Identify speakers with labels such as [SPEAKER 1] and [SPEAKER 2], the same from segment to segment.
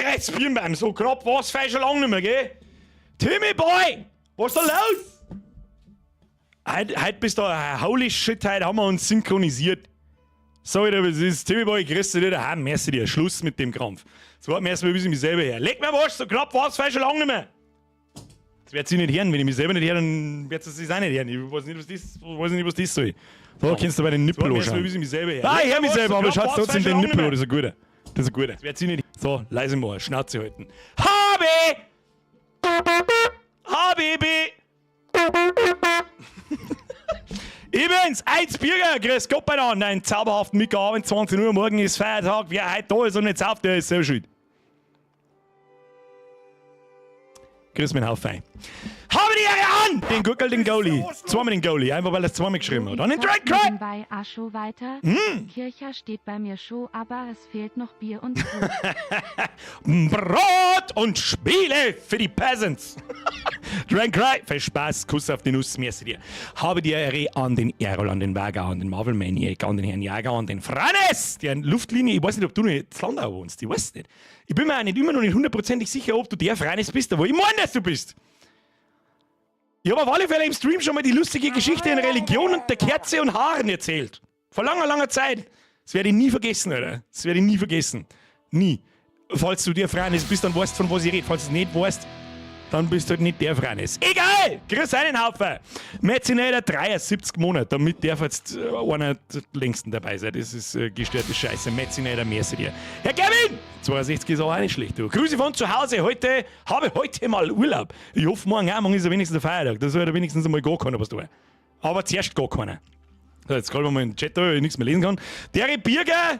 [SPEAKER 1] Kreuz Birnbaum, so knapp war's fei schon lang nicht mehr, gell? Timmy Boy, was ist da los? Heute, heute bist du, holy shit, heute haben wir uns synchronisiert. Sag ich dir, was ist. Timmy Boy, grüß dich daheim, merci dir. Schluss mit dem Krampf. So warten wir erstmal, bis ich mich selber her. Leg mir am Arsch, so knapp war's fei schon lang nicht mehr. Das wird sie nicht hören. Wenn ich mich selber nicht höre, dann wird sie es auch nicht hören. Ich weiß nicht, was das, weiß nicht, was das soll. Da kannst du bei den Nippel anschauen. Ah, ich höre mich selber, aber schaut trotzdem den Nippel an. Das ist ein guter. Das ist ein guter. Das wird sie nicht. So, leise mal, Schnauze halten. HB! HBB! Ich bin's, eins Bürger, grüß Gott beieinander, einen zauberhaften Mittagabend, 20 Uhr, morgen ist Feiertag, wer heute da ist und nicht sauft, der ist selber schuld. Grüß mein Haufen. Habe die Ehre an! Den Gurkel, den Goalie. Zweimal den Goalie, einfach weil er es zweimal geschrieben hat. Und den Drag Cry!
[SPEAKER 2] Bei Ascho weiter. Kircher steht bei mir scho, aber es fehlt noch Bier und Brot.
[SPEAKER 1] Brot und Spiele für die Peasants. Drag Cry, viel Spaß, Kuss auf die Nuss, merci dir. Habe die Ehre an den Errol, an den Wager, an den Marvel Maniac, an den Herrn Jager, an den Frannes, der Luftlinie, ich weiß nicht, ob du noch in Landau wohnst, ich weiß nicht. Ich bin mir auch nicht immer noch nicht hundertprozentig sicher, ob du der Freines bist, aber ich meine, dass du bist. Ich habe auf alle Fälle im Stream schon mal die lustige Geschichte in Religion und der Kerze und Haaren erzählt. Vor langer, langer Zeit. Das werde ich nie vergessen, Alter. Das werde ich nie vergessen. Nie. Falls du der Freines bist, dann weißt du, von was ich rede. Falls du es nicht weißt, dann bist du halt nicht der Freines. Egal! Grüß einen Haufen! Metzinator 73 Monate, damit darf jetzt einer der längsten dabei sein. Das ist gestörte Scheiße. Metzinator, merci dir. Herr Kevin! 62 ist auch nicht schlecht, du. Grüße von zu Hause. Heute, habe heute mal Urlaub. Ich hoffe, morgen auch. Morgen ist ja wenigstens der Feiertag. Da soll er wenigstens einmal gar keiner was tun. Aber zuerst gar keiner. So, jetzt scrollen wir mal in den Chat da, weil ich nichts mehr lesen kann. Dere Birger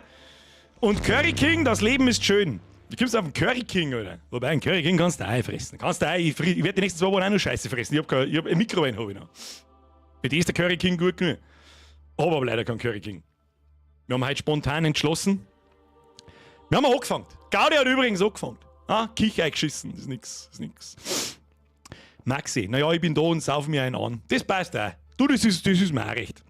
[SPEAKER 1] und Curry King, das Leben ist schön. Wie kommst du auf den Curry King, Alter? Wobei, einen Curry King kannst du auch fressen. Kannst du auch, ich, ich werde die nächsten 2 Wochen auch noch Scheiße fressen. Ich hab kein, ich hab ein Mikrowellen hab ich noch. Für die ist der Curry King gut genug. Hab aber leider keinen Curry King. Wir haben heute spontan entschlossen. Wir haben angefangen. Gaudi hat übrigens angefangen. Ah, Küche eingeschissen. Das ist nix. Das ist nix. Maxi, naja, ich bin da und sauf mir einen an. Das passt auch. Du, das ist mir auch recht.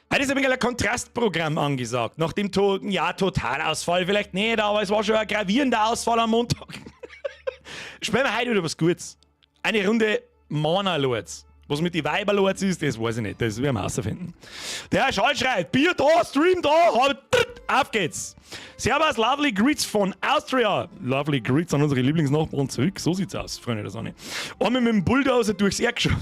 [SPEAKER 1] Heute ist ein wenig ein Kontrastprogramm angesagt. Nach dem to ja, Totalausfall vielleicht nicht, aber es war schon ein gravierender Ausfall am Montag. Spielen wir heute wieder was Gutes. Eine Runde Mana Lords. Was mit den Weiber Lords ist, das weiß ich nicht. Das werden wir rausfinden. Der Herr Schall schreit, Bier da, Stream da, auf geht's. Servus, lovely Greets von Austria. Lovely Greets an unsere Lieblingsnachbarn zurück. So sieht's aus, Freunde der Sonne. Einmal mit dem Bulldozer durchs Erdgeschoss.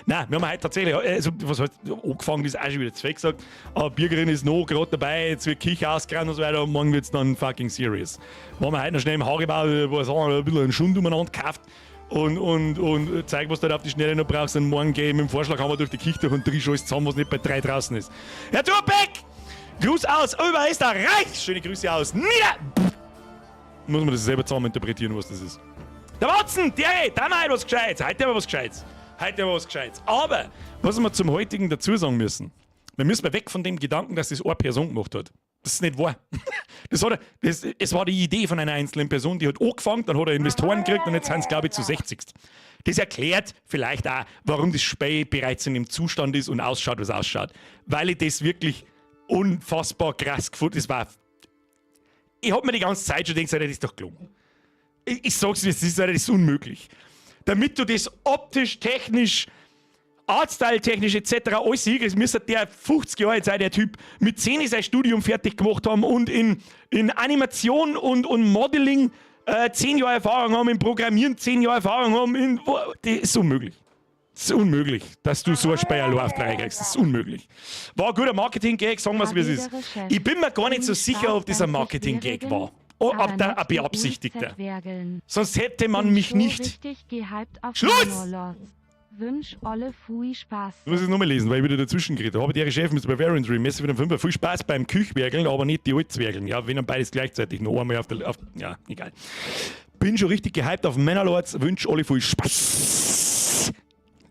[SPEAKER 1] Nein, wir haben heute tatsächlich, also, was heißt, angefangen ist auch schon wieder zu viel gesagt. Aber Birgerin ist noch gerade dabei, jetzt wird Küche ausgerannt und so weiter und morgen wird's dann fucking serious. Waren wir heute noch schnell im Haribo, was haben wir, ein bisschen einen Schund umeinander gekauft und zeig, was du halt auf die Schnelle noch brauchst. Und morgen geh ich mit dem Vorschlag haben wir durch die Küche durch und dreh alles zusammen, was nicht bei 3 draußen ist. Herr Turbeck! Gruß aus Oberösterreich! Schöne Grüße aus Nieder... Muss man das selber zusammen interpretieren, was das ist. Der Watson, der, da haben wir heute was Gescheites. Heute haben wir was Gescheites. Heute haben wir was Gescheites. Aber, was wir zum heutigen dazu sagen müssen, wir müssen weg von dem Gedanken, dass das eine Person gemacht hat. Das ist nicht wahr. Das hat er, das, es war die Idee von einer einzelnen Person, die hat angefangen, dann hat er Investoren gekriegt und jetzt sind es, glaube ich, zu 60. Das erklärt vielleicht auch, warum das Spiel bereits in dem Zustand ist und ausschaut, was ausschaut. Weil ich das wirklich unfassbar krass gefunden habe. Ich hab mir die ganze Zeit schon gedacht, das ist doch gelungen. Ich sag's dir, das ist unmöglich. Damit du das optisch, technisch, Artstyle-technisch et cetera alles hinkriegst, müsste der 50 Jahre alt sein, der Typ, mit 10 sein Studium fertig gemacht haben und in Animation und Modeling 10 Jahre Erfahrung haben, in Programmieren 10 Jahre Erfahrung haben. Das ist unmöglich. Das ist unmöglich, dass du so ein Spiel allein auf die Reihe kriegst. Das ist unmöglich. War ein guter Marketing-Gag, sagen wir's, wie es ist. Ich bin mir gar nicht so sicher, ob das ein Marketing-Gag war. Oh, ob der ein beabsichtigter. Sonst hätte man mich nicht. Schluss!
[SPEAKER 2] Wünsch Olle viel Spaß.
[SPEAKER 1] Du musst es nochmal lesen, weil ich wieder dazwischen geredet habe. Der Chef mit Bavarian Dream, Messi wieder 5. Viel Spaß beim Küchwerkeln, aber nicht die Altzwergeln. Ja, wenn dann beides gleichzeitig noch einmal auf der. Auf, ja, egal. Bin schon richtig gehypt auf Manor Lords. Wünsch Olle viel Spaß.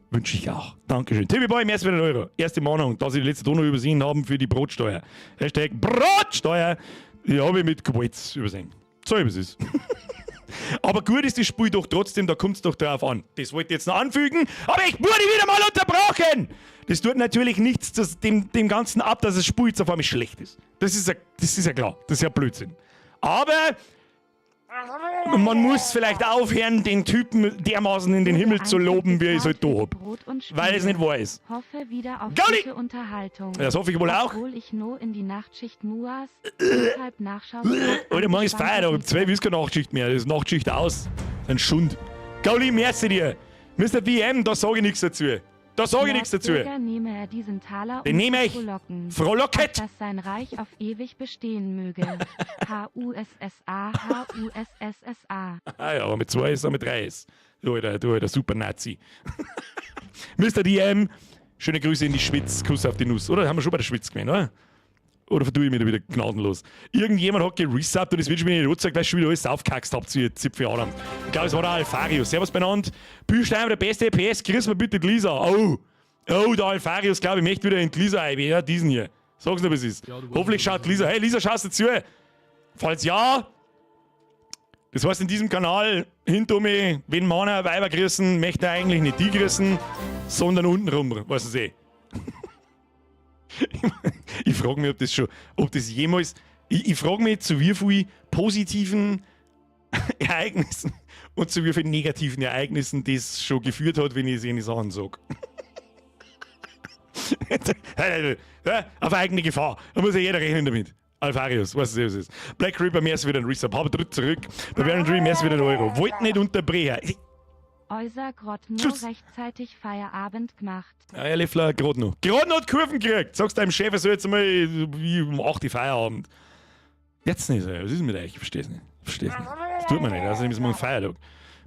[SPEAKER 1] Wünsche ich auch. Dankeschön. Timmy Boy, merci für den Euro. Erste Mahnung, dass Sie die letzte Donau übersehen haben für die Brotsteuer. Hashtag Brotsteuer. Die habe ich mit Gewalt übersehen. So ist es. Aber gut ist das Spiel doch trotzdem, da kommt's doch drauf an. Das wollte ich jetzt noch anfügen, aber ich wurde wieder mal unterbrochen! Das tut natürlich nichts dem Ganzen ab, dass das Spiel jetzt auf einmal schlecht ist. Das ist ja klar, das ist ja Blödsinn. Aber Man muss vielleicht aufhören, den Typen dermaßen in den
[SPEAKER 2] Wurde
[SPEAKER 1] Himmel zu
[SPEAKER 2] einzig
[SPEAKER 1] loben, wie ich es
[SPEAKER 2] bezahlt
[SPEAKER 1] halt da
[SPEAKER 2] für die
[SPEAKER 1] hab.
[SPEAKER 2] Brot und
[SPEAKER 1] Weil es
[SPEAKER 2] Spiele.
[SPEAKER 1] nicht wahr ist.
[SPEAKER 2] Hoffe wieder auf
[SPEAKER 1] Gaudi!
[SPEAKER 2] gute Unterhaltung.
[SPEAKER 1] Das hoffe ich wohl auch.
[SPEAKER 2] Obwohl ich no in die Nachtschicht muas, deshalb nachschauen.
[SPEAKER 1] Alter, morgen ist Feiertag, um 12 ist keine Nachtschicht mehr. Das ist Nachtschicht aus. Das ist ein Schund. Gauli, merci dir. Mr. BM, da sage ich nichts dazu. Da sage ich nichts dazu.
[SPEAKER 2] Bürger nehme er diesen Taler,
[SPEAKER 1] Den
[SPEAKER 2] um
[SPEAKER 1] nehme
[SPEAKER 2] zu
[SPEAKER 1] ich.
[SPEAKER 2] frohlocken.
[SPEAKER 1] Frohlocket.
[SPEAKER 2] Auf dass sein Reich auf ewig bestehen möge. H-U-S-S-A, H-U-S-S-S-A.
[SPEAKER 1] Ah ja, aber mit zwei ist er mit drei ist. Du alter, du alter super Nazi. Mr. DM, schöne Grüße in die Schweiz, Kuss auf die Nuss. Oder haben wir schon bei der Schweiz gewesen, oder? Oder vertue ich mich da wieder gnadenlos? Irgendjemand hat geresubbt und es wird schon wieder in die Rucksack, weil schon wieder alles aufgekackst habt, ihr Zipfel Adam. Ich glaube, es war der Alfarius. Servus benannt. Bühlstein, der beste PS, grüß mir bitte die Lisa. Oh, oh, der Alfarius, glaube ich, möchte wieder in die Lisa rein. Ja, diesen hier. Sag's nur, was es ist.
[SPEAKER 3] Ja, du weißt
[SPEAKER 1] Hoffentlich
[SPEAKER 3] schon,
[SPEAKER 1] schaut Lisa. Hey, Lisa, schaust du zu? Falls ja, das heißt, in diesem Kanal hinter mir, wenn Männer Weiber grüßen, möchte er eigentlich nicht die grüßen, sondern untenrum, weißt du eh. Ich frage mich, ob das schon, ob das jemals, ich frage mich, zu wie viel positiven Ereignissen und zu wie vielen negativen Ereignissen das schon geführt hat, wenn ich solche Sachen sage. Auf eigene Gefahr. Da muss ja jeder rechnen damit. Alfarius, weißt du, was es ist. Black Reaper, merci wieder ein Resub. Habe tritt zurück. Bavarian Dream, merci wieder ein Euro. Wollt nicht unterbrechen.
[SPEAKER 2] Äußer Grott nur
[SPEAKER 1] Tschüss.
[SPEAKER 2] rechtzeitig Feierabend gemacht.
[SPEAKER 1] Ja, Herr Leffler, gerade noch. Gerade noch die Kurven gekriegt. Sagst deinem Chef, er soll jetzt mal wie um 8 Uhr Feierabend. Jetzt nicht, ey. Was ist mit euch? Ich versteh's nicht. Ich versteh's nicht. Das tut man nicht. Außerdem ist morgen Feiertag.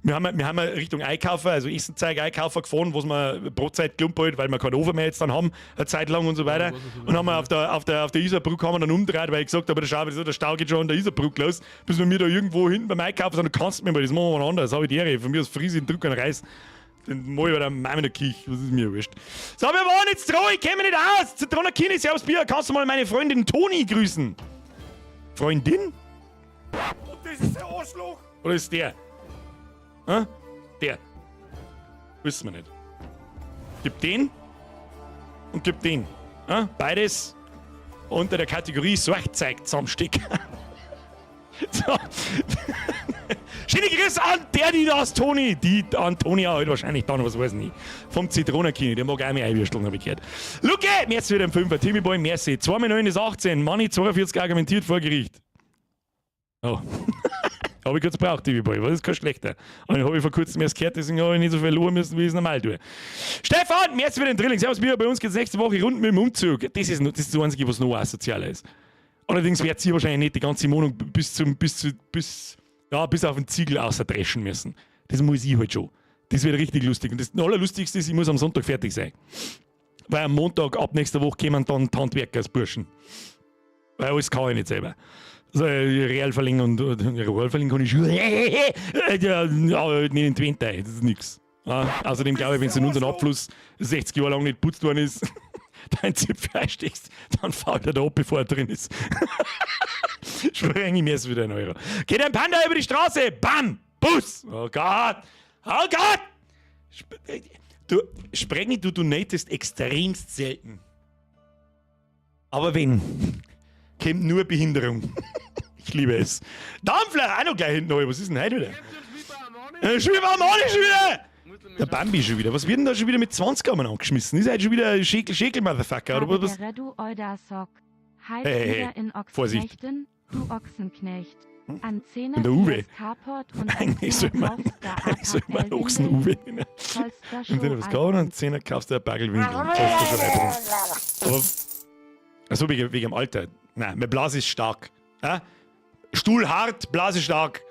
[SPEAKER 1] Wir haben ja Richtung Einkaufen, also Essenzeug einkaufen gefahren, wo wir Brotzeit klump halt, weil wir keinen Ofen mehr jetzt dann haben, eine Zeit lang und so weiter. Und haben wir auf der Isarbrücke haben wir dann umgedreht, weil ich gesagt habe, da schau, der Stau geht schon an der Isarbrücke los, bis wir mir da irgendwo hinten beim Einkaufen sind, du kannst mir mal, das machen wir anders, habe ich die Ehre. Von mir aus friese ich den Druck an Reis. Den mach ich bei der Mama in der Küche, das ist mir wurscht. So, wir waren jetzt dran, ich kenne mich nicht aus. Zitroner Kini, servus Bier, kannst du mal meine Freundin Toni grüßen? Freundin?
[SPEAKER 4] Das ist der Arschloch!
[SPEAKER 1] Oder ist der? Hä? Der. Wissen wir nicht. Gib den und gib den. Hä? Beides unter der Kategorie Sorgzeug zusammenstecken. So. Schöne Grüße an der, die das, Toni. Die Antonia halt wahrscheinlich dann, was weiß ich nicht. Vom Zitronenkini, der mag auch mehr einwürsteln, habe ich gehört. Luke, merci wieder im Fünfer. Timmy Boy, merci. 2 mal 9 ist 18. Manni 42 argumentiert vor Gericht. Oh. Habe ich kurz gebraucht, Timmy Boy. Was ist kein schlechter. Und habe ich vor kurzem erst gehört, deswegen habe ich nicht so viel loben müssen, wie ich es normal tue. Stefan, merci für den Drilling. Servus, Bier. Bei uns geht es nächste Woche rund mit dem Umzug. Das ist das Einzige, was noch asozialer ist. Allerdings werdet ihr wahrscheinlich nicht die ganze Wohnung bis zum, bis zu, bis, ja, bis auf den Ziegel außerdreschen müssen. Das muss ich halt schon. Das wird richtig lustig. Und das Allerlustigste ist, ich muss am Sonntag fertig sein. Weil am Montag ab nächster Woche kommen dann die Handwerker als Burschen. Weil alles kann ich nicht selber. Also, Real verlängern und Real verlängern kann ich schon. Ja, aber nicht in Twente, das ist nix. Ja, außerdem glaube ich, wenn es in unserem Abfluss 60 Jahre lang nicht putzt worden ist, dein Zipfel einsteckst, dann fault er da ab, bevor er drin ist. Spreng ich mir erst wieder ein Euro. Geht ein Panda über die Straße! Bam! Bus! Oh Gott! Oh Gott! Du, Sprengi, du donatest extremst selten. Aber wenn, kommt nur Behinderung. Ich liebe es. Dampfler, auch noch gleich hinten. Was ist denn heute wieder? Schon wieder Armani schon wieder! Der Bambi schon wieder. Was wird denn da schon wieder mit 20 Gramm angeschmissen? Ist heute schon wieder Schäkel, Schäkel, Motherfucker, oder
[SPEAKER 2] Habe
[SPEAKER 1] was?
[SPEAKER 2] der Redu Euda Sock. Halt
[SPEAKER 1] Hey, hey,
[SPEAKER 2] wieder
[SPEAKER 1] hey.
[SPEAKER 2] in
[SPEAKER 1] Vorsicht.
[SPEAKER 2] Ochsenknechten, du Ochsenknecht. An Zehner
[SPEAKER 1] Und der Uwe.
[SPEAKER 2] das Carport und an
[SPEAKER 1] Eigentlich soll
[SPEAKER 2] Zehner
[SPEAKER 1] man,
[SPEAKER 2] kaufst da
[SPEAKER 1] eigentlich soll man
[SPEAKER 2] AKL
[SPEAKER 1] Ochsen
[SPEAKER 2] Windeln,
[SPEAKER 1] Uwe nennen.
[SPEAKER 2] sollst da
[SPEAKER 1] Und wenn du was
[SPEAKER 2] schon
[SPEAKER 1] kaufst, dann Zehner kaufst du ein Bagel Windeln. Sollst du schon reinbringen. Aber, also wegen dem Alter. Nein, meine Blase ist stark. Ja? Stuhl hart, Blase stark.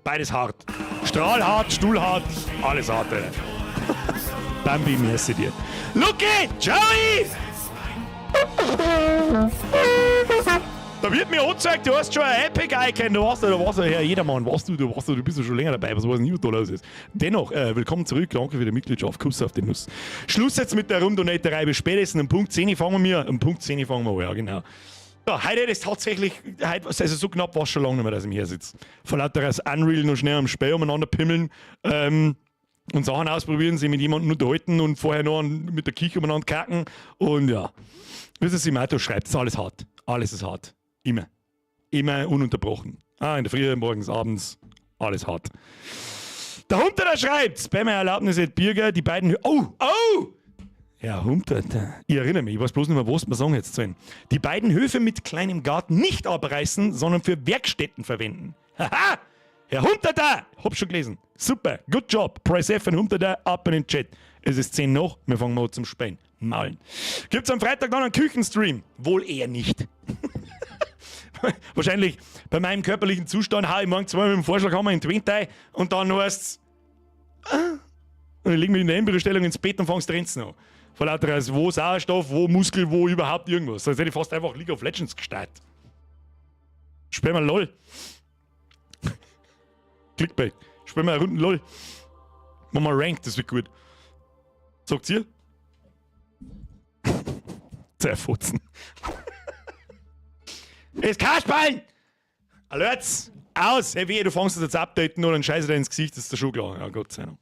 [SPEAKER 1] Beides hart. Strahl hart, Stuhl hart, alles hart, Alter. Bambi, merci dir. Lucky, Joey! Da wird mir angezeigt, du hast schon ein Epic-Icon, du warst ja Herr Jedermann, warst du, du warst du, du bist ja schon länger dabei, was weiß ich, was da los ist. Dennoch, willkommen zurück, danke für die Mitgliedschaft, Kuss auf den Nuss. Schluss jetzt mit der Rumdonaterei, bis spätestens um Punkt 10 fangen wir, um Punkt 10 fangen wir an, ja, genau. Ja, heute ist tatsächlich, heute, also so knapp war es schon lange nicht mehr, dass ich hier sitze. Vor lauter das Unreal noch schnell am Spiel umeinander pimmeln, und Sachen ausprobieren, sich mit jemandem unterhalten und vorher noch mit der Küche umeinander kacken und ja. Wie es im Auto schreibt, ist alles hart. Alles ist hart. Immer. Immer ununterbrochen. Ah, in der Früh, morgens, abends, alles hart. Der Hunter schreibt, bei meiner Erlaubnis, Birger, die beiden. Oh, oh! Ja, Hunter, ich erinnere mich, ich weiß bloß nicht mehr, was wir sagen jetzt sollen. Die beiden Höfe mit kleinem Garten nicht abreißen, sondern für Werkstätten verwenden. Haha! Herr Hunter da! Hab schon gelesen. Super, good job. Press F und Hunter da, ab in den Chat. Es ist 10 noch, wir fangen mal zum Spielen. Malen. Gibt's am Freitag dann einen Küchenstream? Wohl eher nicht. Wahrscheinlich bei meinem körperlichen Zustand hau ich morgen zweimal mit dem Vorschlaghammer in die Wand und dann heißt's. Ah, und ich leg mich in der Embryostellung ins Bett und fang's drin an. Vor lauter also, wo Sauerstoff, wo Muskel, wo überhaupt irgendwas. Sonst hätte ich fast einfach League of Legends gestartet. Spielen wir LOL. Clickbait. Spielen wir eine Runde LOL. Machen wir Ranked, das wird gut. Sagt ihr? Zerfotzen. Es Kasperln! Alerts! Aus! Hey, wehe, du fängst das jetzt updaten oder dann scheiße dir ins Gesicht, das ist der schon klar. Ja, Gott sei Dank.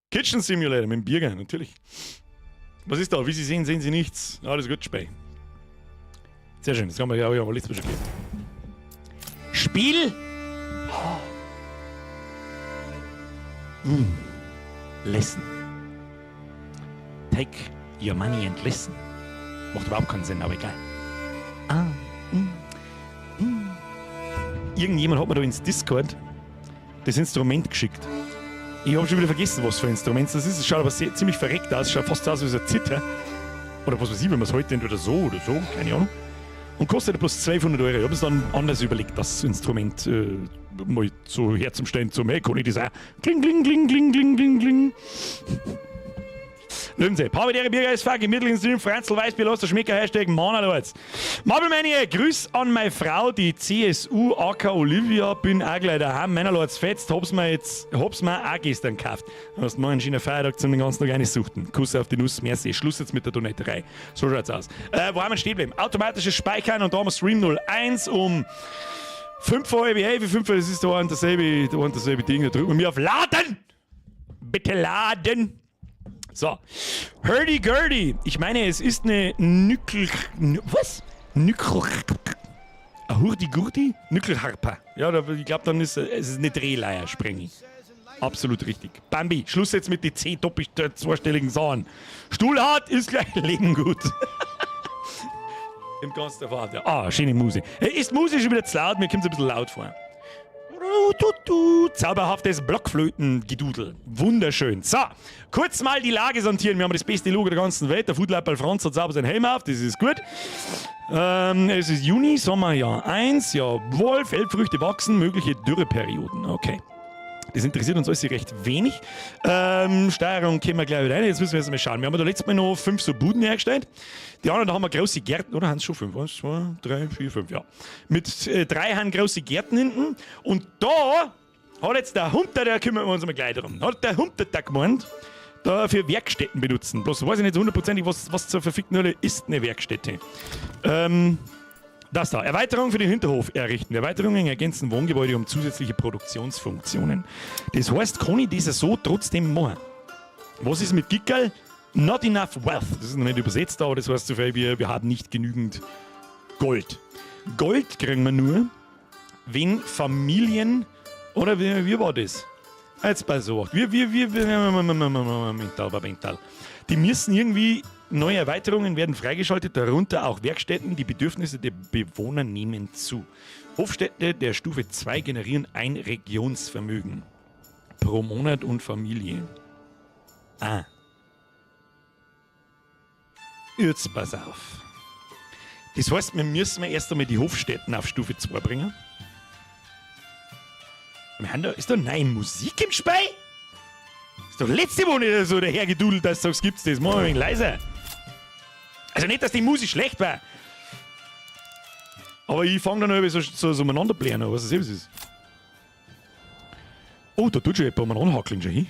[SPEAKER 1] Kitchen Simulator mit dem Birger, natürlich. Was ist da? Wie Sie sehen, sehen Sie nichts. Alles gut, Spey. Sehr schön, das haben wir ja auch letztes Mal schon gelesen. Spiel! Oh. Mm. Listen. Take your money and listen. Macht überhaupt keinen Sinn, aber egal. Ah, mm. Irgendjemand hat mir da ins Discord das Instrument geschickt. Ich habe schon wieder vergessen, was für ein Instrument das ist. Es schaut aber sehr, ziemlich verreckt aus. Es schaut fast aus wie so eine Zither. Oder was weiß ich, wenn man es heute entweder so oder so, keine Ahnung. Und kostet bloß 200 Euro. Ich habe es dann anders überlegt, das Instrument mal so herzustellen zum, hey, kann ich das auch? Kling, kling, kling, kling, kling, kling, kling. Löwen Sie. Pavidere Birger ist fuck, im mittleren Stream, Franzl Weißbier, los der Schmecker, Hashtag Mana. Marvel Maniac, Grüß an meine Frau, die CSU, AK Olivia, bin auch gleich daheim. Meiner Leute, fetzt, hab's mir jetzt, hab's mir auch gestern gekauft. Hast morgen einen schönen Feiertag zum den ganzen Tag eine suchten. Kuss auf die Nuss, merci. Schluss jetzt mit der Donaterei. So schaut's aus. Wo haben wir stehen geblieben? Automatisches Speichern und da haben wir Stream 01 um 5 vor halb 11, 5, das ist da und dasselbe, da und dasselbe Ding. Da drücken wir mir auf Laden! Bitte laden! So. Hurdy Gurdy. Ich meine, es ist eine Nückel. Was? Nückel. Hurdy Gurdy? Nückelharpa. Ja, ich glaube, dann ist es ist eine Drehleier, Sprengi. Absolut richtig. Bambi, Schluss jetzt mit den 10 doppelt zweistelligen Sachen. Stuhlhart ist gleich Leben gut. Im ganzen Vater. Ah, schöne Musik. Ist Musik schon wieder zu laut? Mir kommt es ein bisschen laut vor. Zauberhaftes Blockflötengedudel. Wunderschön. So, kurz mal die Lage sondieren. Wir haben das beste Logo der ganzen Welt. Der Foodlapperl Franz hat sauber seinen Helm auf, das ist gut. Es ist Juni, Sommerjahr 1. Jawohl, Feldfrüchte wachsen, mögliche Dürreperioden. Okay. Das interessiert uns alles recht wenig. Steuerung können wir gleich wieder rein. Jetzt müssen wir erst mal schauen. Wir haben da letztes Mal noch 5 so Buden hergestellt. Die anderen, da haben wir große Gärten, oder? Haben es schon 5? 1, 2, 3, 4, 5, ja. Mit 3 haben große Gärten hinten. Und da hat jetzt der Hunter, der kümmern wir uns mal gleich drum, hat der Hunter da gemeint, da für Werkstätten benutzen. Bloß weiß ich nicht hundertprozentig, was zur verfickten Hölle ist eine Werkstätte. Das da. Erweiterung für den Hinterhof errichten. Erweiterungen ergänzen Wohngebäude um zusätzliche Produktionsfunktionen. Das heißt, kann ich das so trotzdem machen? Was ist mit Gickerl? Not enough wealth. Das ist noch nicht übersetzt, aber das heißt so viel wie, wir haben nicht genügend Gold. Gold kriegen wir nur, wenn Familien, oder wie war das? Jetzt pass auf. Wir, mental, mental. Die müssen irgendwie, neue Erweiterungen werden freigeschaltet, darunter auch Werkstätten. Die Bedürfnisse der Bewohner nehmen zu. Hofstätte der Stufe 2 generieren ein Regionsvermögen pro Monat und Familie. Ah. Jetzt pass auf. Das heißt, wir müssen erst einmal die Hofstätten auf Stufe 2 bringen. Wir haben da, ist da neue Musik im Spiel? Ist doch letzte Woche nicht so dahergedudelt, dass du sagst, gibt's das. Mach mal ein wenig leiser. Also nicht, dass die Musik schlecht war. Aber ich fange dann noch so umeinander blären, was das ist. Oh, da tut schon jemand umeinander hackeln schon hin.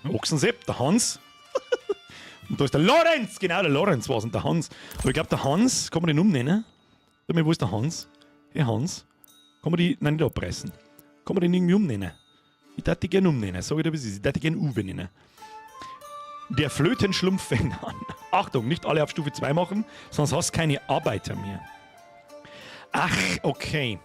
[SPEAKER 1] Ochsensepp, der Hans. Und da ist der Lorenz! Genau, der Lorenz war's und der Hans. Aber ich glaub, der Hans, kann man den umnennen? Sag mal, wo ist der Hans? Hey Hans, kann man die, nein, nicht abreißen. Kann man den irgendwie umnennen? Ich darf die gerne umnennen, sag ich dir, wie es ist. Ich darf die gerne Uwe nennen. Der Flötenschlumpf fängt an. Achtung, nicht alle auf Stufe 2 machen, sonst hast du keine Arbeiter mehr. Ach, okay.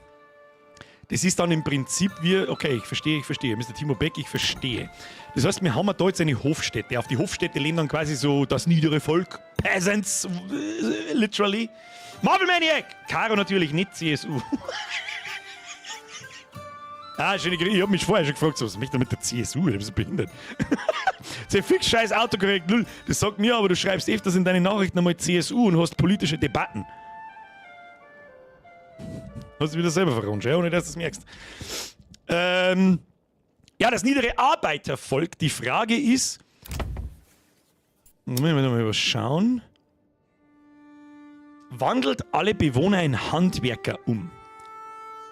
[SPEAKER 1] Das ist dann im Prinzip wie, okay, ich verstehe, ich verstehe. Mr. Timo Beck, ich verstehe. Das heißt, wir haben da jetzt eine Hofstätte. Auf die Hofstätte lehnt dann quasi so das niedere Volk, Peasants, literally. Marvel Maniac! Caro natürlich nicht CSU. Ah, schöne Grüße. Ich hab mich vorher schon gefragt, so, was möchte er mit der CSU? Ich bin so behindert. Sehr fix scheiß Autokorrekt, null. Das sagt mir aber, du schreibst öfters in deinen Nachrichten einmal CSU und hast politische Debatten. Hast du wieder selber verrunscht, ja, ohne dass du es merkst. Ja, das niedere Arbeitervolk. Die Frage ist, müssen wir mal was schauen. Wandelt alle Bewohner in Handwerker um.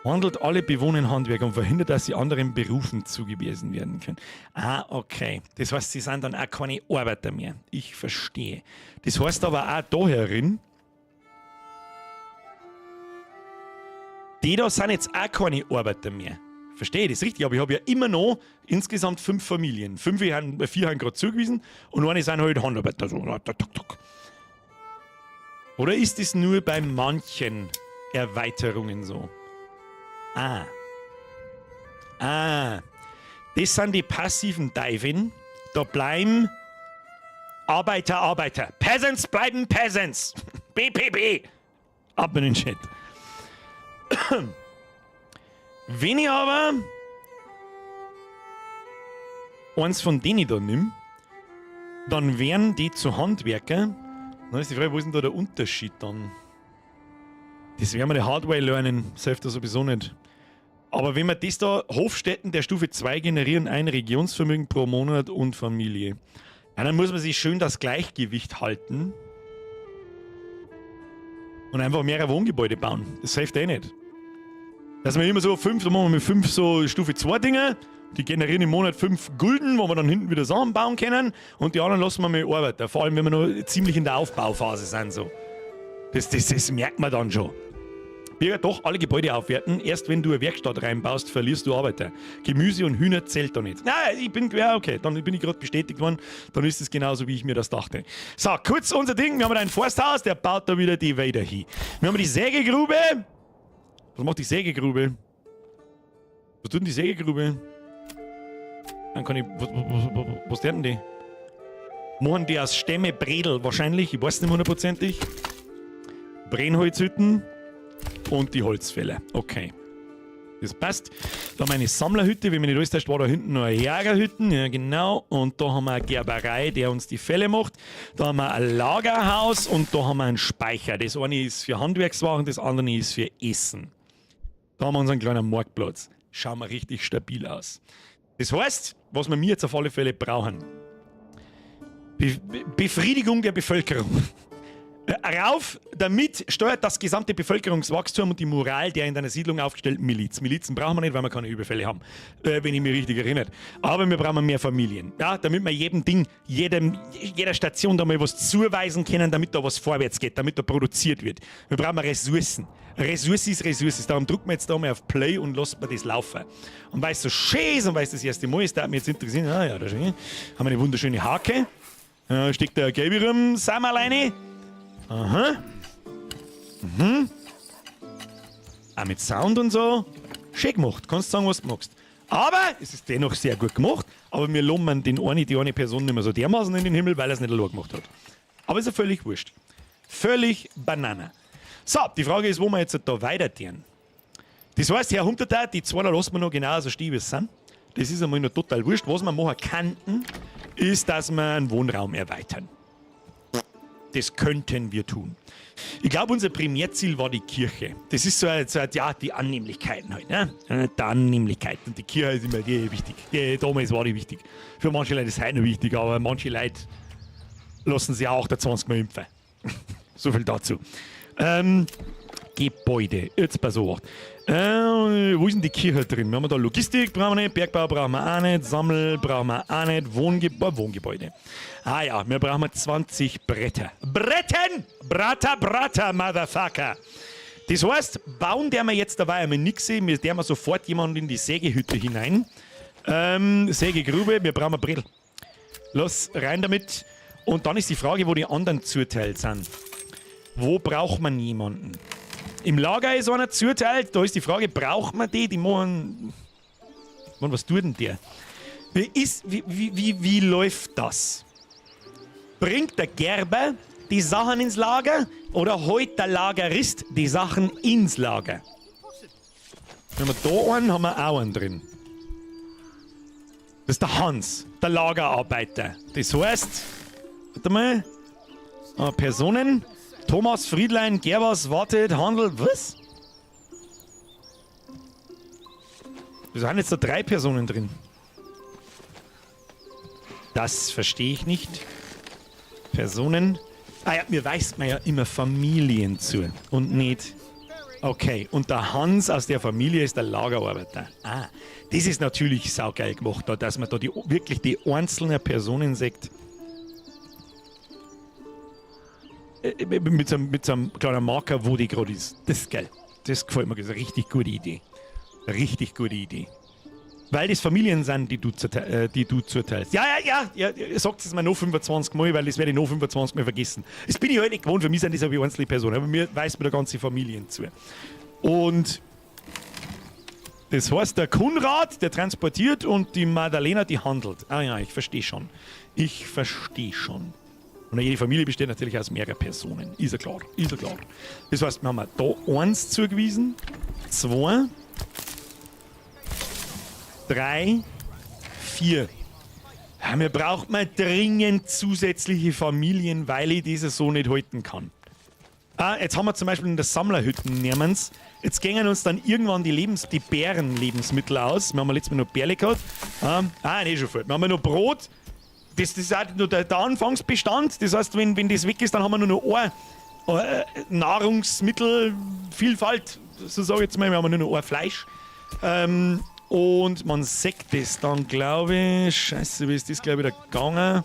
[SPEAKER 1] Wandelt alle Bewohner in Handwerker und verhindert, dass sie anderen Berufen zugewiesen werden können. Ah, okay. Das heißt, sie sind dann auch keine Arbeiter mehr. Ich verstehe. Das heißt aber auch da herin, die da sind jetzt auch keine Arbeiter mehr. Verstehe ich das richtig? Aber ich habe ja immer noch insgesamt 5 Familien. 4 haben gerade zugewiesen und eine sind halt Handarbeiter. So, tuk, tuk, tuk. Oder ist es nur bei manchen Erweiterungen so? Ah. Ah. Das sind die passiven Divin. Da bleiben Arbeiter, Arbeiter. Peasants bleiben Peasants. BPB. Ab in den Chat. Wenn ich aber eins von denen da nimm, dann wären die zu Handwerker. Dann ist die Frage, wo ist denn da der Unterschied dann? Das werden wir die Hardware lernen, das hilft da sowieso nicht. Aber wenn wir das da, Hofstätten der Stufe 2 generieren ein Regionsvermögen pro Monat und Familie. Ja, dann muss man sich schön das Gleichgewicht halten und einfach mehrere Wohngebäude bauen. Das hilft eh nicht. Dass wir immer so 5, da machen wir mit 5 so Stufe 2 Dinger, die generieren im Monat 5 Gulden, wo wir dann hinten wieder Sachen bauen können und die anderen lassen wir mit arbeiten. Vor allem, wenn wir noch ziemlich in der Aufbauphase sind. So. Das merkt man dann schon. Birger, doch, alle Gebäude aufwerten. Erst wenn du eine Werkstatt reinbaust, verlierst du Arbeiter. Gemüse und Hühner zählt da nicht. Nein, ich bin, ja, okay, dann bin ich gerade bestätigt worden. Dann ist es genauso, wie ich mir das dachte. So, kurz unser Ding. Wir haben da ein Forsthaus, der baut da wieder die Wälder hin. Wir haben die Sägegrube. Was macht die Sägegrube? Was tut denn die Sägegrube? Dann kann ich. Was tun denn die? Machen die aus Stämme Bredel wahrscheinlich, ich weiß nicht hundertprozentig. Brennholzhütten und die Holzfäller. Okay. Das passt. Da haben wir eine Sammlerhütte, wenn mich nicht alles täuscht, war da hinten noch eine Jägerhütte. Ja, genau. Und da haben wir eine Gerberei, der uns die Fälle macht. Da haben wir ein Lagerhaus und da haben wir einen Speicher. Das eine ist für Handwerkswaren, das andere ist für Essen. Da haben wir unseren kleinen Marktplatz. Schauen wir richtig stabil aus. Das heißt, was wir jetzt auf alle Fälle brauchen. Befriedigung der Bevölkerung. Rauf damit steuert das gesamte Bevölkerungswachstum und die Moral der in deiner Siedlung aufgestellten Miliz. Milizen brauchen wir nicht, weil wir keine Überfälle haben, wenn ich mich richtig erinnere. Aber wir brauchen mehr Familien, ja, damit wir jedem Ding, jeder Station da mal was zuweisen können, damit da was vorwärts geht, damit da produziert wird. Wir brauchen Ressourcen. Ressource ist Ressource. Darum drücken wir jetzt da mal auf Play und lassen wir das laufen. Und weil es so schön ist und weil es das erste Mal ist, da hat mich jetzt interessiert, ah ja, da schön, haben wir eine wunderschöne Hake. Da steckt der Gelbe rum, sind wir alleine. Aha. Mhm. Auch mit Sound und so. Schön gemacht. Kannst sagen, was du magst. Aber es ist dennoch sehr gut gemacht. Aber wir loben die eine Person nicht mehr so dermaßen in den Himmel, weil er es nicht allein gemacht hat. Aber ist ja völlig wurscht. Völlig Banane. So, die Frage ist, wo wir jetzt da weiter tun. Das heißt, Herr Humterter, die zwei da lassen wir noch genauso stehen, wie sie sind. Das ist einmal noch total wurscht. Was wir machen könnten, ist, dass wir einen Wohnraum erweitern. Das könnten wir tun. Ich glaube, unser Primärziel war die Kirche. Das ist so, ja, die Annehmlichkeiten halt. Ne? Die Annehmlichkeiten. Und die Kirche ist immer die wichtig. Die, damals war die wichtig. Für manche Leute ist es heute noch wichtig, aber manche Leute lassen sich auch 28 Mal impfen. So viel dazu. Gebäude. Jetzt pass auf. Wo ist denn die Kirche drin? Wir haben da Logistik, brauchen wir nicht, Bergbau brauchen wir auch nicht, Sammel brauchen wir auch nicht, Wohngebäude. Ah ja, wir brauchen 20 Bretter. Bretten! Bratter, Bratter, Motherfucker! Das heißt, bauen der wir jetzt dabei einmal nix sehen, wir der wir sofort jemanden in die Sägehütte hinein. Sägegrube, wir brauchen ein Brettel. Los, rein damit. Und dann ist die Frage, wo die anderen zuteilt sind. Wo braucht man jemanden? Im Lager ist einer zuteilt. Da ist die Frage, braucht man die? Die machen... Mann, was tut denn der? Wie läuft das? Bringt der Gerber die Sachen ins Lager oder holt der Lagerist die Sachen ins Lager? Wenn wir da einen, haben wir auch einen drin. Das ist der Hans, der Lagerarbeiter. Das heißt, warte mal, Personen, Thomas, Friedlein, Gerbers, wartet, Handel, was? Wir sind jetzt da 3 Personen drin. Das verstehe ich nicht. Personen. Ah ja, mir weist man ja immer Familien zu und nicht... Okay, und der Hans aus der Familie ist der Lagerarbeiter. Ah, das ist natürlich saugeil gemacht, da, dass man da wirklich die einzelnen Personen sieht. Mit so einem kleinen Marker, wo die gerade ist. Das ist geil. Das gefällt mir. Das ist eine richtig gute Idee. Richtig gute Idee. Weil das Familien sind, die du zuteilst. Ja, sagt es mir noch 25 Mal, weil das werde ich noch 25 Mal vergessen. Das bin ich halt nicht gewohnt, für mich sind das aber einzelne Personen, aber mir weist mir da ganze Familien zu. Und das heißt, der Konrad, der transportiert und die Madalena, die handelt. Ah ja, ich verstehe schon. Ich verstehe schon. Und jede Familie besteht natürlich aus mehreren Personen. Ist ja klar, ist ja klar. Das heißt, wir haben da 1 zugewiesen, 2, 3, 4. Ja, mir braucht man dringend zusätzliche Familien, weil ich diese so nicht halten kann. Ah, jetzt haben wir zum Beispiel in der Sammlerhütte nirgends. Jetzt gingen uns dann irgendwann die Bärenlebensmittel aus. Wir haben ja letztes Mal noch Bärle gehabt. Nee, schon voll. Wir haben ja noch Brot. Das ist auch nur der Anfangsbestand. Das heißt, wenn das weg ist, dann haben wir nur noch ein Nahrungsmittelvielfalt. So sage ich jetzt mal. Wir haben nur noch ein Fleisch. Und man sieht das dann, glaube ich. Scheiße, wie ist das, glaube ich, wieder gegangen?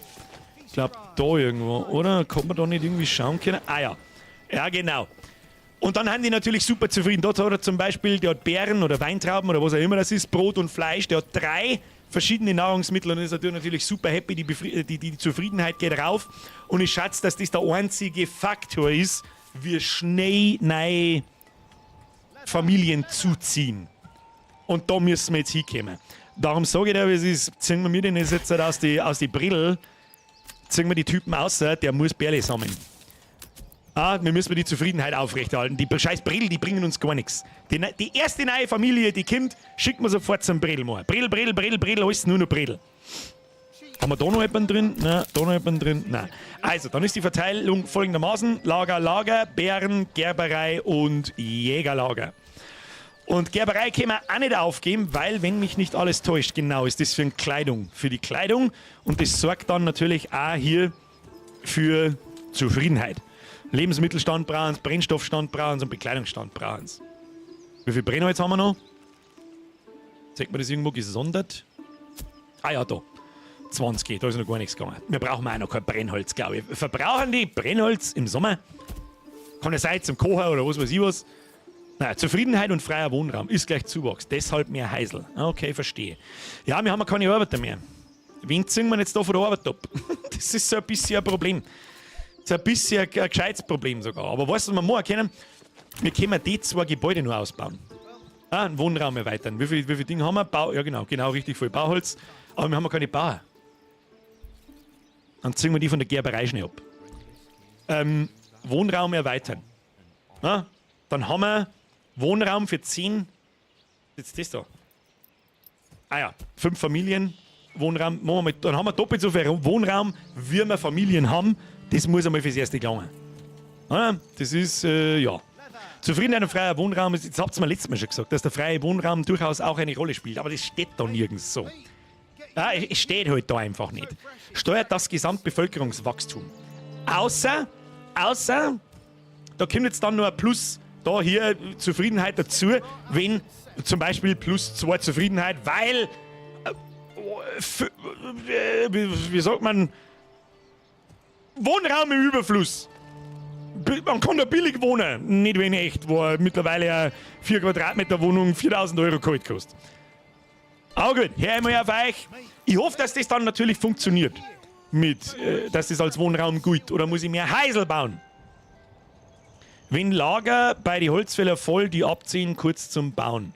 [SPEAKER 1] Ich glaube, da irgendwo, oder? Kann man da nicht irgendwie schauen können? Ah ja. Ja, genau. Und dann haben die natürlich super zufrieden. Dort hat er zum Beispiel, der hat Beeren oder Weintrauben oder was auch immer das ist, Brot und Fleisch. Der hat 3 verschiedene Nahrungsmittel und ist natürlich super happy. Die Zufriedenheit geht rauf. Und ich schätze, dass das der einzige Faktor ist, wie schnell neue Familien zuziehen. Und da müssen wir jetzt hinkommen. Darum sage ich dir, wie es ist, ziehen wir mir den jetzt aus die Brille, ziehen wir die Typen aus, der muss Bärle sammeln. Ah, wir müssen die Zufriedenheit aufrechterhalten. Die scheiß Brill, die bringen uns gar nichts. Die erste neue Familie, die kommt, schickt man sofort zum Brill. Brill, Brill, Brill, Brill, alles nur noch Brill. Haben wir da noch jemanden drin? Nein, da noch jemanden drin? Nein. Also, dann ist die Verteilung folgendermaßen: Lager, Lager, Bären, Gerberei und Jägerlager. Und Gerberei können wir auch nicht aufgeben, weil, wenn mich nicht alles täuscht, genau, ist das für eine Kleidung, für die Kleidung. Und das sorgt dann natürlich auch hier für Zufriedenheit. Lebensmittelstand brauchen sie, Brennstoffstand brauchen sie und Bekleidungsstand brauchen sie. Wie viel Brennholz haben wir noch? Zeigt mir das irgendwo gesondert? Ah ja, da. 20, da ist noch gar nichts gegangen. Wir brauchen auch noch kein Brennholz, glaube ich. Verbrauchen die Brennholz im Sommer? Kann ja sein, zum Kochen oder was weiß ich was. Naja, Zufriedenheit und freier Wohnraum ist gleich Zuwachs. Deshalb mehr Heisel. Okay, verstehe. Ja, wir haben ja keine Arbeiter mehr. Wen ziehen wir jetzt da von der Arbeit ab? Das ist so ein bisschen ein Problem. Das ist ein bisschen ein gescheites Problem sogar. Aber weißt du, was wir machen können? Wir können die 2 Gebäude nur ausbauen. Ah, einen Wohnraum erweitern. Wie viel Dinge haben wir? Bau, ja, genau, richtig viel Bauholz. Aber wir haben ja keine Bauer. Dann ziehen wir die von der Gerberei schnell ab. Wohnraum erweitern. Ah, dann haben wir Wohnraum für 10. Jetzt das da. Ah ja, 5 Familien. Wohnraum. Machen wir mal, dann haben wir doppelt so viel Wohnraum, wie wir Familien haben. Das muss einmal fürs Erste gelangen. Ah, das ist, ja. Zufriedenheit und freier Wohnraum, das habt ihr mir letztes Mal schon gesagt, dass der freie Wohnraum durchaus auch eine Rolle spielt. Aber das steht da nirgends so. Ja, es steht halt da einfach nicht. Steuert das Gesamtbevölkerungswachstum. Außer, da kommt jetzt dann nur ein Plus, da hier Zufriedenheit dazu, wenn zum Beispiel plus 2 Zufriedenheit, weil, wie sagt man, Wohnraum im Überfluss. Man kann da billig wohnen. Nicht wie in echt, wo mittlerweile eine 4 Quadratmeter Wohnung 4.000 Euro kalt kostet. Aber gut, hör einmal auf euch. Ich hoffe, dass das dann natürlich funktioniert. Mit, dass das als Wohnraum gilt. Oder muss ich mehr Häusl bauen? Wenn Lager bei die Holzfäller voll, die abziehen, kurz zum Bauen.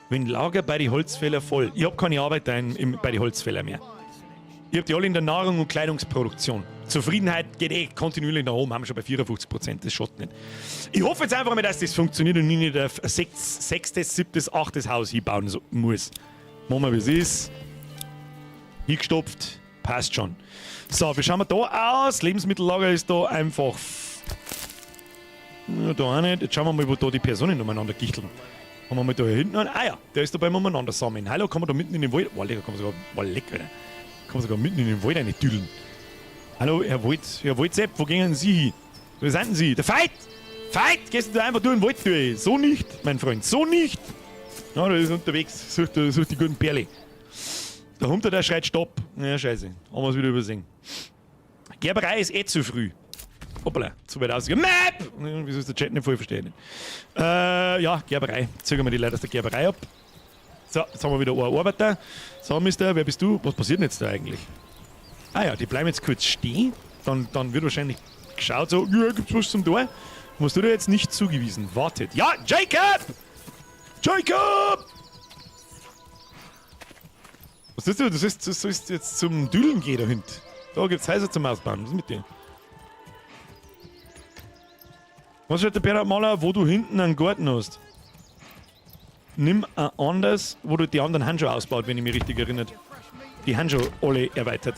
[SPEAKER 1] Wenn Lager bei die Holzfäller voll. Ich hab keine Arbeiter bei die Holzfäller mehr. Ich hab die alle in der Nahrung- und Kleidungsproduktion. Zufriedenheit geht eh kontinuierlich nach oben, haben wir schon bei 54%, das schaut nicht. Ich hoffe jetzt einfach mal, dass das funktioniert und ich nicht ein sechstes, siebtes, achtes Haus hinbauen muss. Machen wir, wie es ist. Hingestopft, passt schon. So, wie schauen wir da aus? Lebensmittellager ist da einfach. Ja, da auch nicht. Jetzt schauen wir mal, wo da die Personen umeinander gichteln. Haben wir mal da hinten einen? Ah ja, der ist da beim Umeinander sammeln. Hallo, kann man da mitten in den Wald. Oh, lecker, kann man sogar. Oh, lecker, Alter. Kann man sogar mitten in den Wald rein tüdeln. Hallo, Herr Wald, Herr Waldsepp, wo gehen Sie hin? Wo sind denn Sie? Der Veit! Veit! Gehst du da einfach durch den Wald durch? So nicht, mein Freund, so nicht! Ja, der ist unterwegs, sucht die guten Perle. Der Hunter, der schreit Stopp. Ja, scheiße. Haben wir es wieder übersehen. Gerberei ist eh zu früh. Hoppala, zu weit ausgegangen. Map! Wieso ist der Chat nicht voll verstehen? Ja, Gerberei. Zögern wir die Leute aus der Gerberei ab. So, jetzt haben wir wieder einen Arbeiter. So, Mister, wer bist du? Was passiert denn jetzt da eigentlich? Ah ja, die bleiben jetzt kurz stehen. Dann wird wahrscheinlich geschaut, so, ja, gibt's was zum Tor? Was du dir jetzt nicht zugewiesen? Wartet. Ja, Jacob! Jacob! Was ist du? Du sollst jetzt zum Düdeln gehen da hinten. Da gibt's Häuser zum Ausbauen. Was ist mit dir? Was steht der Bernhard Maler, wo du hinten einen Garten hast? Nimm ein anderes, wo du die anderen Handschuhe ausbaut, wenn ich mich richtig erinnere. Die Handschuhe alle erweitert.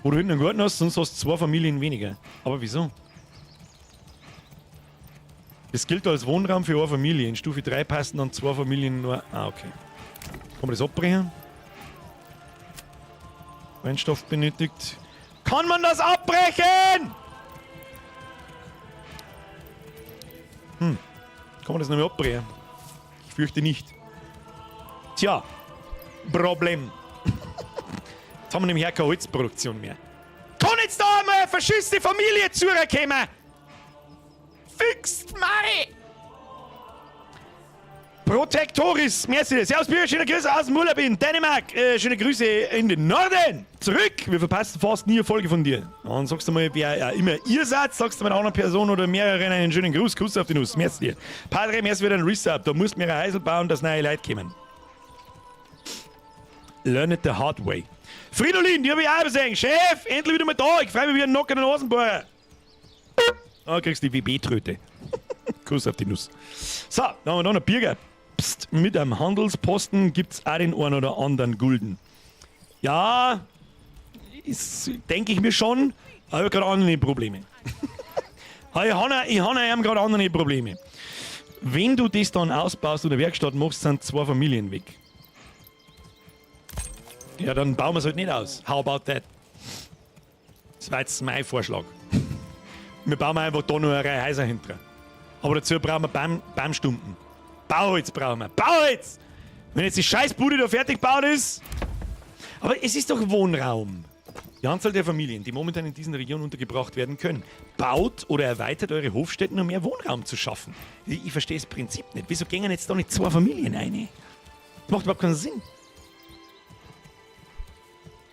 [SPEAKER 1] Wo du hinten einen Garten hast, sonst hast du 2 Familien weniger. Aber wieso? Das gilt als Wohnraum für eine Familie. In Stufe 3 passen dann 2 Familien nur. Ah, okay. Kann man das abbrechen? Brennstoff benötigt. Kann man das abbrechen? Kann man das noch mehr abbrechen? Ich fürchte nicht. Tja. Problem. Jetzt haben wir nämlich auch keine Holzproduktion mehr. Kann jetzt da einmal eine verschissene Familie zurückkommen? Fixt mei! Protectoris, merci. Servus, Bürger, schöne Grüße aus dem Urlaub in Dänemark. Schöne Grüße in den Norden. Zurück, wir verpassen fast nie eine Folge von dir. Dann sagst du mal, wer ja immer ihr seid, sagst du mal einer anderen Person oder mehreren einen schönen Gruß. Kuss auf die Nuss. Merci dir. Padre, merci wieder ein Resub. Da musst du mir ein Häusl bauen, dass neue Leute kommen. Learn it the hard way. Fridolin, die hab ich auch gesehen. Chef, endlich wieder mal da. Ich freu mich wie ein Nocker in den Nasenbohrer. Da kriegst du die WB-Tröte. Kuss auf die Nuss. So, dann haben wir da noch Birger. Psst, mit einem Handelsposten gibt's auch den einen oder anderen Gulden. Ja, ist, denke ich mir schon, aber ich hab grad andere Probleme. Ich hab ja grad andere Probleme. Wenn du das dann ausbaust und eine Werkstatt machst, sind 2 Familien weg. Ja, dann bauen wir's halt nicht aus. How about that? Das war jetzt mein Vorschlag. Wir bauen einfach da noch eine Reihe Häuser hinter. Aber dazu brauchen wir Baumstumpen. Bauholz brauchen wir. Bauholz! Wenn jetzt die Scheißbude da fertig gebaut ist. Aber es ist doch Wohnraum. Die Anzahl der Familien, die momentan in diesen Regionen untergebracht werden können, baut oder erweitert eure Hofstätten, um mehr Wohnraum zu schaffen. Ich verstehe das Prinzip nicht. Wieso gehen jetzt da nicht 2 Familien rein? Das macht überhaupt keinen Sinn.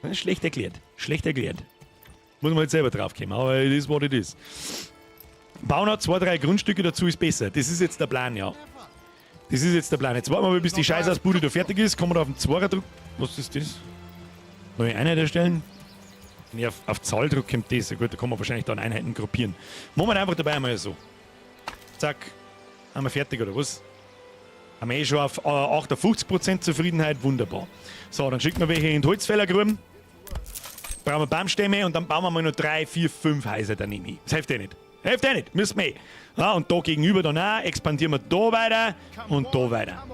[SPEAKER 1] Das ist schlecht erklärt. Schlecht erklärt. Muss man jetzt selber drauf kommen, aber it is what it is. Bauen noch 2, 3 Grundstücke dazu ist besser. Das ist jetzt der Plan, ja. Das ist jetzt der Plan. Jetzt warten wir mal, bis die Scheißausbude da fertig ist. Kommen wir da auf den Zweierndruck. Was ist das? Neue Einheit erstellen? Nee, auf Zahldruck kommt das. Ja gut, da kann man wahrscheinlich dann Einheiten gruppieren. Machen wir einfach dabei einmal so. Zack. Haben wir fertig, oder was? Haben wir eh schon auf 58% Zufriedenheit. Wunderbar. So, dann schicken wir welche in die Holzfällergruben. Brauchen wir Baumstämme und dann bauen wir mal noch 3, 4, 5 Häuser daneben hin. Das hilft eh nicht. Hilft eh nicht. Müssen wir eh. Ja, und da gegenüber dann auch expandieren wir da weiter und da weiter.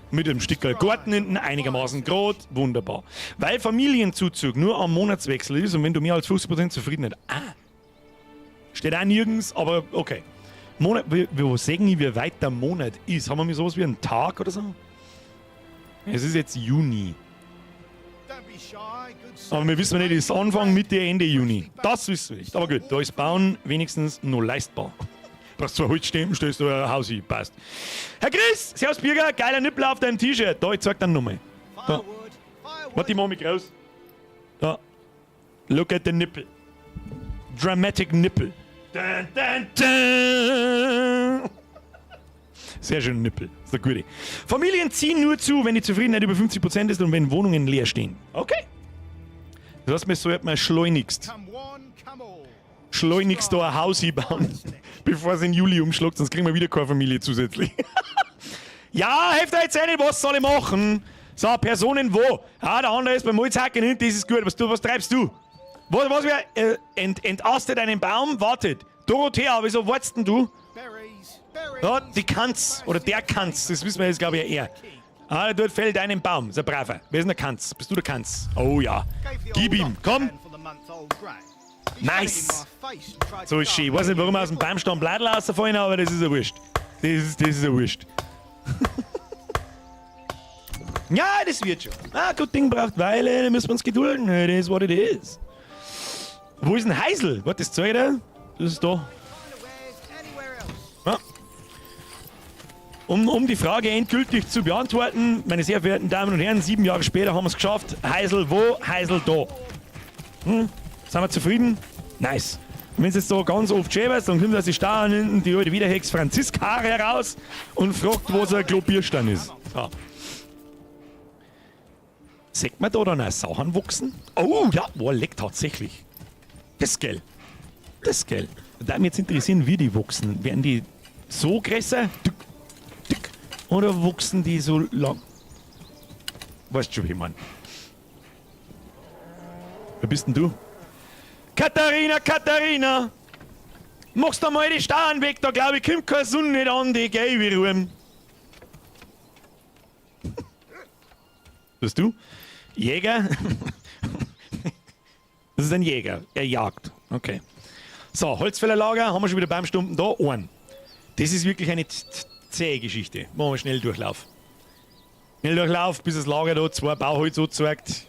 [SPEAKER 1] Mit einem Stückerl Garten hinten, einigermaßen grad, wunderbar. Weil Familienzuzug nur am Monatswechsel ist und wenn du mehr als 50% Zufriedenheit. Ah, steht auch nirgends, aber okay. Monat, wo sehen wir, wie weit der Monat ist? Haben wir sowas wie einen Tag oder so? Es ist jetzt Juni. Aber wir wissen nicht, ist Anfang, Mitte, Ende Juni. Das wissen wir nicht. Aber gut, da ist Bauen wenigstens noch leistbar. Brauchst 2 Holzstämme, stellst du ein Haus hin, passt. Herr Chris, servus Birger, geiler Nippel auf deinem T-Shirt. Da, ich zeig dann nochmal. Da. Warte, ich mach mich groß. Da. Look at the nipple. Dramatic nipple. Dun, dun, dun. Sehr schön Nippel. Ist eine gute. Familien ziehen nur zu, wenn die Zufriedenheit über 50% ist und wenn Wohnungen leer stehen. Okay. Das heißt, mir sollte man schleunigst. Schleunigst da ein Haus hinbauen, bevor es in Juli umschlägt, sonst kriegen wir wieder keine Familie zusätzlich. Ja, helft euch jetzt nicht, was soll ich machen? So, Personen wo? Ah, der andere ist beim Holzhacken hinten, das ist gut. Was, du, was treibst du? Was wer entastet einen Baum? Wartet. Dorothea, wieso wartest denn du? Ja, die Kanz. Oder der Kanz. Das wissen wir jetzt, glaube ich, eher. Ah, der dort fällt einen Baum. Ist ein braver. Wer ist denn der Kanz? Bist du der Kanz? Oh ja. Gib ihm. Komm. Nice. So ist schön. Ich weiß nicht, warum aus dem Baumstamm Bladel rausfallen, aber das ist ja wurscht. Das ist ja wurscht. Ja, das wird schon. Ah, gut Ding braucht Weile, da müssen wir uns gedulden. It is what it is. Wo ist denn Heisel? Was, das zeigt er? Das ist da. Ja. Um die Frage endgültig zu beantworten, meine sehr verehrten Damen und Herren, 7 Jahre später haben wir es geschafft. Heisel wo? Heisel da. Hm? Sind wir zufrieden? Nice. Und wenn es jetzt so ganz oft schäberst, dann kommt aus den Staren hinten die alte Wiederhex Franziska heraus und fragt, wo so ein Klopierstand ist. So. Sieht man da dann auch Sachen wachsen? Oh ja, boah, leck tatsächlich. Das ist geil. Das ist geil. Da mich jetzt interessieren, wie die wachsen. Werden die so größer? Dick, dick, oder wachsen die so lang? Weißt schon, wie ich mein. Wer bist denn du? Katharina, Katharina! Machst du mal die Starren weg, da glaub ich, kommt keine Sonne nicht an, die gelbe Ruhe. Bist du? Jäger? Das ist ein Jäger. Er jagt. Okay. So, Holzfällerlager haben wir schon wieder beim Stumpen da. Einen. Das ist wirklich eine zähe Geschichte. Machen wir schnell Durchlauf. Schnell Durchlauf, bis das Lager da 2 Bauholz anzeigt.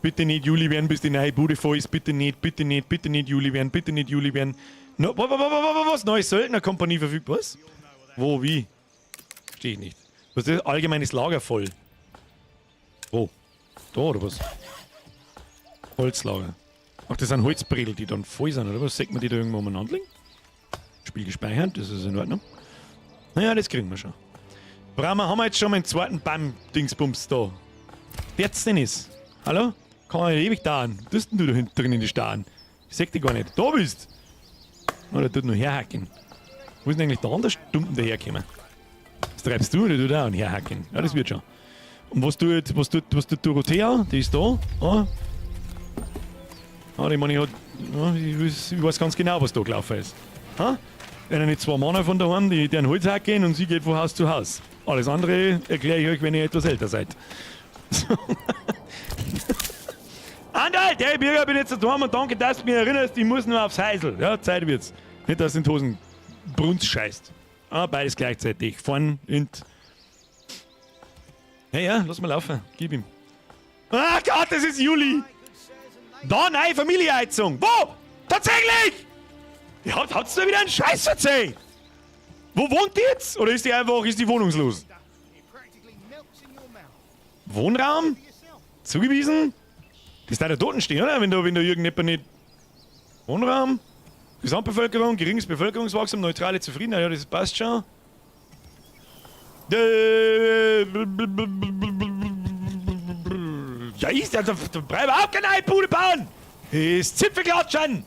[SPEAKER 1] Bitte nicht Juli werden, bis die neue Bude voll ist. Bitte nicht, bitte nicht, bitte nicht Juli werden, bitte nicht Juli werden. No, was? Neue Söldnerkompanie verfügbar? Was? Wo, wie? Verstehe ich nicht. Was ist das? Allgemeines Lager voll. Wo? Da oder was? Holzlager. Ach, das sind Holzbredel, die dann voll sind, oder was? Sieht man die da irgendwo umeinander liegen? Spiel gespeichert, das ist in Ordnung. Naja, das kriegen wir schon. Brauchen wir, haben wir jetzt schon mal einen zweiten Bam-Dingsbums da. Jetzt denn ist. Hallo? Kann man nicht ewig dauern. Was tust denn du da hinten drin in die Starren? Ich seh dich gar nicht. Da bist! Oh, der tut nur herhacken. Wo ist denn eigentlich der andere Stumpen dahergekommen? Was treibst du? Der tut auch herhacken. Ja, das wird schon. Und was tut Dorothea? Die ist da. Oh. Ah, die meine, ich, hat, ja, ich weiß ganz genau, was da gelaufen ist. Ha? Wenn nicht 2 Männer von daheim, die deren Holz hacken und sie geht von Haus zu Haus. Alles andere erkläre ich euch, wenn ihr etwas älter seid. So. Anderl, der Bürger, bin jetzt daheim und danke, dass du mich erinnerst, ich muss nur aufs Heisel. Ja, Zeit wird's. Nicht, dass in die Hosen Brunz scheißt. Ah, beides gleichzeitig. Vorn und. Ja, ja, lass mal laufen. Gib ihm. Ah Gott, das ist Juli! Da, nein, Familienheizung! Wo? Tatsächlich! Ihr habt's da wieder einen Scheiß erzählt! Wo wohnt die jetzt? Oder ist die einfach, ist die wohnungslos? Wohnraum? Zugewiesen? Das ist da der Toten stehen, oder? Wenn da irgendjemand nicht. Wohnraum? Gesamtbevölkerung, geringes Bevölkerungswachstum, neutrale Zufriedenheit, ja, das passt schon. Ja, ist ja, da brauchen wir auch keine Bude bauen! Ist Zipfelklatschen!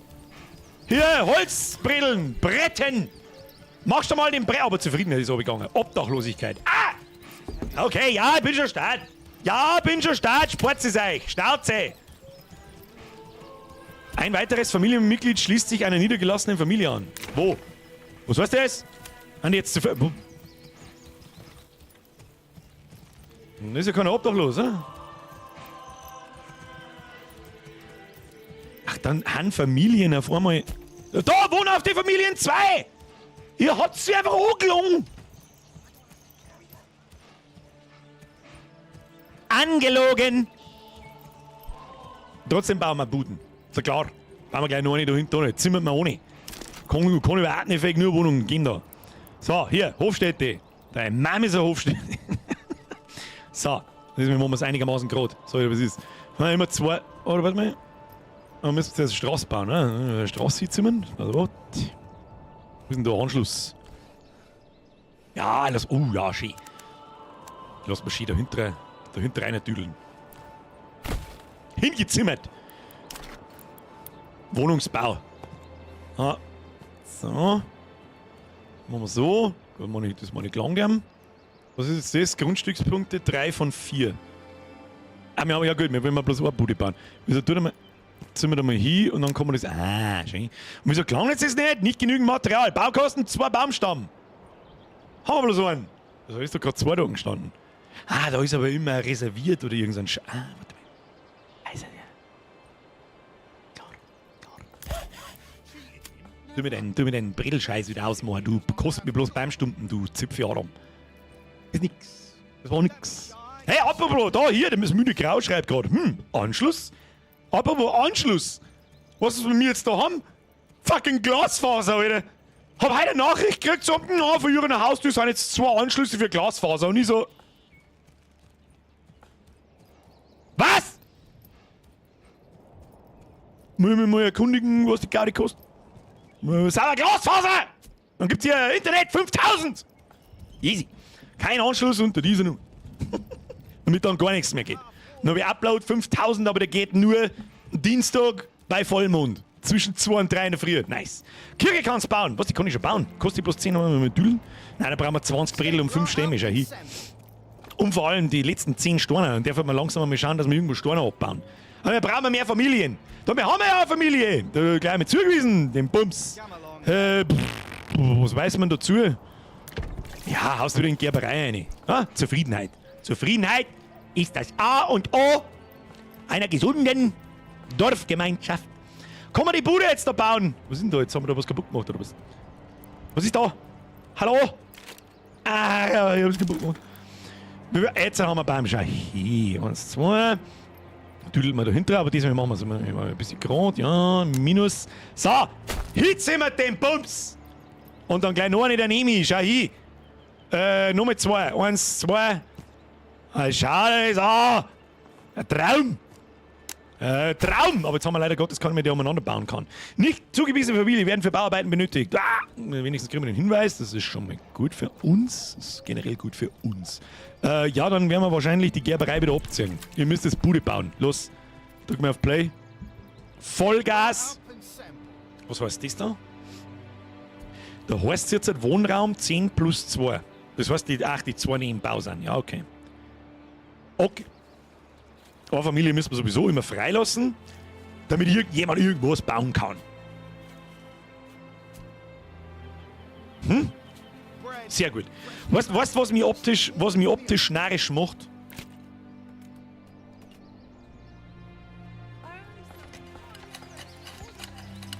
[SPEAKER 1] Hier, Holzbredeln, Bretten! Machst du mal den Brett, aber Zufriedenheit ist runtergegangen. Obdachlosigkeit. Ah! Okay, ja, ich bin schon stark. Ja, bin schon stark. Sport es euch. Schnauze! Ein weiteres Familienmitglied schließt sich einer niedergelassenen Familie an. Wo? Was heißt das? Haben die jetzt zu wo? Das ist ja kein Obdachlos, oder? Ach, dann haben Familien auf einmal... Da wohnen auf die Familien 2! Ihr habt sie einfach angelogen! Angelogen! Trotzdem bauen wir Buden. Ist ja klar. Bauen wir gleich noch eine da hinten ohne. Zimmern wir ohne. Kann überhaupt nicht fähig, nur Wohnungen gehen da. So, hier, Hofstätte. Deine Mama ist eine Hofstätte. So, das machen wir es einigermaßen grad. So, was ist. Haben wir immer zwei. Oder warte mal. Wir müssen zuerst eine Straße bauen, ne? Eine Straße hinzimmern. Also, was? Wo ist denn da Anschluss? Ja, lass. Oh, ja, schön. Lass mal schön dahinter rein düdeln. Hingezimmert! Wohnungsbau. Ah, so. Machen wir so. Das mache ich lang gern. Was ist jetzt das? Grundstückspunkte 3 von 4. Ah, wir haben ja gut, wir wollen mal bloß eine Bude bauen. Wieso tut er mal, ziehen wir da mal hin und dann kann man das. Ah, schön. Und wieso klang jetzt das nicht? Nicht genügend Material. Baukosten, 2 Baumstamm. Haben wir bloß einen. Da ist doch gerade 2 da gestanden. Ah, da ist aber immer reserviert oder irgendein Sch. Ah, warte mal. Also, ja. Klar, klar. Du mit deinen Brettelscheiß wieder ausmachen. Du kostet mir bloß Baumstumpen, du Zipfeladam. Ist nix. Das war nix. Hey, apropos, da, hier, der müde Grau schreibt gerade. Anschluss? Apropos Anschluss. Was ist mit mir jetzt da haben? Fucking Glasfaser, Alter. Hab heute eine Nachricht gekriegt, so, na, vor ihrer Haustür sind jetzt 2 Anschlüsse für Glasfaser. Und ich so... Was? Muss ich mich mal erkundigen, was die Gaudi kostet? Sauber Glasfaser! Dann gibt's hier Internet 5000! Easy. Kein Anschluss unter dieser Nummer. Damit dann gar nichts mehr geht. Dann hab ich Upload 5000, aber der geht nur Dienstag bei Vollmond. Zwischen 2 und 3 in der Früh. Nice. Kirche kannst bauen. Was, die kann ich schon bauen? Kostet die bloß 10 Euro mit Düllen? Nein, da brauchen wir 20 Bredel und 5 Stämme. Schau hin. Und vor allem die letzten 10 Steine. Und darf man langsam mal schauen, dass wir irgendwo Steine abbauen. Aber wir brauchen mehr Familien. Da wir haben ja eine Familie. Da gleich mit zugewiesen, den Bums. Was weiß man dazu? Ja, haust du wieder in die Gerberei rein. Ah, Zufriedenheit. Zufriedenheit ist das A und O einer gesunden Dorfgemeinschaft. Kann man die Bude jetzt da bauen? Was ist denn da jetzt? Haben wir da was kaputt gemacht oder was? Was ist da? Hallo? Ah, ja, ich hab's kaputt gemacht. Jetzt haben wir beim Schau. Hier, 1, 2. Düdelt man dahinter, aber diesmal machen wir es ein bisschen gerade. Ja, minus. So, jetzt sind wir den Bums. Und dann gleich noch eine, der nehme ich. Schau hin. Nochmal 2. 1, 2. Ah, schau das an. Ein Traum. Traum! Aber jetzt haben wir leider Gottes keinen mehr, der umeinander bauen kann. Nicht zugewiesene Familie werden für Bauarbeiten benötigt. Ah, wenigstens kriegen wir den Hinweis. Das ist schon mal gut für uns. Das ist generell gut für uns. Ja, dann werden wir wahrscheinlich die Gerberei wieder abziehen. Ihr müsst jetzt Bude bauen. Los, drück mal auf Play. Vollgas! Was heißt das da? Da heißt es jetzt halt Wohnraum 10 plus 2. Das heißt, die, ach, die 2, die im Bau sind. Ja, okay. Okay. Eine Familie müssen wir sowieso immer freilassen, damit irgendjemand irgendwas bauen kann. Hm? Sehr gut. Weißt du, was mich optisch narrisch macht?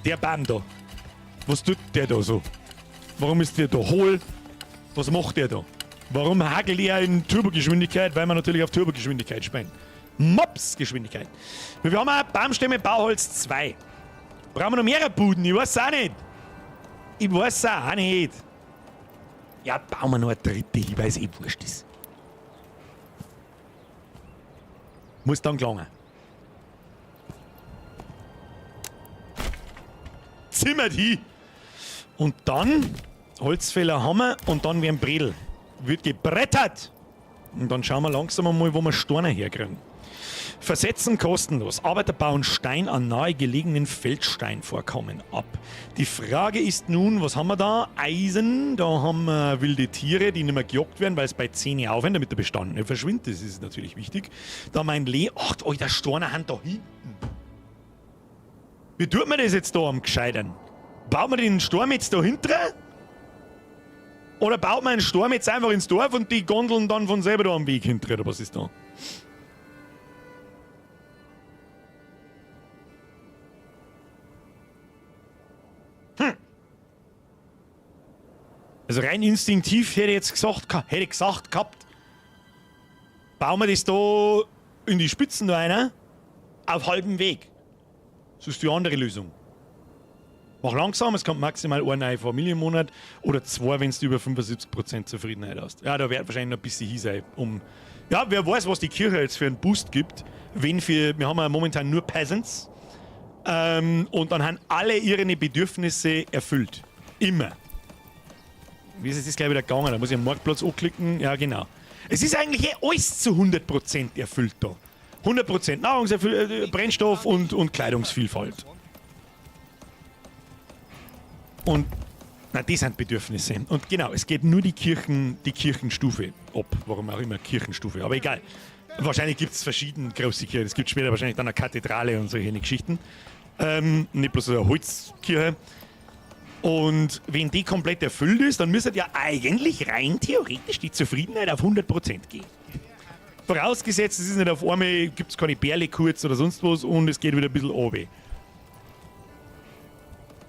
[SPEAKER 1] Der Baum da. Was tut der da so? Warum ist der da hohl? Was macht der da? Warum hagelt er in Turbogeschwindigkeit? Weil wir natürlich auf Turbogeschwindigkeit spielen. Mopsgeschwindigkeit. Wir haben auch Baumstämme, Bauholz 2. Brauchen wir noch mehrere Buden? Ich weiß auch nicht. Ich weiß auch nicht. Ja, bauen wir noch eine dritte, ich weiß eh, wurscht ist. Muss dann gelangen. Zimmert hin. Und dann Holzfäller haben wir und dann werden Bredel. Wird gebrettert. Und dann schauen wir langsam mal, wo wir Steine herkriegen. Versetzen kostenlos. Arbeiter bauen Stein an nahegelegenen Feldsteinvorkommen ab. Die Frage ist nun, was haben wir da? Eisen, da haben wir wilde Tiere, die nicht mehr gejagt werden, weil es bei 10 aufhören, damit der Bestand nicht verschwindet. Das ist natürlich wichtig. Da haben wir ein Lee. Ach, alter Steine haben da hinten. Wie tut man das jetzt da am Gescheitern? Baut man den Sturm jetzt da hinten? Oder baut man einen Sturm jetzt einfach ins Dorf und die gondeln dann von selber da am Weg hinten? Oder was ist da? Hm. Also rein instinktiv hätte ich jetzt gesagt, gehabt, bauen wir das da in die Spitzen da rein, auf halbem Weg. Das ist die andere Lösung. Mach langsam, es kommt maximal ein neuer Familie im Monat oder zwei, wenn du über 75% Zufriedenheit hast. Ja, da wird wahrscheinlich noch ein bisschen hin sein, um Ja, wer weiß, was die Kirche jetzt für einen Boost gibt. Wenn für, wir haben ja momentan nur Peasants. Und dann haben alle ihre Bedürfnisse erfüllt. Immer. Wie ist es das gleich wieder gegangen? Da muss ich am Marktplatz anklicken. Ja, genau. Es ist eigentlich eh alles zu 100% erfüllt da. 100% Nahrungserfüll Brennstoff und Kleidungsvielfalt. Und na, das sind Bedürfnisse. Und genau, es geht nur die Kirchenstufe ab. Warum auch immer Kirchenstufe, aber egal. Wahrscheinlich gibt es verschiedene große Kirchen. Es gibt später wahrscheinlich dann eine Kathedrale und solche Geschichten. Nicht bloß eine Holzkirche. Und wenn die komplett erfüllt ist, dann müsste ja eigentlich rein theoretisch die Zufriedenheit auf 100% gehen. Vorausgesetzt, es ist nicht auf einmal, gibt es keine Bärle kurz oder sonst was und es geht wieder ein bisschen runter.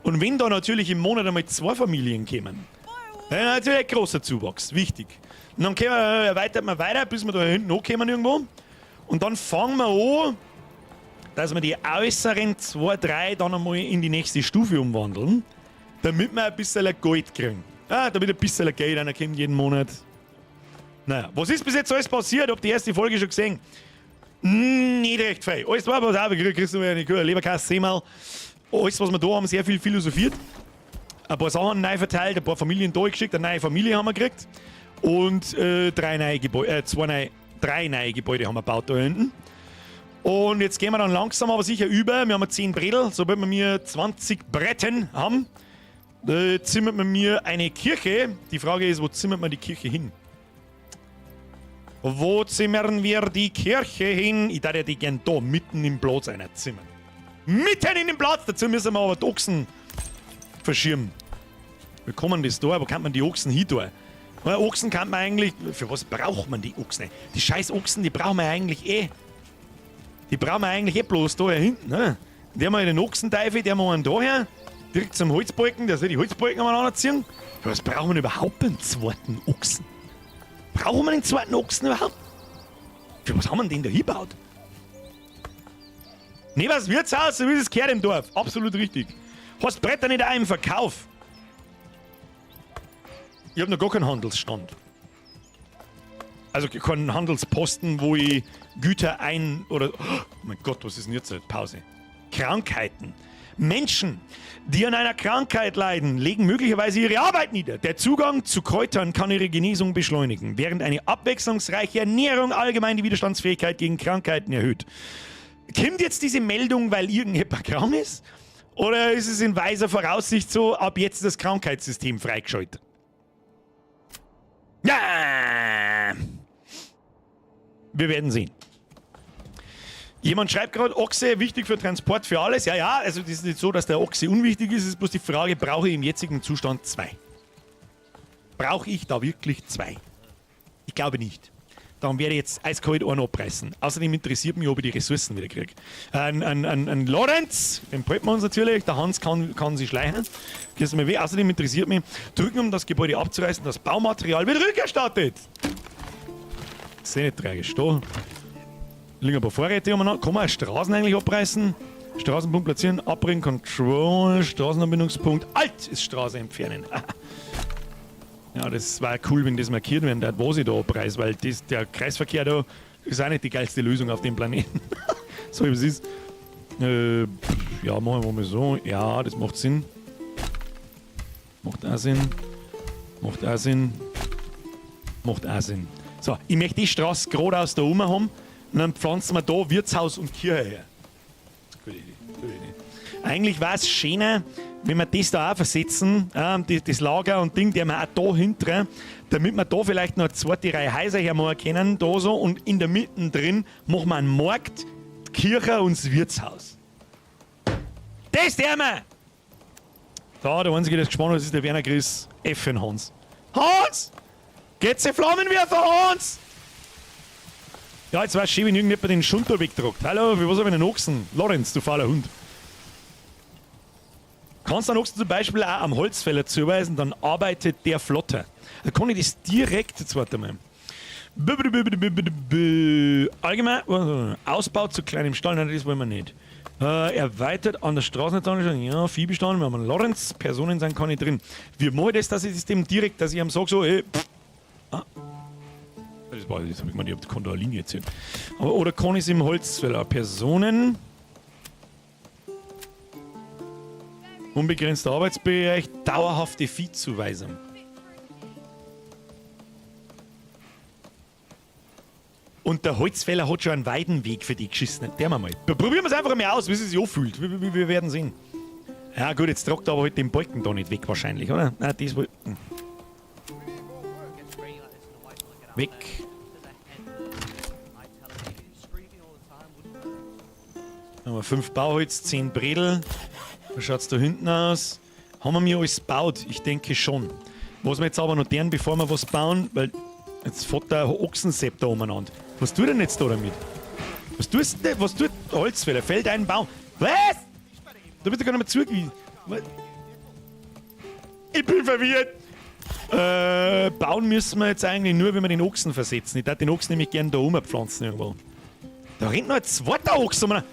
[SPEAKER 1] Und wenn da natürlich im Monat einmal zwei Familien kommen, dann ist natürlich ein großer Zuwachs, wichtig. Und dann kommen wir, erweitert man weiter, bis wir da hinten ankommen irgendwo. Und dann fangen wir an, dass wir die äußeren 2, 3 dann einmal in die nächste Stufe umwandeln, damit wir ein bisschen Geld kriegen. Ah, damit ein bisschen Geld reinkommt jeden Monat. Naja, was ist bis jetzt alles passiert? Hab die erste Folge schon gesehen? Nicht recht viel. Alles war, was auch, kriegst du eine Leberkäse, Semmel. Alles, was wir da haben, sehr viel philosophiert. Ein paar Sachen neu verteilt, ein paar Familien da geschickt, eine neue Familie haben wir gekriegt. Und drei neue Gebäude, zwei neue, drei neue Gebäude haben wir gebaut da hinten. Und jetzt gehen wir dann langsam aber sicher über. Wir haben 10 Bredel, sobald wir mir 20 Bretten haben, zimmert man mir eine Kirche. Die Frage ist, wo zimmert man die Kirche hin? Wo zimmern wir die Kirche hin? Ich darf ja die gern da mitten im Platz einer zimmern. Mitten in den Platz! Dazu müssen wir aber die Ochsen verschirmen. Wie kommen das da? Wo kann man die Ochsen hin tun? Weil Ochsen kann man eigentlich. Für was braucht man die Ochsen? Die scheiß Ochsen, die brauchen wir eigentlich eh. Die brauchen wir eigentlich eh bloß da hier hinten. Ne? Der mal den Ochsenteufel, der mal einen da her. Direkt zum Holzbalken, der soll die Holzbalken aneinander ziehen. Für was brauchen wir überhaupt einen zweiten Ochsen? Brauchen wir den zweiten Ochsen überhaupt? Für was haben wir denn da hingebaut? Ne, was Wirtshaus, so wie es gehört im Dorf. Absolut richtig. Hast Bretter nicht auch im Verkauf? Ich hab noch gar keinen Handelsstand. Also keinen Handelsposten, wo ich Güter ein- oder... Oh mein Gott, was ist denn jetzt? Pause. Krankheiten. Menschen, die an einer Krankheit leiden, legen möglicherweise ihre Arbeit nieder. Der Zugang zu Kräutern kann ihre Genesung beschleunigen, während eine abwechslungsreiche Ernährung allgemein die Widerstandsfähigkeit gegen Krankheiten erhöht. Kommt jetzt diese Meldung, weil irgendjemand krank ist? Oder ist es in weiser Voraussicht so, ab jetzt ist das Krankheitssystem freigeschaltet? Ja! Wir werden sehen. Jemand schreibt gerade, Ochse, wichtig für Transport, für alles. Ja, ja, also das ist nicht so, dass der Ochse unwichtig ist. Es ist bloß die Frage, brauche ich im jetzigen Zustand zwei? Brauche ich da wirklich zwei? Ich glaube nicht. Darum werde ich jetzt eiskalt einen abreißen. Außerdem interessiert mich, ob ich die Ressourcen wieder kriege. Ein Lorenz, den behalten wir uns natürlich. Der Hans kann sich schleichen. Gehst du mir weh. Außerdem interessiert mich, drücken, um das Gebäude abzureißen, das Baumaterial wird rückerstattet. Das ist eh nicht tragisch. Da liegen ein paar Vorräte umeinander. Kann man auch Straßen eigentlich abreißen? Straßenpunkt platzieren, abbringen, Control, Straßenanbindungspunkt. Alt ist Straße entfernen. Ja, das war cool, wenn das markiert werden würde, was ich da abreiß, weil das, der Kreisverkehr da ist auch nicht die geilste Lösung auf dem Planeten. So wie es ist. Ja, machen wir mal so. Ja, das macht Sinn. Macht auch Sinn. Macht auch Sinn. Macht auch Sinn. So, ich möchte die Straße geradeaus da oben haben und dann pflanzen wir da Wirtshaus und Kirche her. Gute Idee, gute Idee. Eigentlich war es schöner, wenn wir das da auch versetzen, das Lager und Ding, der wir auch da hinten, damit wir da vielleicht noch eine zweite Reihe Häuser hermachen können, da so, und in der Mitte drin machen wir einen Markt, die Kirche und das Wirtshaus. Das der wir! Da, der Einzige, der gespannt ist, ist der Werner Chris F. Hans. Hans! Geht's die Flammenwerfer, Hans! Ja, jetzt war es schön, wenn irgendjemand den Schunter wegdruckt. Hallo, wie was hab ich denn Ochsen? Lorenz, du fauler Hund. Kannst du einen Ochsen zum Beispiel auch am Holzfäller zuweisen, dann arbeitet der flotter. Da kann ich das direkt, jetzt warte mal. Allgemein, Ausbau zu kleinem Stall, nein, das wollen wir nicht. Erweitert an der Straßenseite, ja, Viehbestand, wir haben einen Lorenz, Personen sind keine drin. Wie mache ich das, dass ich das dem direkt, dass ich ihm sage so, ey, pff, ah. Das das war, das hab ich gemeint, ich hab, kann da eine Linie ziehen. Aber, oder kann ich es im Holzfäller? Personen. Unbegrenzter Arbeitsbereich, dauerhafte Viehzuweisung. Und der Holzfäller hat schon einen Weidenweg für die geschissen. Der mal. Probieren wir es einfach mal aus, wie es sich anfühlt. Wir werden sehen. Ja gut, jetzt tragt er aber halt den Balken da nicht weg wahrscheinlich, oder? Nein, das wohl. Weg. Haben wir 5 Bauholz, 10 Bredel. Wie schaut's da hinten aus? Haben wir mir alles gebaut? Ich denke schon. Was wir jetzt aber noch deren, bevor wir was bauen, weil jetzt fährt der Ochsensepp da umeinander. Was tut denn jetzt da damit? Was tust denn? Was tut Holzfäller? Fällt ein Baum. Was? Da bist du gar nicht mehr zugewiesen. Was? Ich bin verwirrt. Bauen müssen wir jetzt eigentlich nur, wenn wir den Ochsen versetzen. Ich darf den Ochsen nämlich gern da rumpflanzen irgendwo. Da rennt noch ein zweiter Ochse umeinander.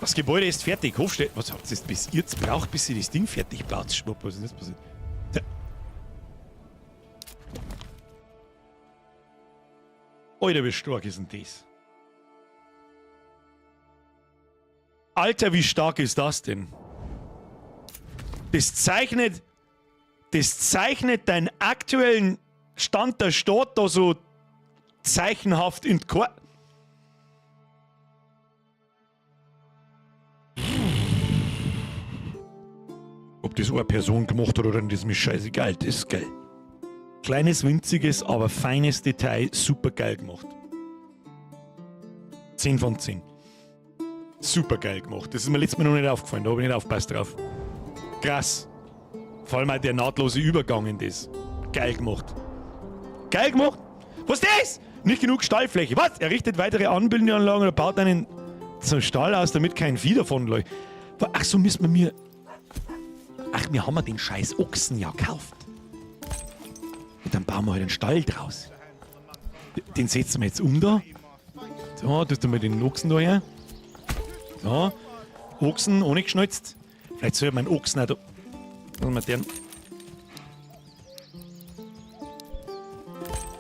[SPEAKER 1] Das Gebäude ist fertig. Hofstelle. Was habt ihr bis ihr jetzt braucht, bis ihr das Ding fertig baut? Schwupp, was ist denn das passiert? Tja. Alter, wie stark ist denn das? Alter, wie stark ist das denn? Das zeichnet deinen aktuellen Stand der Stadt da so zeichenhaft in die Karte. Ob das eine Person gemacht hat oder nicht, ist mir scheißegal, das ist geil. Kleines, winziges, aber feines Detail, super geil gemacht. 10 von 10. Super geil gemacht. Das ist mir letztes Mal noch nicht aufgefallen, da hab ich nicht aufgepasst drauf. Krass. Vor allem auch der nahtlose Übergang in das. Geil gemacht. Geil gemacht! Was ist das? Nicht genug Stallfläche. Was? Er richtet weitere Anbindeanlagen oder baut einen zum Stall aus, damit kein Vieh davonläuft. Ach so, müssen wir mir... Ach, wir haben ja den scheiß Ochsen ja gekauft. Und dann bauen wir halt einen Stall draus. Den setzen wir jetzt um da. So, tust du mal den Ochsen da her. So. Ochsen ohne geschnalzt. Vielleicht soll man einen Ochsen auch da. Lass mal den.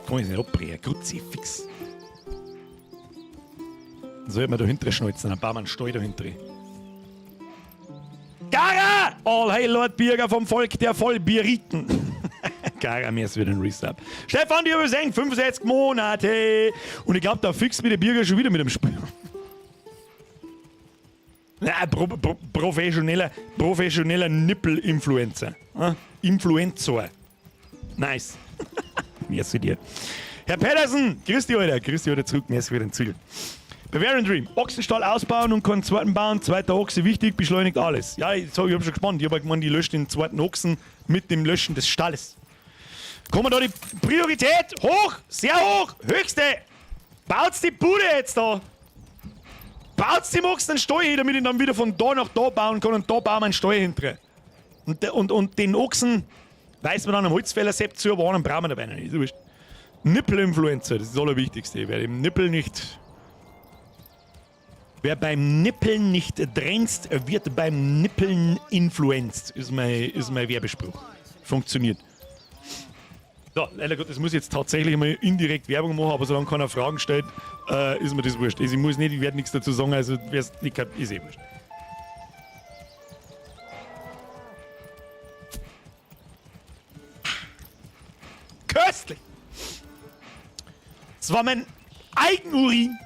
[SPEAKER 1] Kann ich nicht abbrechen. Kruzifix. Dann soll man da hinten schnalzen, dann bauen wir einen Stall da hinten. Gara! All hail Lord Birger vom Volk der Vollbieriten. Gara, mir ist wieder ein Resub. Stefan, die übersenkt 65 Monate. Und ich glaub, da fixt mir der Birger schon wieder mit dem Spiel. Na, professioneller Nippel-Influencer. Influencer. Nice. Merci dir. Herr Pedersen, grüß dich, Alter. Grüß dich, Alter, zurück. Merci für den Zügel. Bavarian Dream. Ochsenstall ausbauen und keinen zweiten bauen. Zweiter Ochse wichtig, beschleunigt alles. Ja, ich hab schon gespannt. Ich hab gemeint, die löscht den zweiten Ochsen mit dem Löschen des Stalles. Kommen wir da die Priorität hoch, sehr hoch, höchste. Baut's die Bude jetzt da. Baut's dem Ochsen einen Stall hin, damit ich ihn dann wieder von da nach da bauen kann und da bauen wir einen Stall hinter. Und den Ochsen weiß man dann am Holzfäller-Sepp zu, aber einen brauchen wir dabei noch nicht. Du bist Nippel-Influencer, das ist das Allerwichtigste. Wer dem Nippel nicht. Wer beim Nippeln nicht dränzt, wird beim Nippeln influenzt, ist mein Werbespruch. Funktioniert. So, leider Gottes muss ich jetzt tatsächlich mal indirekt Werbung machen, aber solange keiner Fragen stellt, ist mir das wurscht. Also ich muss nicht, ich werde nichts dazu sagen, also wer's nicht hat, ist eh wurscht. Köstlich! Das war mein Eigenurin.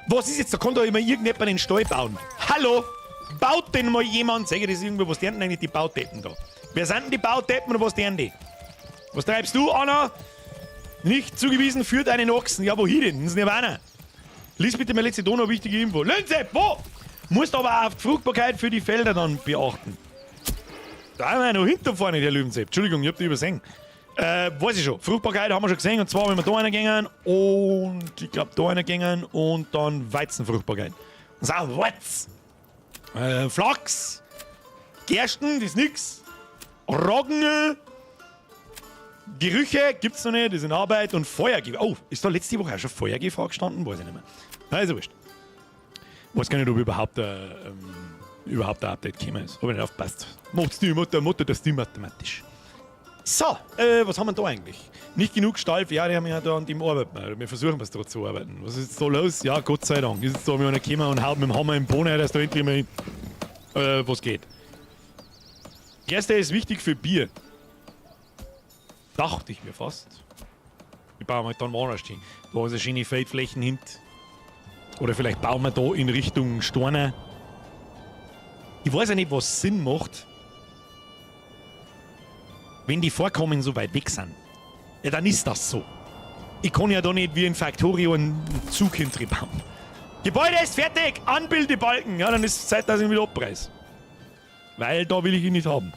[SPEAKER 1] Was ist jetzt? Da kann doch immer irgendjemand den Stall bauen. Hallo? Baut denn mal jemand? Sag ich das irgendwo, was deren denn eigentlich die Baudeppen da? Wer sind denn die Baudeppen oder was deren die? Was treibst du, Anna? Nicht zugewiesen, führt einen Ochsen. Ja, wohin denn? Ins Nirvana. Lies bitte mal letzte Donau wichtige Info. Lönse, wo? Musst aber auch auf die Fruchtbarkeit für die Felder dann beachten. Da haben wir noch hinterfahren, der Löwensepp. Entschuldigung, ich hab dich übersehen. Weiß ich schon. Fruchtbarkeit haben wir schon gesehen. Und zwar, wenn wir da reingehen und ich glaub, da reingehen und dann Weizenfruchtbarkeit. So, was? Flachs, Gersten, das ist nix. Roggen, Gerüche gibt's noch nicht, das ist in Arbeit und Feuergefahr. Oh, ist da letzte Woche auch schon Feuergefahr gestanden? Weiß ich nicht mehr. Na, ist ja wurscht. Weiß gar nicht, ob ich überhaupt Überhaupt ein Update gekommen ist. Hab ich nicht aufgepasst. Macht's die Mutter, das Team automatisch. So, was haben wir da eigentlich? Nicht genug Stall, ja, die haben ja da an dem arbeiten. Wir Wir versuchen was da zu arbeiten. Was ist jetzt da los? Ja, Gott sei Dank. Ist jetzt da einer gekommen und haut mit dem Hammer im Boden, dass da endlich mal was geht. Gerste ist wichtig für Bier. Dachte ich mir fast. Ich baue mal dann woanders hin. Da ist eine schöne Feldflächen hint. Oder vielleicht bauen wir da in Richtung Steine. Ich weiß ja nicht, was Sinn macht, wenn die Vorkommen so weit weg sind. Ja, dann ist das so. Ich kann ja da nicht wie in Factorio einen Zug hinterbauen. Gebäude ist fertig! Anbildebalken! Ja, dann ist es Zeit, dass ich ihn wieder abreiß. Weil da will ich ihn nicht haben.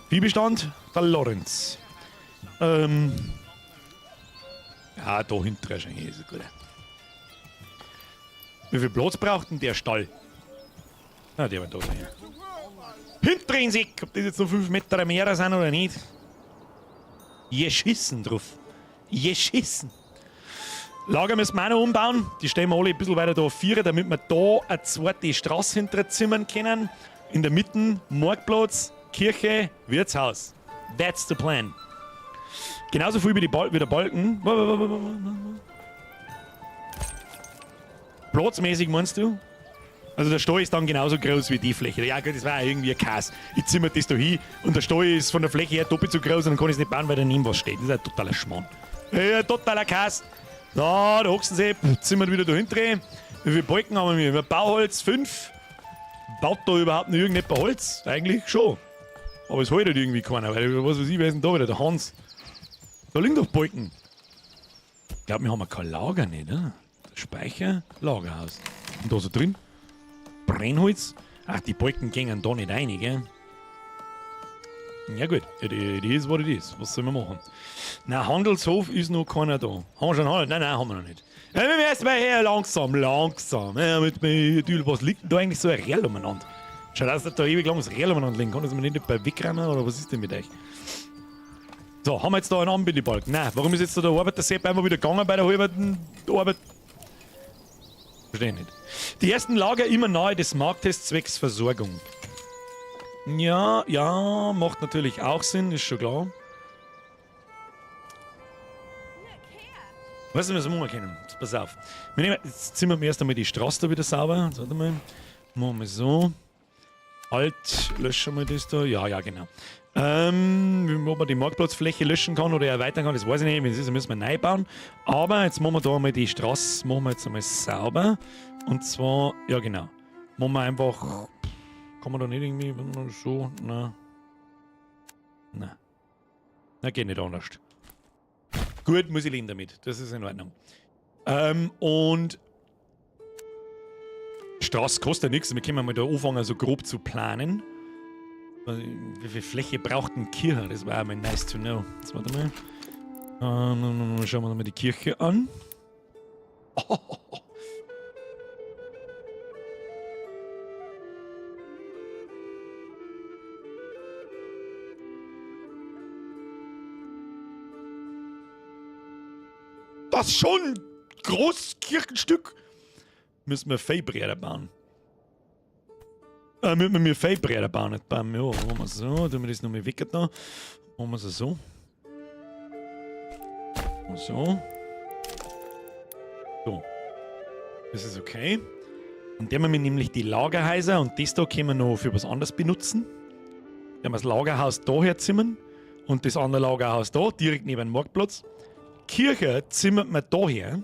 [SPEAKER 1] Viehbestand, der Lorenz. Ja, da hinten wahrscheinlich ist es gut. Wie viel Platz braucht denn der Stall? Na, der wird da sein. Hinten Sick, ob das jetzt noch 5 Meter mehr sind oder nicht. Jeschissen drauf. Jeschissen. Lager müssen wir auch noch umbauen. Die stellen wir alle ein bisschen weiter da auf 4, damit wir da eine zweite Straße hinterzimmern können. In der Mitte Marktplatz, Kirche, Wirtshaus. That's the plan. Genauso viel wie, wie der Balken. Platzmäßig meinst du? Also der Stall ist dann genauso groß wie die Fläche. Ja gut, das war ja irgendwie ein Chaos. Ich zimmer das da hin und der Stall ist von der Fläche her doppelt so groß und dann kann ich es nicht bauen, weil daneben was steht. Das ist ein totaler Schmarrn. Ja, totaler Chaos. So, da hocken sie, zimmern wieder da hinten. Wie viele Balken haben wir? Wir haben Bauholz 5. Baut da überhaupt noch irgendjemand Holz? Eigentlich schon. Aber es holt halt irgendwie keiner, weil was weiß ich, wer ist denn da wieder? Der Hans. Da liegen doch Balken. Ich glaub, wir haben kein Lager nicht, ne? Speicher, Lagerhaus. Und da so drin? Brennholz? Ach, die Balken gingen da nicht rein, gell? Ja gut, it is what it is. Was sollen wir machen? Na, Handelshof ist noch keiner da. Haben wir schon Handel? Nein, nein, haben wir noch nicht. Ja, wir müssen erst mal her, langsam, langsam. Ja, mit mir, was liegt denn da eigentlich so ein Real umeinander? Schaut aus, dass da ewig lang das Real umeinander liegen. Kann das mir nicht bei wegrennen oder was ist denn mit euch? So, haben wir jetzt da einen Anbindebalken? Nein, warum ist jetzt da der Arbeiter-Sepp einmal wieder gegangen bei der halben Arbeit? Verstehe ich nicht. Die ersten Lager immer nahe des Marktes zwecks Versorgung. Ja, ja, macht natürlich auch Sinn, ist schon klar. Weißt du, was wir machen können? Jetzt pass auf. Wir nehmen, jetzt ziehen wir erst einmal die Straße da wieder sauber. Jetzt, warte mal. Machen wir so. Alt, löschen wir das da. Ja, ja, genau. Ob man die Marktplatzfläche löschen kann oder erweitern kann, das weiß ich nicht. Wenn es ist, dann müssen wir neu bauen. Aber jetzt machen wir da mal die Straße, machen wir jetzt einmal sauber. Und zwar, ja genau. Machen wir einfach. Kann man da nicht irgendwie so? Na. Na. Na, geht nicht anders. Gut, muss ich leben damit. Das ist in Ordnung. Und Straße kostet ja nichts. Wir können mal da anfangen, so grob zu planen. Wie viel Fläche braucht ein Kirche? Das war einmal nice to know. Jetzt warte mal. Schauen wir uns mal die Kirche an. Oh. Das ist schon ein großes Kirchenstück. Müssen wir Feibräder bauen. Müssen wir Feibräder bauen, nicht bauen. Ja, machen wir so. Tun wir das nochmal weg da. Machen wir es so. Und so. So. Das ist okay. Und der haben wir nämlich die Lagerhäuser und das da können wir noch für was anderes benutzen. Wir haben das Lagerhaus da herzimmern und das andere Lagerhaus da, direkt neben dem Marktplatz. Kirche zimmert man da her.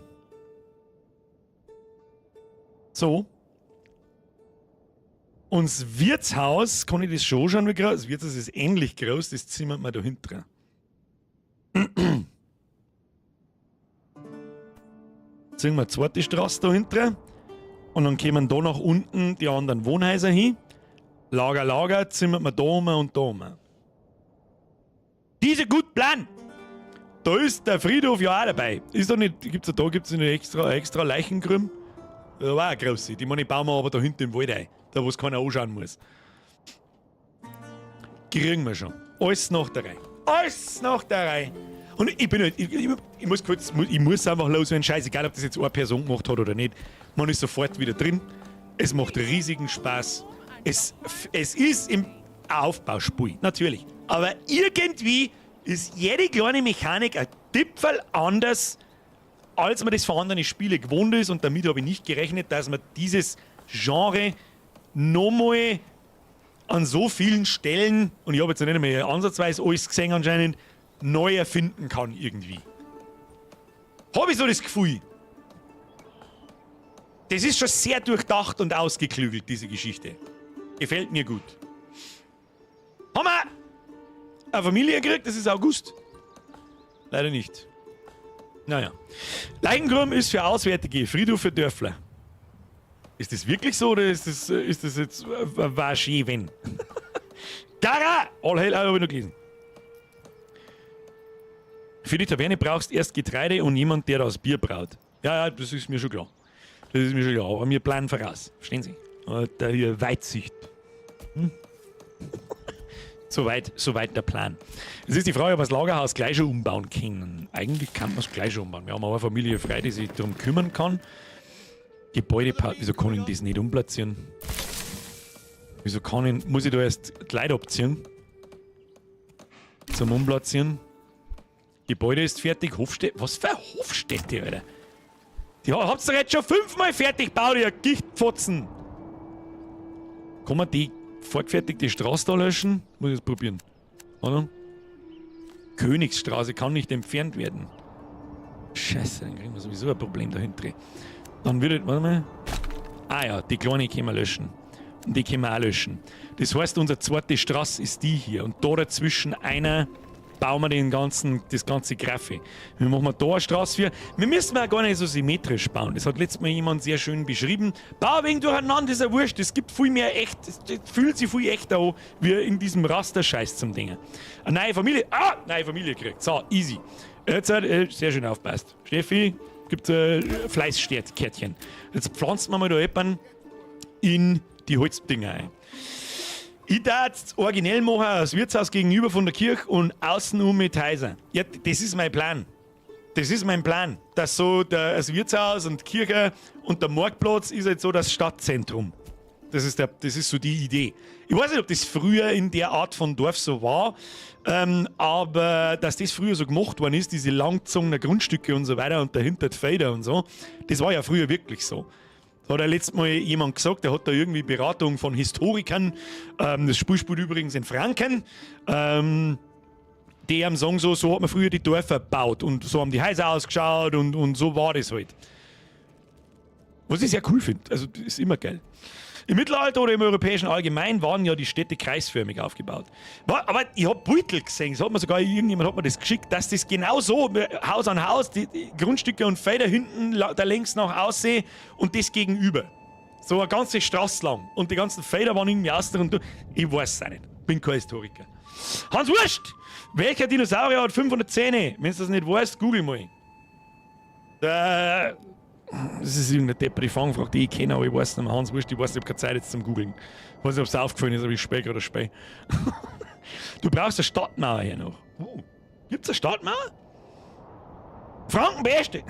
[SPEAKER 1] So. Und das Wirtshaus, kann ich das schon anschauen, wie groß? Das Wirtshaus ist ähnlich groß, das zimmert man da hinten. Ziehen wir eine zweite Straße da hinten. Und dann kommen da nach unten die anderen Wohnhäuser hin. Lager, Lager, zimmert man da um und da um. Dieser gut Plan! Da ist der Friedhof ja auch dabei. Ist da nicht, gibt's da, gibt's nicht extra Leichengrüm? Da war auch große. Die meine ich bauen wir aber da hinten im Wald ein. Da, wo's keiner anschauen muss. Kriegen wir schon. Alles nach der Reihe. Alles nach der Reihe. Und ich bin halt, ich, ich, ich muss kurz, ich muss einfach loswerden. Scheißegal, ob das jetzt eine Person gemacht hat oder nicht. Man ist sofort wieder drin. Es macht riesigen Spaß. Es ist im Aufbauspiel, natürlich. Aber irgendwie ist jede kleine Mechanik ein Tipferl anders, als man das von anderen Spielen gewohnt ist. Und damit habe ich nicht gerechnet, dass man dieses Genre nochmal an so vielen Stellen, und ich habe jetzt nicht mehr ansatzweise alles gesehen anscheinend, neu erfinden kann irgendwie. Habe ich so das Gefühl. Das ist schon sehr durchdacht und ausgeklügelt, diese Geschichte. Gefällt mir gut. Haben wir eine Familie gekriegt? Das ist August. Leider nicht. Naja. Leichengrum ist für Auswärtige, Friedhof für Dörfler. Ist das wirklich so oder ist das jetzt war schön, wenn? Gara! All hail, habe ich noch gelesen. Für die Taverne brauchst erst Getreide und jemand, der das Bier braut. Ja, das ist mir schon klar. Das ist mir schon klar. Aber wir planen voraus. Verstehen Sie? Da hier Weitsicht. Soweit der Plan. Es ist die Frage, ob wir das Lagerhaus gleich schon umbauen können. Eigentlich kann man es gleich schon umbauen. Wir haben aber eine Familie frei, die sich darum kümmern kann. Gebäude, wieso kann ich das nicht umplatzieren? Wieso kann ich, muss ich da erst die Leute abziehen? Zum Umplatzieren. Gebäude ist fertig, Hofstätte. Was für Hofstätte, Alter? Die habt ihr jetzt schon 5-mal fertig gebaut, ihr Gichtfotzen. Kann man die vorgefertigte Straße da löschen? Muss ich jetzt probieren. Oder? Königsstraße kann nicht entfernt werden. Scheiße, dann kriegen wir sowieso ein Problem dahinter. Dann wird, warte mal. Ah ja, die kleine können wir löschen. Und die können wir auch löschen. Das heißt, unsere zweite Straße ist die hier. Und da dazwischen einer bauen wir das ganze Graffe. Wir machen da eine Straße für. Wir müssen auch gar nicht so symmetrisch bauen. Das hat letztes Mal jemand sehr schön beschrieben. Bau ein wenig durcheinander, ist ja wurscht. Es gibt viel mehr echt, es fühlt sich viel echter an, wie in diesem Rasterscheiß zum Ding. Eine neue Familie. Ah, neue Familie gekriegt. So, easy. Jetzt hat sehr schön aufpasst. Steffi, gibt Fleißkärtchen. Jetzt pflanzen wir mal da jemanden in die Holzdinger ein. Ich darf jetzt originell machen, das Wirtshaus gegenüber von der Kirche und außen um mit Häusern. Ja, das ist mein Plan. Das ist mein Plan. Dass so das Wirtshaus und die Kirche und der Marktplatz ist halt so das Stadtzentrum. Das ist so die Idee. Ich weiß nicht, ob das früher in der Art von Dorf so war, aber dass das früher so gemacht worden ist, diese langgezogenen Grundstücke und so weiter und dahinter die Felder und so, das war ja früher wirklich so. Da hat ja letztes Mal jemand gesagt, der hat da irgendwie Beratung von Historikern, das Spiel spielt übrigens in Franken, die haben sagen so, so hat man früher die Dörfer gebaut und so haben die Häuser ausgeschaut und so war das halt. Was ich sehr cool finde, also das ist immer geil. Im Mittelalter oder im europäischen Allgemein waren ja die Städte kreisförmig aufgebaut. Aber ich hab Beutel gesehen, das hat mir sogar irgendjemand hat mir das geschickt, dass das genau so, Haus an Haus, die Grundstücke und Felder hinten da längs nach aussehen und das gegenüber. So eine ganze Straße lang. Und die ganzen Felder waren irgendwie außen und du. Ich weiß es auch nicht. Bin kein Historiker. Hans Wurst! Welcher Dinosaurier hat 500 Zähne? Wenn du das nicht weißt, google mal. Das ist irgendeine depperte Fangfrage, die ich kenne, aber ich weiß nicht mehr. Hans Wurst, ich weiß nicht, ich hab keine Zeit jetzt zum Googeln. Ich weiß nicht, ob's aufgefallen ist, aber ich späh gerade Späh. Du brauchst eine Stadtmauer hier noch. Gibt's eine Stadtmauer? Frankenbeste!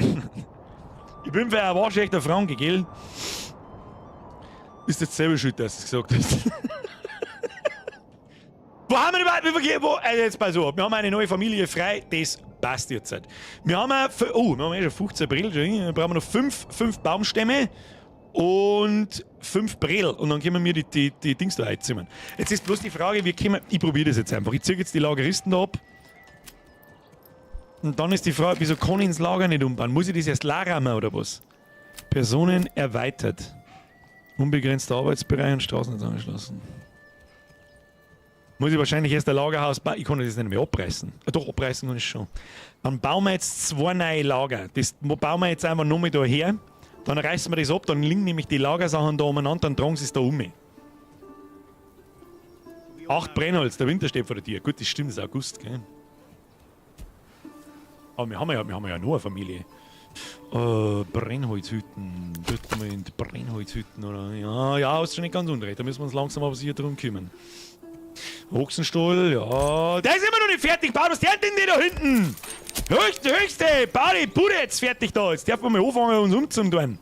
[SPEAKER 1] Ich bin für ein wahrscheinlich Franke, gell? Ist jetzt selber schuld, dass du es gesagt hast. Wo haben wir überhaupt, wie viel, wo, also jetzt pass auf, wir haben eine neue Familie frei, das passt jetzt halt. Wir haben ja, oh, wir haben eh schon 15 Brill, dann brauchen wir noch 5 Baumstämme und 5 Brill und dann können wir die Dings da einzimmern. Jetzt ist bloß die Frage, wie können wir, ich probiere das jetzt einfach, ich ziehe jetzt die Lageristen da ab. Und dann ist die Frage, wieso kann ich ins Lager nicht umbauen? Muss ich das erst lagern oder was? Personen erweitert. Unbegrenzter Arbeitsbereich und Straßennetz angeschlossen. Muss ich wahrscheinlich erst ein Lagerhaus bauen. Ich kann das nicht mehr abreißen. Doch, abreißen kann ich schon. Dann bauen wir jetzt 2 neue Lager. Das bauen wir jetzt einfach nochmal da her. Dann reißen wir das ab, dann liegen nämlich die Lagersachen da umeinander, dann tragen sie es da um. 8 Brennholz, der Winter steht vor der Tür. Gut, das stimmt, das ist August, gell? Aber wir haben ja nur eine Familie. Brennholzhütten. Dort mal in die Brennholzhütten, oder? Ja, ja, ist schon nicht ganz unrecht. Da müssen wir uns langsam aber sicher drum kümmern. Ochsenstuhl, ja. Der ist immer noch nicht fertig. Bau das der denn da hinten? Höchste, höchste! Bau die Bude jetzt fertig da. Jetzt darf man mal anfangen, uns umzutun.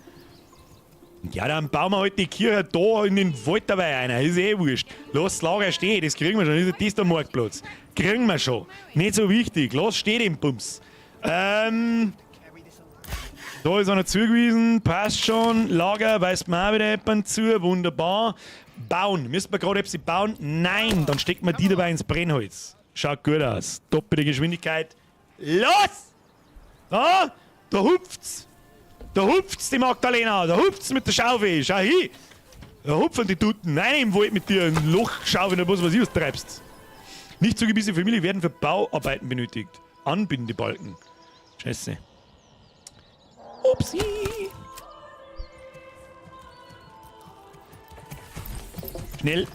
[SPEAKER 1] Ja, dann bauen wir halt die Kirche da in den Wald dabei ein. Ist eh wurscht. Lass das Lager stehen, das kriegen wir schon. Das ist der Marktplatz. Kriegen wir schon. Nicht so wichtig. Lass stehen den Bums. Da ist einer zugewiesen. Passt schon. Lager weist mir auch wieder jemand zu. Wunderbar. Bauen. Müssen wir gerade etwas bauen? Nein. Dann stecken wir die dabei ins Brennholz. Schaut gut aus. Doppelte Geschwindigkeit. Los! Da, da hupft's! Da hupft's die Magdalena, da hupft's mit der Schaufel, schau hin! Da hupfen die Tuten, nein, im Wald mit dir, ein Loch, Schaufel, oder was weiß ich, was treibst. Nicht zugewiesene Familie werden für Bauarbeiten benötigt. Anbindebalken. Scheiße. Upsi! Schnell!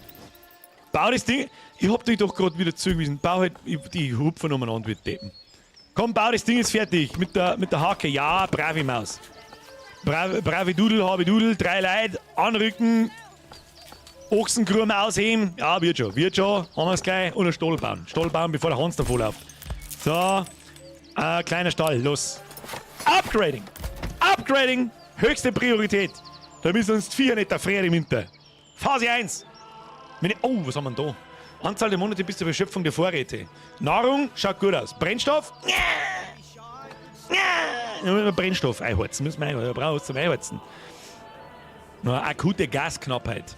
[SPEAKER 1] Bau das Ding! Ich hab dich doch grad wieder zugewiesen. Bau halt die Hupfen umeinander mit Deppen. Komm, bau das Ding jetzt fertig. Mit der Hacke. Ja, brave Maus. Brave Dudel, habe Dudel. 3 Leute anrücken. Ochsenkrumm ausheben. Ja, wird schon. Wird schon. Haben wir's gleich. Und einen Stall bauen. Stall bauen, bevor der Hans davor läuft. So. Kleiner Stall. Los. Upgrading. Upgrading. Höchste Priorität. Da müssen uns die Viecher nicht erfrieren im Winter. Phase 1. Oh, was haben wir denn da? Anzahl der Monate bis zur Verschöpfung der Vorräte. Nahrung schaut gut aus. Brennstoff? Ja. Ja. Müssen wir Brennstoff einheizen. Müssen wir einheizen. Wir brauchen was zum Einheizen. Nur akute Gasknappheit.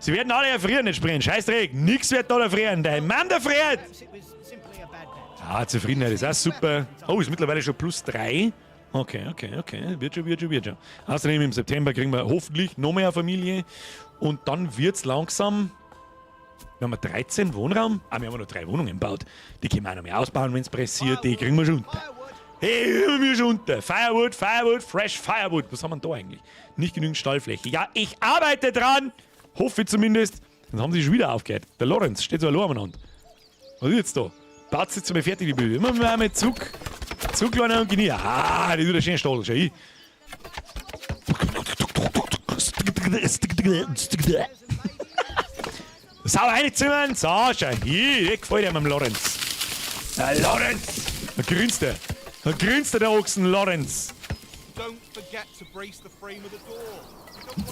[SPEAKER 1] Sie werden alle erfrieren, nicht springen. Scheißdreck. Nix wird da erfrieren. Dein Mann erfriert. Ah, Zufriedenheit ist auch super. Oh, ist mittlerweile schon plus 3. Okay, okay, okay. Wird schon, wird schon, wird schon. Außerdem im September kriegen wir hoffentlich noch mehr Familie. Und dann wird's langsam. Wir haben 13 Wohnraum. Ah, wir haben noch 3 Wohnungen gebaut. Die können wir auch noch mehr ausbauen, wenn's pressiert. Die kriegen wir schon unter. Hey, kriegen wir schon unter. Firewood, Firewood, Fresh Firewood. Was haben wir denn da eigentlich? Nicht genügend Stallfläche. Ja, ich arbeite dran. Hoffe ich zumindest. Dann haben sie schon wieder aufgehört. Der Lorenz steht so allein umeinander. Was ist jetzt da? Baut jetzt mal fertig die Bilder. Immer mal mit Zug. Zugleiner und Genier. Ah, das ist wieder schön Stall. Schau hin. Sau reinzimmern. So, schau hin. Der gefällt einem Lorenz. Der Lorenz. Da grinst er. Da grinst er, der Ochsen Lorenz.
[SPEAKER 4] Don't forget to brace the frame of the door.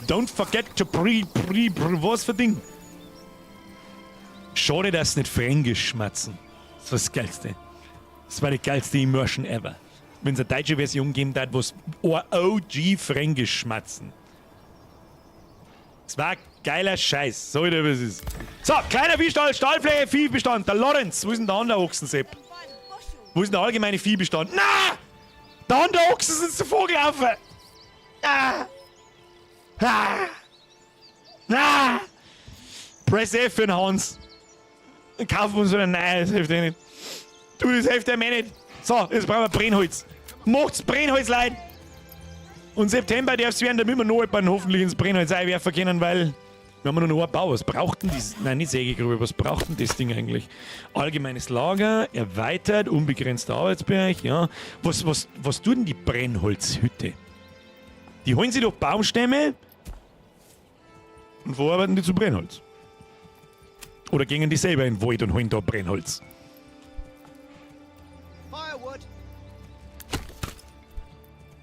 [SPEAKER 1] Don't forget to pre, pre, pre, was für Ding? Schade, dass sie nicht Fränkisch schmatzen. Das war das Geilste. Das war die geilste Immersion ever. Wenn es eine deutsche Version gegeben hat, wo es OG Fränkisch schmatzen. Das war geiler Scheiß. So wieder, was es ist. So, kleiner Viehstall, Stallfläche, Viehbestand. Der Lorenz. Wo ist denn der andere Ochsensepp? Wo ist denn der allgemeine Viehbestand? Na! Der andere Ochsen sind zuvor gelaufen! Ah! Ah! Ah! Press F für den Hans. Dann kaufen wir uns wieder. Nein, das hilft eh nicht. Du, das hilft dem eh nicht. So, jetzt brauchen wir Brennholz. Macht's Brennholz, Leute! Und September darf's werden, damit wir noch jemanden hoffentlich ins Brennholz einwerfen können, weil wir haben nur noch einen Bau. Was braucht denn das? Nein, nicht Sägegrube. Was braucht denn das Ding eigentlich? Allgemeines Lager, erweitert, unbegrenzter Arbeitsbereich, ja. Was tut denn die Brennholzhütte? Die holen sich doch Baumstämme und verarbeiten die zu Brennholz. Oder gehen die selber in den Wald und holen da Brennholz?
[SPEAKER 3] Firewood.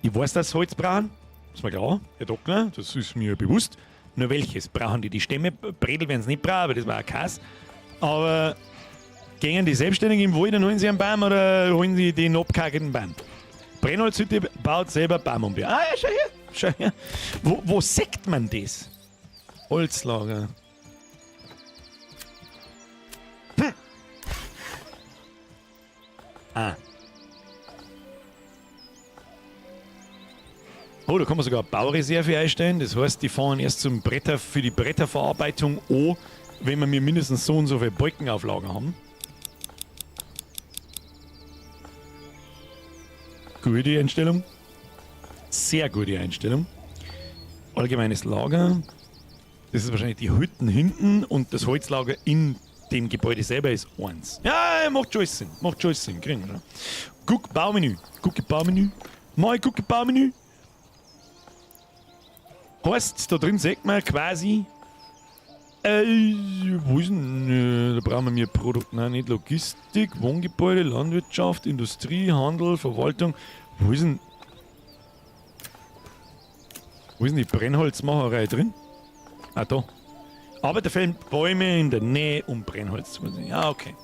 [SPEAKER 1] Ich weiß, dass Holz brauchen. Ist mir klar, Herr Dockner, das ist mir bewusst. Nur welches brauchen die? Die Stämme, Bredel werden sie nicht brauchen, aber das war ein Kass. Aber gehen die selbstständig im Wald und holen sie einen Baum oder holen sie den abgehackten Baum? Brennholzhütte baut selber Baum um. Ah, ja, schau her, schau her. Wo sägt man das? Holzlager. Ah. Oh, da kann man sogar eine Baureserve einstellen. Das heißt, die fahren erst zum Bretter, für die Bretterverarbeitung an, wenn wir mindestens so und so viele Balken auf Lager haben. Gute Einstellung. Sehr gute Einstellung. Allgemeines Lager. Das ist wahrscheinlich die Hütten hinten und das Holzlager in dem Gebäude selber ist eins. Ja, macht schon Sinn. Macht schon Sinn. Kriegen wir schon. Guck Baumenü. Guck Baumenü. Mal guck Baumenü. Heißt, da drin sieht man quasi, wo ist denn, da brauchen wir Produkt, nein, nicht Logistik, Wohngebäude, Landwirtschaft, Industrie, Handel, Verwaltung. Wo ist Wo ist denn die Brennholzmacherei drin? Ah, da. Arbeiter fällen Bäume in der Nähe, um Brennholz zu produzieren. Ja, okay.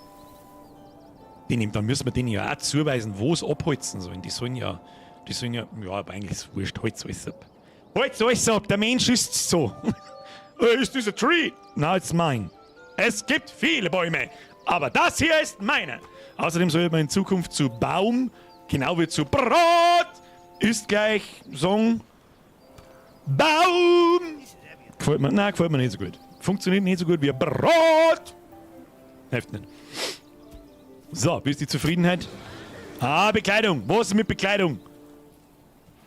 [SPEAKER 1] Den, dann müssen wir denen ja auch zuweisen, wo sie abholzen sollen. Die sollen ja, ja, aber eigentlich ist es wurscht, holz alles ab. Holz alles ab, der Mensch ist so. Is this a tree? No, it's mine. Es gibt viele Bäume, aber das hier ist meine. Außerdem soll man in Zukunft zu Baum, genau wie zu Brot, ist gleich Song Baum. Gefällt mir, nein, gefällt mir nicht so gut. Funktioniert nicht so gut wie Brot. Hilft nicht. So, wie ist die Zufriedenheit? Ah, Bekleidung. Was ist mit Bekleidung?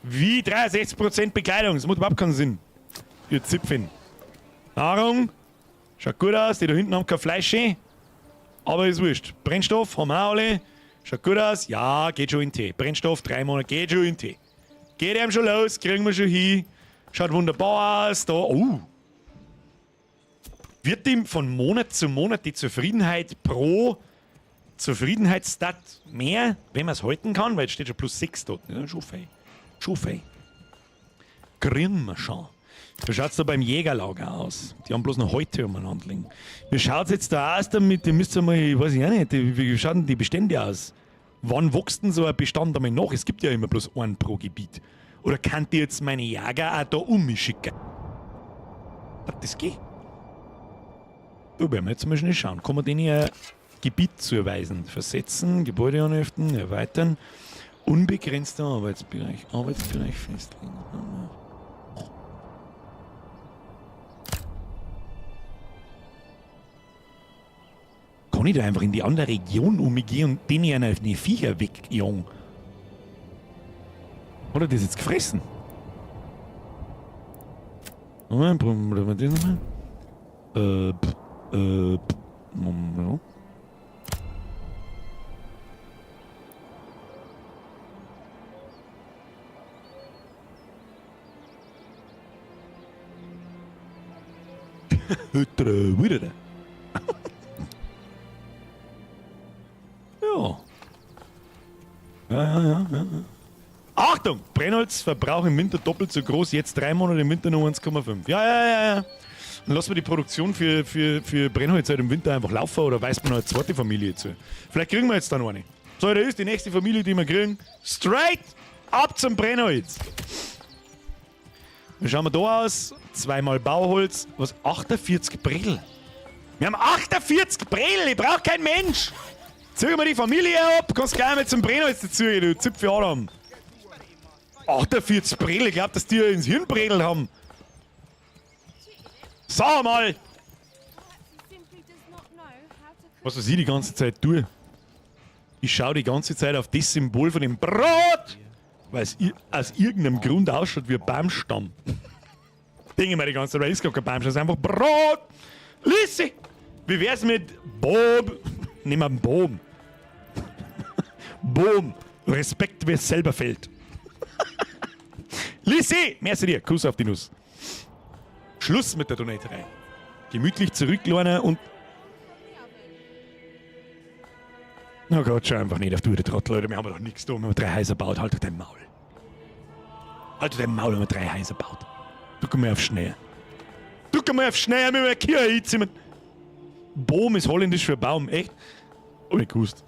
[SPEAKER 1] Wie 63% Bekleidung? Das macht überhaupt keinen Sinn. Ihr Zipfen. Nahrung. Schaut gut aus. Die da hinten haben kein Fleisch. Aber ist wurscht. Brennstoff haben wir auch alle. Schaut gut aus. Ja, geht schon in Tee. Brennstoff, 3 Monate, geht schon in Tee. Geht ihm schon los, kriegen wir schon hin. Schaut wunderbar aus. Da, oh. Wird ihm von Monat zu Monat die Zufriedenheit pro Zufriedenheitsstat mehr, wenn man es halten kann, weil jetzt steht schon plus 6 dort. Ja, schon fein. Schon fein. Kriegen wir schon. Wie schaut's da beim Jägerlager aus? Die haben bloß noch Häute umeinander liegen. Wie schaut's jetzt da aus damit? Die müsst ihr mal, weiß ich auch nicht, wie schauen denn die Bestände aus? Wann wächst denn so ein Bestand einmal nach? Es gibt ja immer bloß einen pro Gebiet. Oder kann die jetzt meine Jäger auch da umschicken? Hat das geht? Da werden wir jetzt mal schnell schauen. Kann man denen ein Gebiet zuweisen? Versetzen, Gebäude anheften, erweitern. Unbegrenzter Arbeitsbereich. Arbeitsbereich festlegen. Kann ich da einfach in die andere Region umgehen und denen eine Viecher wegjagen? Hat er das jetzt gefressen? Moment, probieren wir das nochmal. Moment. Ja. Ja. Achtung! Brennholzverbrauch im Winter doppelt so groß, jetzt 3 Monate, im Winter nur 1,5. Ja. Dann lassen wir die Produktion für Brennholz halt im Winter einfach laufen oder weist man noch eine zweite Familie zu. Vielleicht kriegen wir jetzt da noch eine. So, da ist die nächste Familie, die wir kriegen. Straight ab zum Brennholz. Wie schauen wir da aus? 2-mal Bauholz. Was? 48 Bredel. Wir haben 48 Bredel, ich brauch kein Mensch. Zieh mir die Familie ab, kannst gleich mal zum Brennholz dazu gehen, du Zipfel Adam. 48 Bredel, ich glaub, dass die ins Hirn Bredel haben. Sag mal! Was ich die ganze Zeit tue? Ich schau die ganze Zeit auf das Symbol von dem Brot, weil es aus irgendeinem Grund ausschaut wie ein Baumstamm. Denke ich mir die ganze Zeit, weil es gar kein Baumstamm, es ist einfach Brot! Lissy! Wie wär's mit Bob? Nehmen wir einen Boom. Boom. Respekt, wer es selber fällt. Lissy! Merci dir. Kuss auf die Nuss. Schluss mit der Donaterei. Gemütlich zurücklehnen und... Oh Gott, schau einfach nicht auf du, der Trottel, Alter. Wir haben doch nichts da. Wir haben 3 Häuser gebaut. Halt doch dein Maul. Halt doch dein Maul, wenn wir 3 Häuser gebaut. Drück mal auf Schnee. Drück mal auf Schnee, wir haben eine Kirche einziehen. Boom ist holländisch für Baum, echt? Hab ich gewusst.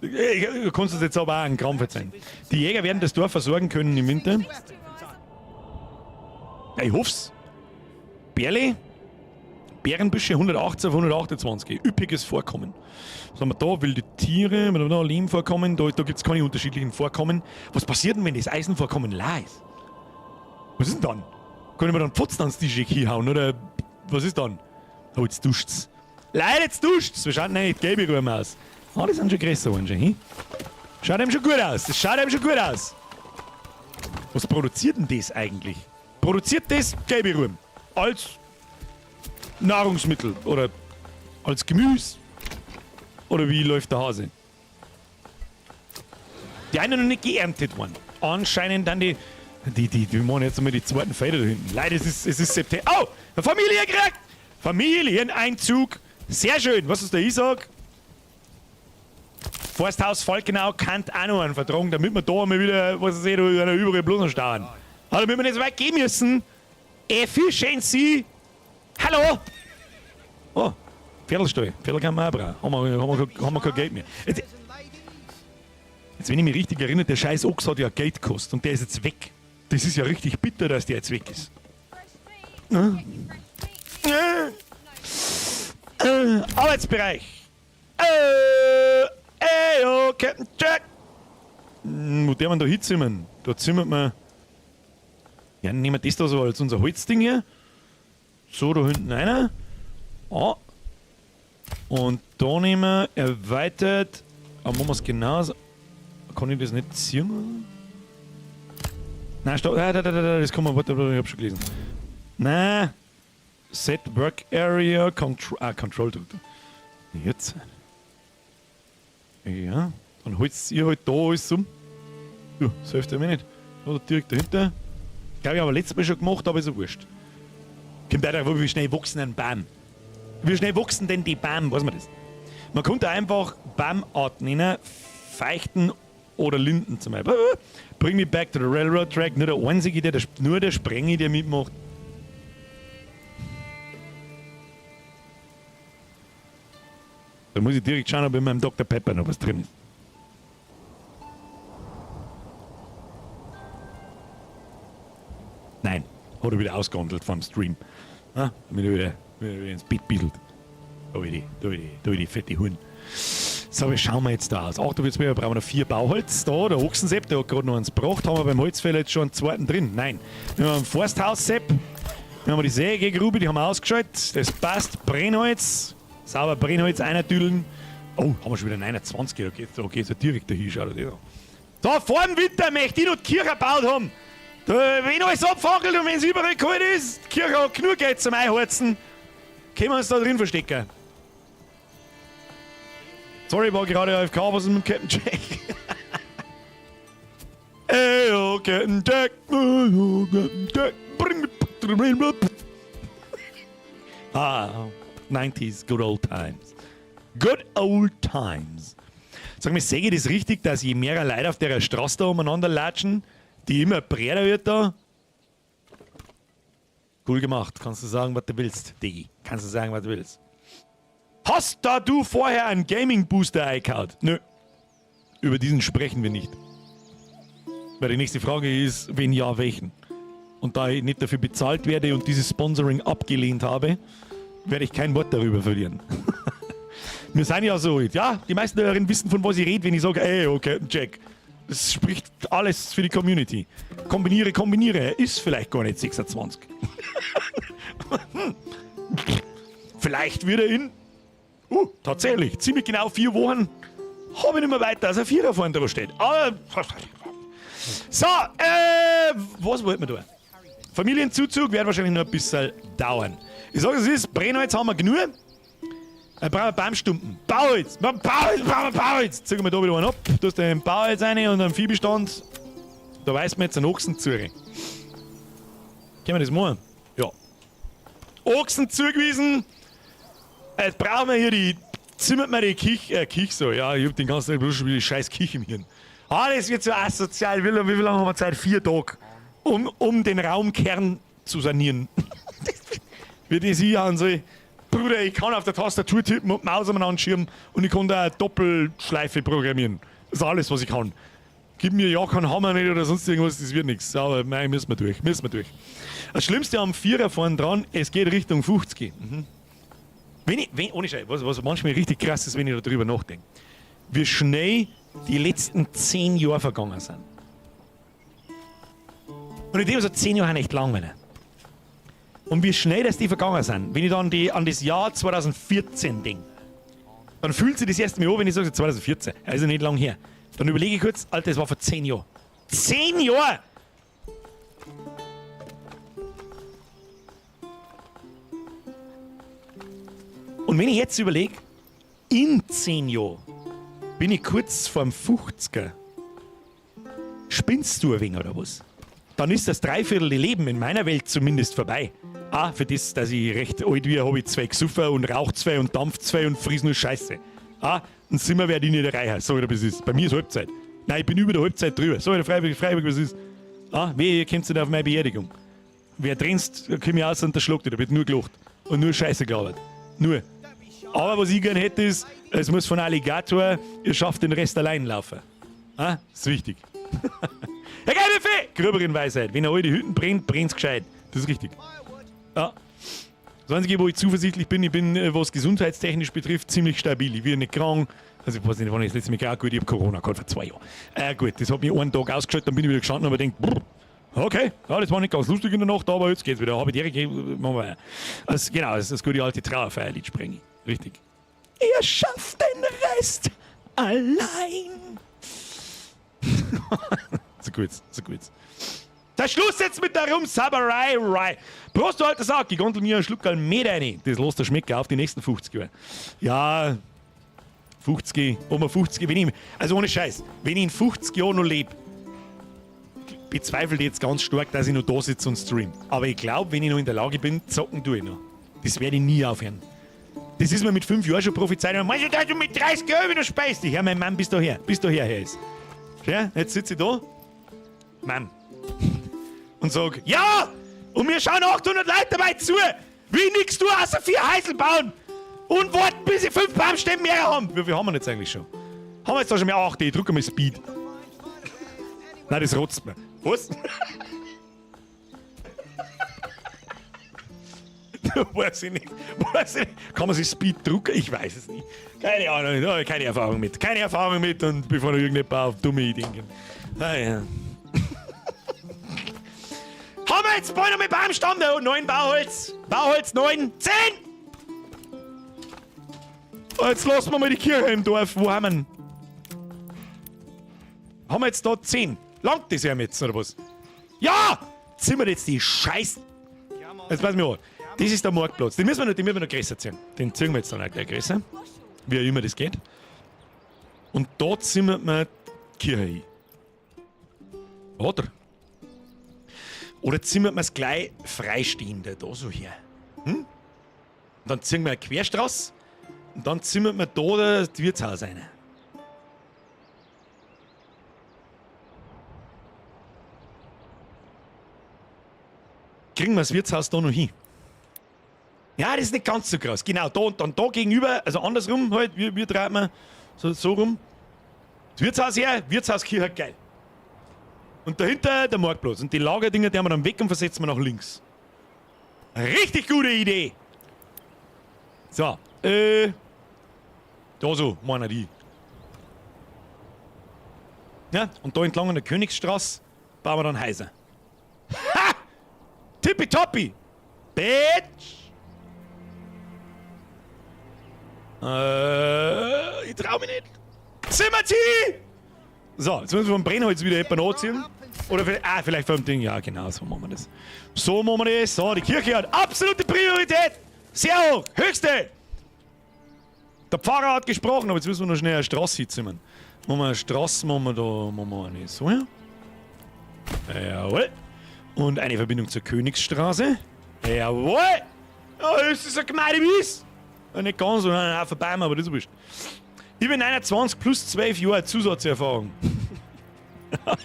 [SPEAKER 1] Du kannst das jetzt aber auch einen Krampf verzeihen. Die Jäger werden das Dorf versorgen können im Winter. Ja, ich hoff's. Bärle. Bärenbüsche 118 auf 128. Üppiges Vorkommen. Was haben wir da? Wilde Tiere, wir haben da Lehmvorkommen. Da gibt's keine unterschiedlichen Vorkommen. Was passiert denn, wenn das Eisenvorkommen leer ist? Was ist denn dann? Können wir dann Pfotzen ans Tisch hinhauen, oder? Was ist dann? Oh, jetzt duscht's. Leute, jetzt duscht's! Wir schauen nicht gelbe Ruhm aus. Ah, die sind schon größer geworden, schon, hm? Schaut ihm schon gut aus. Das schaut ihm schon gut aus. Was produziert denn das eigentlich? Produziert das gelbe Ruhm? Als Nahrungsmittel oder als Gemüse? Oder wie läuft der Hase? Die einen noch nicht geerntet worden. Anscheinend dann die... Die machen jetzt einmal die zweiten Felder da hinten. Leider, es ist September. Oh! Eine Familie gekriegt! Familieneinzug! Sehr schön! Was ist der Isaac? Forsthaus Falkenau kann auch noch einen vertragen, damit wir da mal wieder, was weiß ich, da überall bloß noch stauen. Aber damit wir nicht so weit gehen müssen. Efficiency. Hallo? Oh, Viertelstall. Viertel kann man auch brauchen. Haben wir kein Geld mehr. Jetzt, wenn ich mich richtig erinnere, der scheiß Ochs hat ja Geld gekostet und der ist jetzt weg. Das ist ja richtig bitter, dass der jetzt weg ist. Arbeitsbereich. Ey, oh, Captain Jack. Wo der man da hinzimmern? Da zimmert man. Ja, nehmen wir das da so als unser Holzding hier. So, da hinten einer. Ah. Und da nehmen wir erweitert. Aber machen wir es genauso. Kann ich das nicht ziehen? Nein, stopp. Da, da, da, da, das kann man. Warte, ich hab schon gelesen. Nein. Set Work Area Control. Ah, Control drückt. Jetzt. Ja. Dann holst ihr halt da alles um. Ja, das hilft ja mir nicht. Oder direkt dahinter. Glaube ich, aber letztes Mal schon gemacht, aber ist ja wurscht. Kommt auch darauf, wie schnell wachsen ein Baum. Wie schnell wachsen denn die Bäume? Weiß man das? Man könnte einfach Baumart nennen, Feichten oder Linden zum Beispiel. Bring me back to the railroad track. Nur der Einzige, nur der Sprengi, der mitmacht. Da muss ich direkt schauen, ob in meinem Dr. Pepper noch was drin ist. Nein, hat er wieder ausgehandelt vom Stream. Ah, damit er wieder ins Bett biedelt. Da die fette Huhn. So, wie schauen wir jetzt da aus? 48, wir brauchen noch 4 Bauholz. Da, der Ochsensepp, der hat gerade noch eins gebracht. Haben wir beim Holzfäller jetzt schon einen zweiten drin? Nein. Wir haben Forsthaussepp. Dann haben wir die Sägegrube, die haben wir ausgeschaltet. Das passt. Brennholz. Sauber Brennholz eintüdeln. Oh, haben wir schon wieder 29. Da geht's ja direkt dahin. Schau dir das an. Da, vor dem Winter möchte ich noch die Kirche gebaut haben. Da, wenn alles abfackelt und wenn es überall kalt ist, die Kirche hat genug Geld zum Einheizen. Können wir uns da drin verstecken? Sorry, war gerade AFK, was ist mit dem Captain Jack? Ey, oh, Captain Jack, oh, Captain Jack, bring me back to the railroad. Ah, 90s, good old times. Good old times. Sag mal, sehe ich das richtig, dass je mehr Leute auf der Straße da umeinander latschen, die immer breiter wird da? Cool gemacht. Kannst du sagen, was du willst, Digi. Kannst du sagen, was du willst. Hast da du vorher einen Gaming Booster eingehauen? Nö. Über diesen sprechen wir nicht. Weil die nächste Frage ist, wenn ja, welchen? Und da ich nicht dafür bezahlt werde und dieses Sponsoring abgelehnt habe, werde ich kein Wort darüber verlieren. Wir sind ja so alt, ja? Die meisten Hörerinnen wissen, von was ich rede, wenn ich sage, ey, okay, Jack. Das spricht alles für die Community. Kombiniere, kombiniere. Er ist vielleicht gar nicht 26. Vielleicht wird er in... tatsächlich, ziemlich genau 4 Wochen habe ich nicht mehr weiter, als ein Vierer vorne dran steht. Aber... So, was wollten wir da? Familienzuzug wird wahrscheinlich noch ein bisschen dauern. Ich sage, es ist, Brennholz haben wir genug. Wir brauchen Baumstumpen. Bauholz! Bauholz! Bauholz! Ziehen wir da wieder einen ab. Du hast den Bauholz rein und einen Viehbestand. Da weiß man jetzt einen Ochsen zu. Können wir das machen? Ja. Ochsen zugewiesen. Jetzt brauchen wir hier die. Zimmert mir die Kich. Kich so. Ja, ich hab den ganzen Tag bloß schon wieder die scheiß Kich im Hirn. Ah, das wird so asozial. Wie lange haben wir Zeit? 4 Tage. Um den Raumkern zu sanieren. Wie das ich an soll. Bruder, ich kann auf der Tastatur tippen und Maus umeinander schirmen und ich kann da eine Doppelschleife programmieren. Das ist alles, was ich kann. Gib mir ja keinen Hammer nicht oder sonst irgendwas, das wird nichts. Aber nein, müssen wir durch. Müssen wir durch. Das Schlimmste am Vierer vorn dran, es geht Richtung 50. Mhm. Ohne Scheiß, was manchmal richtig krass ist, wenn ich darüber nachdenke. Wie schnell die letzten 10 Jahre vergangen sind. Und in dem so 10 Jahre echt lang, meine. Und wie schnell das die vergangen sind. Wenn ich dann an das Jahr 2014 denke, dann fühlt sich das erste Mal an, wenn ich sage 2014, also nicht lang her. Dann überlege ich kurz, Alter, das war vor 10 Jahren. 10 Jahre! Und wenn ich jetzt überlege, in 10 Jahren bin ich kurz vorm 50er. Spinnst du ein wenig oder was? Dann ist das Dreiviertel Leben in meiner Welt zumindest vorbei. Ah, für das, dass ich recht alt bin, habe ich 2 gesoffen und rauch 2 und dampf 2 und friss nur Scheiße. Ah, ein Zimmer werde ich nicht erreichen. Sag ich dir, was ist. Bei mir ist Halbzeit. Nein, ich bin über der Halbzeit drüber. Sag ich dir freiwillig, was ist. Ah, wehe, ihr kommt nicht auf meine Beerdigung. Wer trennst, komm ich aus und der schluckt, da wird nur gelacht. Und nur Scheiße gelabert. Nur. Aber was ich gern hätte, ist, es muss von Alligator, ihr schafft den Rest allein laufen. Ah, ist wichtig. Herr Geilbuffet! Gröberin Weisheit. Wenn er alte Hütten brennt, brennt's gescheit. Das ist richtig. Ja. Das Einzige, wo ich zuversichtlich bin, ich bin, was gesundheitstechnisch betrifft, ziemlich stabil. Ich bin nicht krank. Also ich weiß nicht, wann ich das letzte Mal krank gut, ich hab Corona gehabt vor 2 Jahren. Gut, das hat mich einen Tag ausgeschaltet, dann bin ich wieder gestanden und hab mir gedacht, brr, okay, ja, das war nicht ganz lustig in der Nacht, aber jetzt geht's wieder. Hab ich direkt, machen wir weiter. Also, genau, das ist das gute alte Trauerfeierlied sprengen. Richtig. Ihr schafft den Rest allein. So gut, so gut. Der Schluss jetzt mit der Rumsabberei. Rei. Prost, du alter Sack, ich gondel mir einen Schluck Met rein. Das lässt der Schmecker auf die nächsten 50 Jahre. Ja, 50, ob man 50, wenn ich, also ohne Scheiß, wenn ich in 50 Jahren noch lebe, bezweifle ich jetzt ganz stark, dass ich noch da sitze und stream. Aber ich glaub, wenn ich noch in der Lage bin, zocken tue ich noch. Das werde ich nie aufhören. Das ist mir mit 5 Jahren schon prophezeit. Meinst du, dass du mit 30 Jahren wieder speist? Ich hör meinen Mann bis daher, her ist. Ja, jetzt sitze ich da. Mann. Und sag, ja! Und mir schauen 800 Leute dabei zu, wie nix du außer 4 Häusl bauen und warten, bis sie 5 Baumstämme mehr haben. Wie viel haben wir jetzt eigentlich schon? Haben wir jetzt da schon mehr 8? Ich drücke mal Speed. Nein, das rotzt mir. Was? Weiß ich nicht. Weiß ich nicht. Kann man sich Speed drucken? Ich weiß es nicht. Keine Ahnung, da hab ich keine Erfahrung mit. Keine Erfahrung mit und bevor noch irgendjemand auf dumme Ideen kommt. Ah, ja. Haben wir jetzt bald noch mit Baumstamm? Da, 9 Bauholz. Bauholz 9. 10! Jetzt lassen wir mal die Kirche im Dorf. Wo haben wir denn? Haben wir jetzt da 10? Langt das ja jetzt, oder was? Ja! Ziehen wir jetzt die Scheiß... Jetzt pass mir an. Das ist der Marktplatz. Den müssen wir noch größer ziehen. Den ziehen wir jetzt dann auch gleich größer. Wie auch immer das geht. Und da zimmert man die Kirche hin. Oder? Oder zimmert man es gleich freistehende da so her? Hm? Und dann ziehen wir eine Querstraße und dann zimmert man da das Wirtshaus rein. Kriegen wir das Wirtshaus da noch hin? Ja, das ist nicht ganz so groß. Genau, da und dann da gegenüber, also andersrum halt, wie dreht man so rum. Das Wirtshaus her, Wirtshauskirche, geil. Und dahinter der Marktplatz. Und die Lagerdinger, die haben wir dann weg und versetzen wir nach links. Richtig gute Idee! So, da so, meiner die. Ja, und da entlang an der Königsstraße bauen wir dann Häuser. Ha! Tippitoppi! Bitch! Ich trau mich nicht. Zimmerti! So, jetzt müssen wir vom Brennholz wieder jemanden anziehen. Oder vielleicht vom Ding. Ja, genau, so machen wir das. So machen wir das. So, die Kirche hat absolute Priorität. Sehr hoch. Höchste. Der Pfarrer hat gesprochen, aber jetzt müssen wir noch schnell eine Straße hinzimmern. Machen wir eine Straße, machen wir da, machen wir eine so her. Jawohl. Und eine Verbindung zur Königsstraße. Jawohl. Ja, das ist eine gemeine Wies. Ja, nicht ganz, sondern auch vorbei, aber das ist wurscht. Ich bin 29 plus 12 Jahre Zusatzerfahrung. Das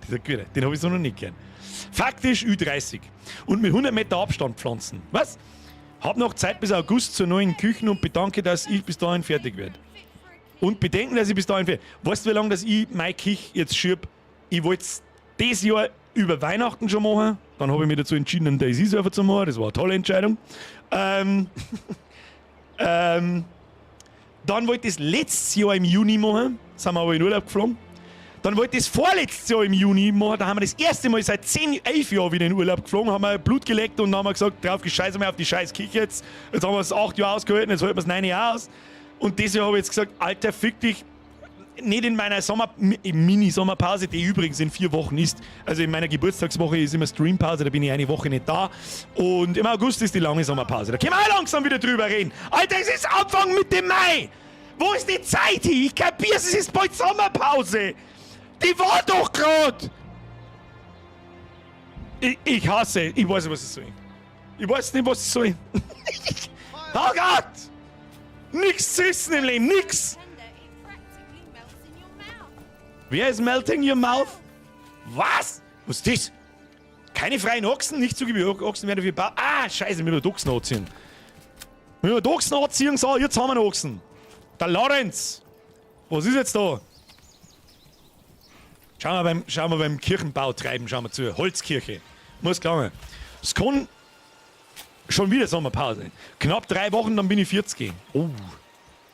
[SPEAKER 1] ist ein guter, den hab ich so noch nicht gern. Faktisch Ü30. Und mit 100 Meter Abstand pflanzen. Was? Hab noch Zeit bis August zur neuen Küche und bedanke, dass ich bis dahin fertig werd. Und bedenken, dass ich bis dahin fertig werd. Weißt du, wie lange dass ich meine Küche jetzt schieb? Ich wollt's dieses Jahr über Weihnachten schon machen. Dann hab ich mich dazu entschieden, einen DayZ-Server zu machen. Das war eine tolle Entscheidung. Dann wollte ich es letztes Jahr im Juni machen. Sind wir aber in Urlaub geflogen. Dann wollte ich es vorletztes Jahr im Juni machen. Da haben wir das erste Mal seit 10, 11 Jahren wieder in Urlaub geflogen, haben wir Blut geleckt und dann haben wir gesagt, drauf gescheißen wir auf die scheiß Küche jetzt. Jetzt haben wir es 8 Jahre ausgehalten, jetzt halten wir es 9 Jahre aus. Und dieses Jahr habe ich jetzt gesagt, Alter, fick dich, nicht in meiner Mini-Sommerpause, die übrigens in 4 Wochen ist. Also in meiner Geburtstagswoche ist immer Streampause, da bin ich eine Woche nicht da. Und im August ist die lange Sommerpause. Da können wir auch langsam wieder drüber reden. Alter, es ist Anfang Mitte Mai! Wo ist die Zeit hin? Ich kapier's, es ist bald Sommerpause! Die war doch grad! Ich hasse, ich weiß nicht, was ich soll. Ich weiß nicht, was ich soll. Oh Gott! Nix zu essen im Leben, nix! Wer ist melting your mouth? Was? Was ist das? Keine freien Ochsen, nicht zugeben, Ochsen werden dafür. Ah, scheiße, wir müssen Ochsen anziehen. Wir müssen Ochsen anziehen, so, jetzt haben wir einen Ochsen. Der Lorenz. Was ist jetzt da? Schauen wir beim Kirchenbau treiben, schauen wir zu. Holzkirche. Muss klar. Es kann schon wieder Sommerpause. Knapp 3 Wochen, dann bin ich 40. Oh,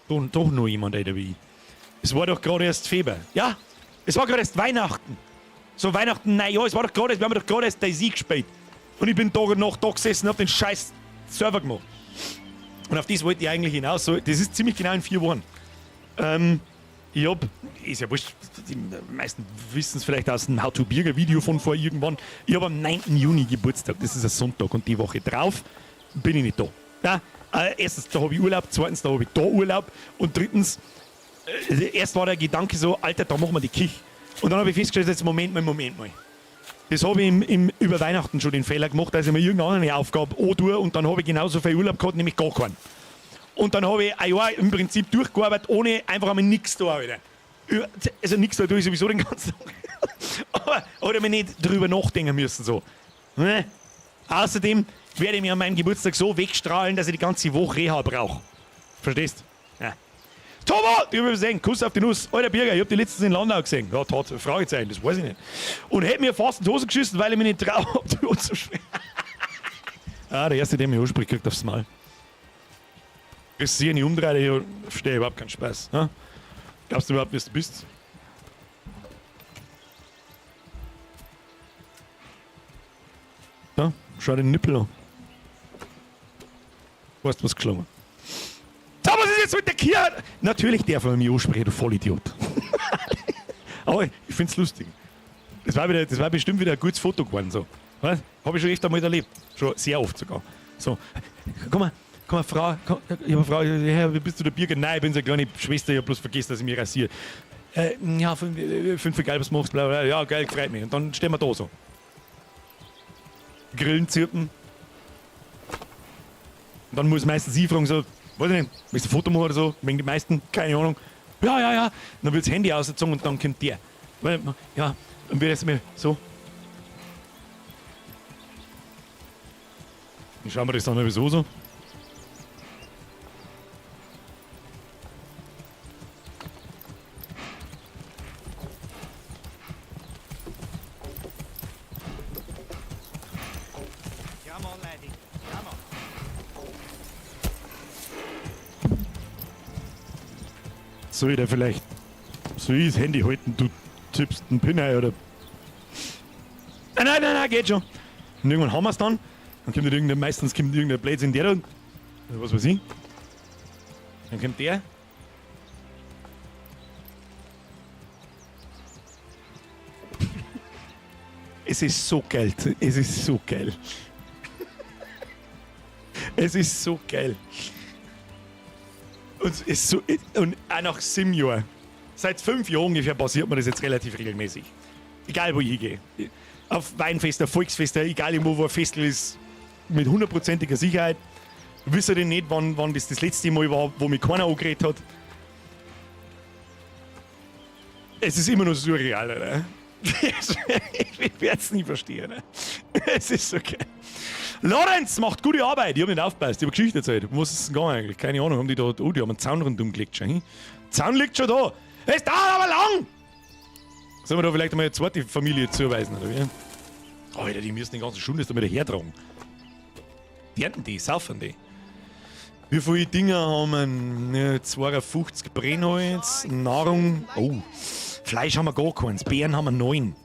[SPEAKER 1] doch noch jemand älter wie ich. Es war doch gerade erst Februar. Ja, es war gerade erst Weihnachten. So Weihnachten, nein, ja, es war doch gerade erst, wir haben doch gerade erst DayZ gespielt. Und ich bin Tag und Nacht da gesessen und hab den scheiß Server gemacht. Und auf das wollte ich eigentlich hinaus. So, das ist ziemlich genau in 4 Wochen. Ich hab, ist ja wurscht, die meisten wissen es vielleicht aus dem How-to-Birger-Video von vor irgendwann. Ich hab am 9. Juni Geburtstag, das ist ein Sonntag, und die Woche drauf bin ich nicht da. Ja, erstens, da hab ich Urlaub, zweitens, da hab ich da Urlaub und drittens, erst war der Gedanke so, Alter, da machen wir die Kirche. Und dann hab ich festgestellt, jetzt Moment mal, Moment mal. Das hab ich über Weihnachten schon den Fehler gemacht, dass ich mir irgendeine Aufgabe antue und dann hab ich genauso viel Urlaub gehabt, nämlich gar keinen. Und dann hab ich ein Jahr im Prinzip durchgearbeitet, ohne einfach einmal nix da, Alter. Also nix da tue ich sowieso den ganzen Tag. Aber hab ich mir nicht drüber nachdenken müssen. So. Ne? Außerdem werde ich mir an meinem Geburtstag so wegstrahlen, dass ich die ganze Woche Reha brauche. Verstehst? Ja. Tobo, ich hab gesehen, Kuss auf die Nuss. Alter Birger, ich hab die letztens in Landau gesehen. Ja, tat, Fragezeichen, das weiß ich nicht. Und hätte mir fast in die Hose geschissen, weil ich mich nicht traue, ob du anzusprechen. Ah, der Erste, der mich anspricht, kriegt aufs Maul. Kriegst du sicher nicht umdrehen, ich verstehe überhaupt keinen Spaß. Ne? Glaubst du überhaupt, wer du bist? Ja, schau den Nippel an. Weißt du, was geschlagen? So, was ist jetzt mit der Kirche? Natürlich darf man mich ansprechen, du Vollidiot. Aber ich find's lustig. Das war bestimmt wieder ein gutes Foto geworden. So. Was? Hab ich schon öfter mal erlebt. Schon sehr oft sogar. So, komm mal, komm mal, Frau, komm, ich hab eine Frau, ja, wie bist du der Birger? Nein, ich bin so eine kleine Schwester, ich hab bloß vergessen, dass ich mich rasiere. Ja, fünf geil, was machst du, bla, bla, ja, geil, freut mich. Und dann stehen wir da so. Grillen zirpen. Und dann muss meistens ich fragen, so, weiß ich nicht, willst du ein Foto machen oder so? Wegen die meisten, keine Ahnung. Ja, ja, ja. Und dann wird das Handy ausgezogen und dann kommt der. Weil, ja, dann wird es mir so. Dann schauen wir das dann sowieso so.
[SPEAKER 4] Come on, laddie. Come on.
[SPEAKER 1] Soll ich da vielleicht. Soll ich das Handy halten, du tippst einen Pin ein, oder? Nein, nein, nein, nein, geht schon. Und irgendwann haben wir's dann. Dann kommt irgendein, meistens kommt irgendein Blödsinn der da. Oder was weiß ich. Dann kommt der. Es ist so geil. Es ist so geil. Es ist so geil. Und es ist so, und auch nach 7 Jahren. Seit 5 Jahren ungefähr passiert mir das jetzt relativ regelmäßig. Egal wo ich hingehe. Auf Weinfeste, auf Volksfeste, egal irgendwo, wo ein Festival ist, mit hundertprozentiger Sicherheit. Wisst ihr denn nicht, wann das das letzte Mal war, wo mich keiner angeredet hat? Es ist immer noch surreal, oder? Ich werd's nie verstehen. Ne? Es ist okay. Lorenz macht gute Arbeit. Ich hab nicht aufgepasst. Ich hab Geschichte erzählt. Um was ist denn gegangen eigentlich? Keine Ahnung. Haben die da, oh, die haben einen Zaun rundum gelegt schon. Hm? Zaun liegt schon da. Es dauert aber lang! Sollen wir da vielleicht einmal eine zweite Familie zuweisen, oder wie? Alter, die müssen den ganzen Schund da wieder hertragen. Die ernten die, saufen die. Wie viele Dinger haben wir? 52 Brennholz, Nahrung. Oh, Fleisch haben wir gar keins. Beeren haben wir 9.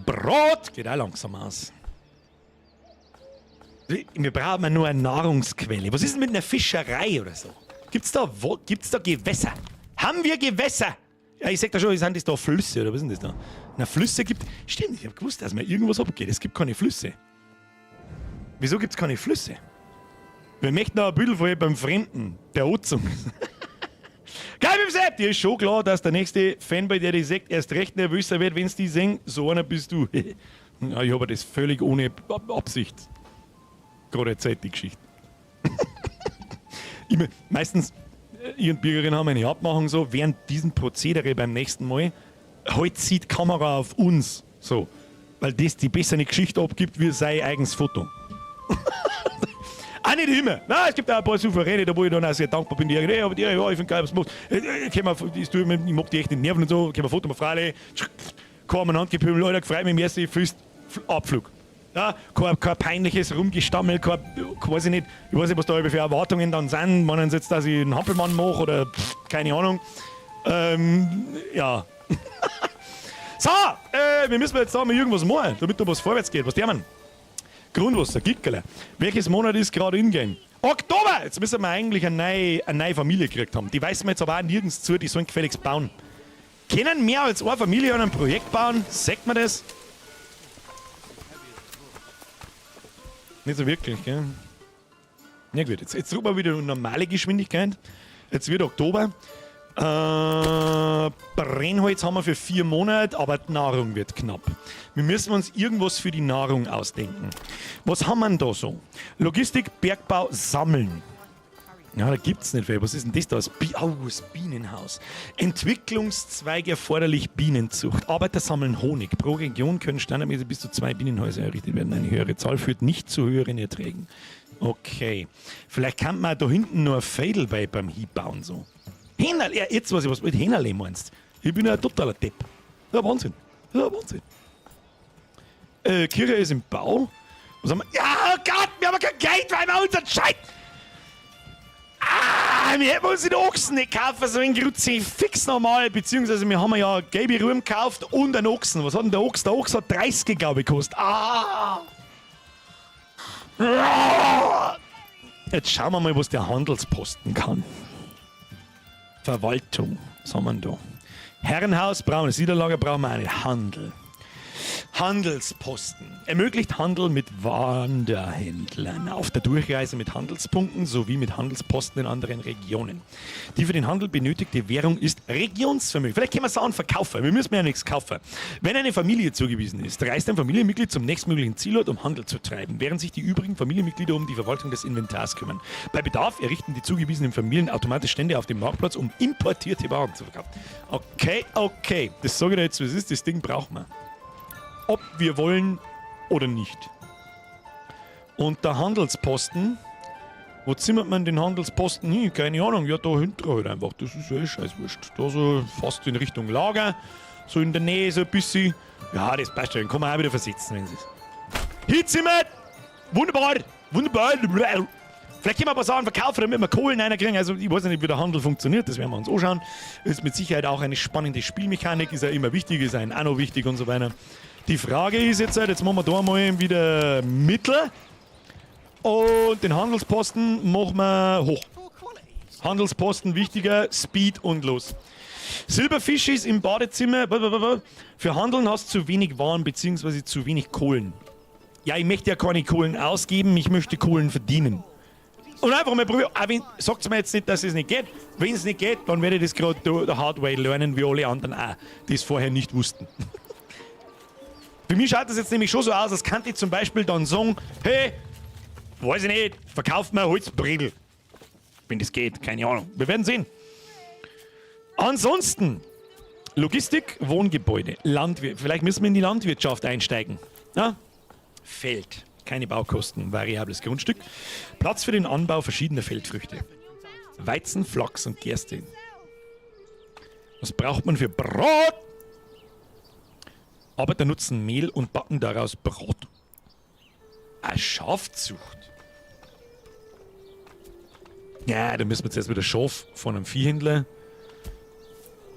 [SPEAKER 1] Brot geht auch langsam aus. Wir brauchen nur eine Nahrungsquelle. Was ist denn mit einer Fischerei oder so? Gibt's da Gewässer? Haben wir Gewässer? Ja, ich sag da schon, sind das da Flüsse oder was sind das da? Na, Flüsse gibt. Stimmt, ich hab gewusst, dass mir irgendwas abgeht. Es gibt keine Flüsse. Wieso gibt's keine Flüsse? Wir möchten noch ein Büdel von beim Fremden, der Ozung. Geil, beim Sepp! Dir ist schon klar, dass der nächste Fanboy, der dich sagt, erst recht nervöser wird, wenn's die sehen. So einer bist du. Ja, ich hab das völlig ohne Absicht. Gerade erzählt die Geschichte. Ich mein, meistens, ich und Birgerin haben eine Abmachung so, während diesem Prozedere beim nächsten Mal, heute zieht die Kamera auf uns. So. Weil das die bessere Geschichte abgibt, wie sein eigenes Foto. Auch nicht immer. Nein, es gibt auch ein paar Souveräne, da wo ich dann auch sehr dankbar bin, die sagen, hey, aber die, ja, ich finde geil, was du machst. Ich mag die echt nicht nerven und so, können wir ein Foto machen, freilich. Kaum ein Handgepümmel, Alter, gefreut mich, merci, Füßt, Abflug. Ja, kein peinliches Rumgestammel, kein, weiß ich nicht, ich weiß nicht, was da für Erwartungen dann sind. Meinen sie jetzt, dass ich einen Hampelmann mache oder pff, keine Ahnung. Ja. So, wir müssen jetzt da mal irgendwas machen, damit da was vorwärts geht. Was der man? Grundwasser, Gickerle. Welches Monat ist gerade in-game? Oktober! Jetzt müssen wir eigentlich eine neue Familie gekriegt haben. Die weiß man jetzt aber auch nirgends zu, die sollen gefälligst bauen. Können mehr als eine Familie an einem Projekt bauen? Sagt man das? Nicht so wirklich, gell? Ja gut, jetzt drücken wir wieder normale Geschwindigkeit. Jetzt wird Oktober. Brennholz haben wir für 4 Monate, aber die Nahrung wird knapp. Wir müssen uns irgendwas für die Nahrung ausdenken. Was haben wir denn da so? Logistik, Bergbau, Sammeln. Ja, da gibt's nicht viel. Was ist denn das da? Das Bienenhaus. Entwicklungszweig erforderlich Bienenzucht. Arbeiter sammeln Honig. Pro Region können standardmäßig bis zu 2 Bienenhäuser errichtet werden. Eine höhere Zahl führt nicht zu höheren Erträgen. Okay. Vielleicht kann man da hinten nur ein Fädel beim Hinbauen. So. Hähnerl, ja, jetzt weiß ich, was du mit Hähnerle meinst. Ich bin ja ein totaler Depp. Ja, Wahnsinn. Ja, Wahnsinn. Kirche ist im Bau. Was haben wir? Ja, oh Gott, wir haben kein Geld, weil wir unseren Scheiß. Ah, wir hätten uns den Ochsen nicht kaufen sollen, Grütze, fix nochmal. Beziehungsweise wir haben ja gelbe Rüben gekauft und einen Ochsen. Was hat denn der Ochs? Der Ochs hat 30, glaube ich, gekostet. Ah! Jetzt schauen wir mal, was der Handelsposten kann. Verwaltung, was haben wir denn da? Herrenhaus brauchen wir, Niederlager brauchen wir einen Handel. Handelsposten. Ermöglicht Handel mit Wanderhändlern auf der Durchreise mit Handelspunkten sowie mit Handelsposten in anderen Regionen. Die für den Handel benötigte Währung ist Regionsvermögen. Vielleicht können wir Sachen verkaufen. Wir müssen ja nichts kaufen. Wenn eine Familie zugewiesen ist, reist ein Familienmitglied zum nächstmöglichen Zielort, um Handel zu treiben, während sich die übrigen Familienmitglieder um die Verwaltung des Inventars kümmern. Bei Bedarf errichten die zugewiesenen Familien automatisch Stände auf dem Marktplatz, um importierte Waren zu verkaufen. Okay, okay. Das sage ich dir jetzt, was ist. Das Ding brauchen wir. Ob wir wollen oder nicht. Und der Handelsposten, wo zimmert man den Handelsposten hin? Keine Ahnung, ja, da hinten halt einfach. Das ist ja eh scheißwurscht. Da so fast in Richtung Lager, so in der Nähe so ein bisschen. Ja, das passt schon. Den kann man auch wieder versetzen, wenn es ist. Hinzimmert! Wunderbar! Wunderbar! Vielleicht können wir ein paar Sachen verkaufen, damit wir Kohlen reinkriegen. Also ich weiß nicht, wie der Handel funktioniert, das werden wir uns anschauen. Ist mit Sicherheit auch eine spannende Spielmechanik, ist ja immer wichtig, ist einem auch noch wichtig und so weiter. Die Frage ist jetzt, jetzt machen wir da mal wieder Mittel und den Handelsposten machen wir hoch. Handelsposten wichtiger, Speed und los. Silberfischis im Badezimmer. Für Handeln hast du zu wenig Waren beziehungsweise zu wenig Kohlen. Ja, ich möchte ja keine Kohlen ausgeben, ich möchte Kohlen verdienen. Und einfach mal probieren. Sagt's mir jetzt nicht, dass es nicht geht. Wenn es nicht geht, dann werde ich das gerade the hard way lernen, wie alle anderen auch, die es vorher nicht wussten. Für mich schaut das jetzt nämlich schon so aus, als könnte ich zum Beispiel dann sagen, hey, weiß ich nicht, verkauft mir Holzbredel. Wenn das geht, keine Ahnung. Wir werden sehen. Ansonsten, Logistik, Wohngebäude, Landwirtschaft. Vielleicht müssen wir in die Landwirtschaft einsteigen. Ja? Feld, keine Baukosten, variables Grundstück. Platz für den Anbau verschiedener Feldfrüchte. Weizen, Flachs und Gerste. Was braucht man für Brot? Arbeiter nutzen Mehl und backen daraus Brot. Eine Schafzucht. Ja, da müssen wir zuerst wieder Schaf von einem Viehhändler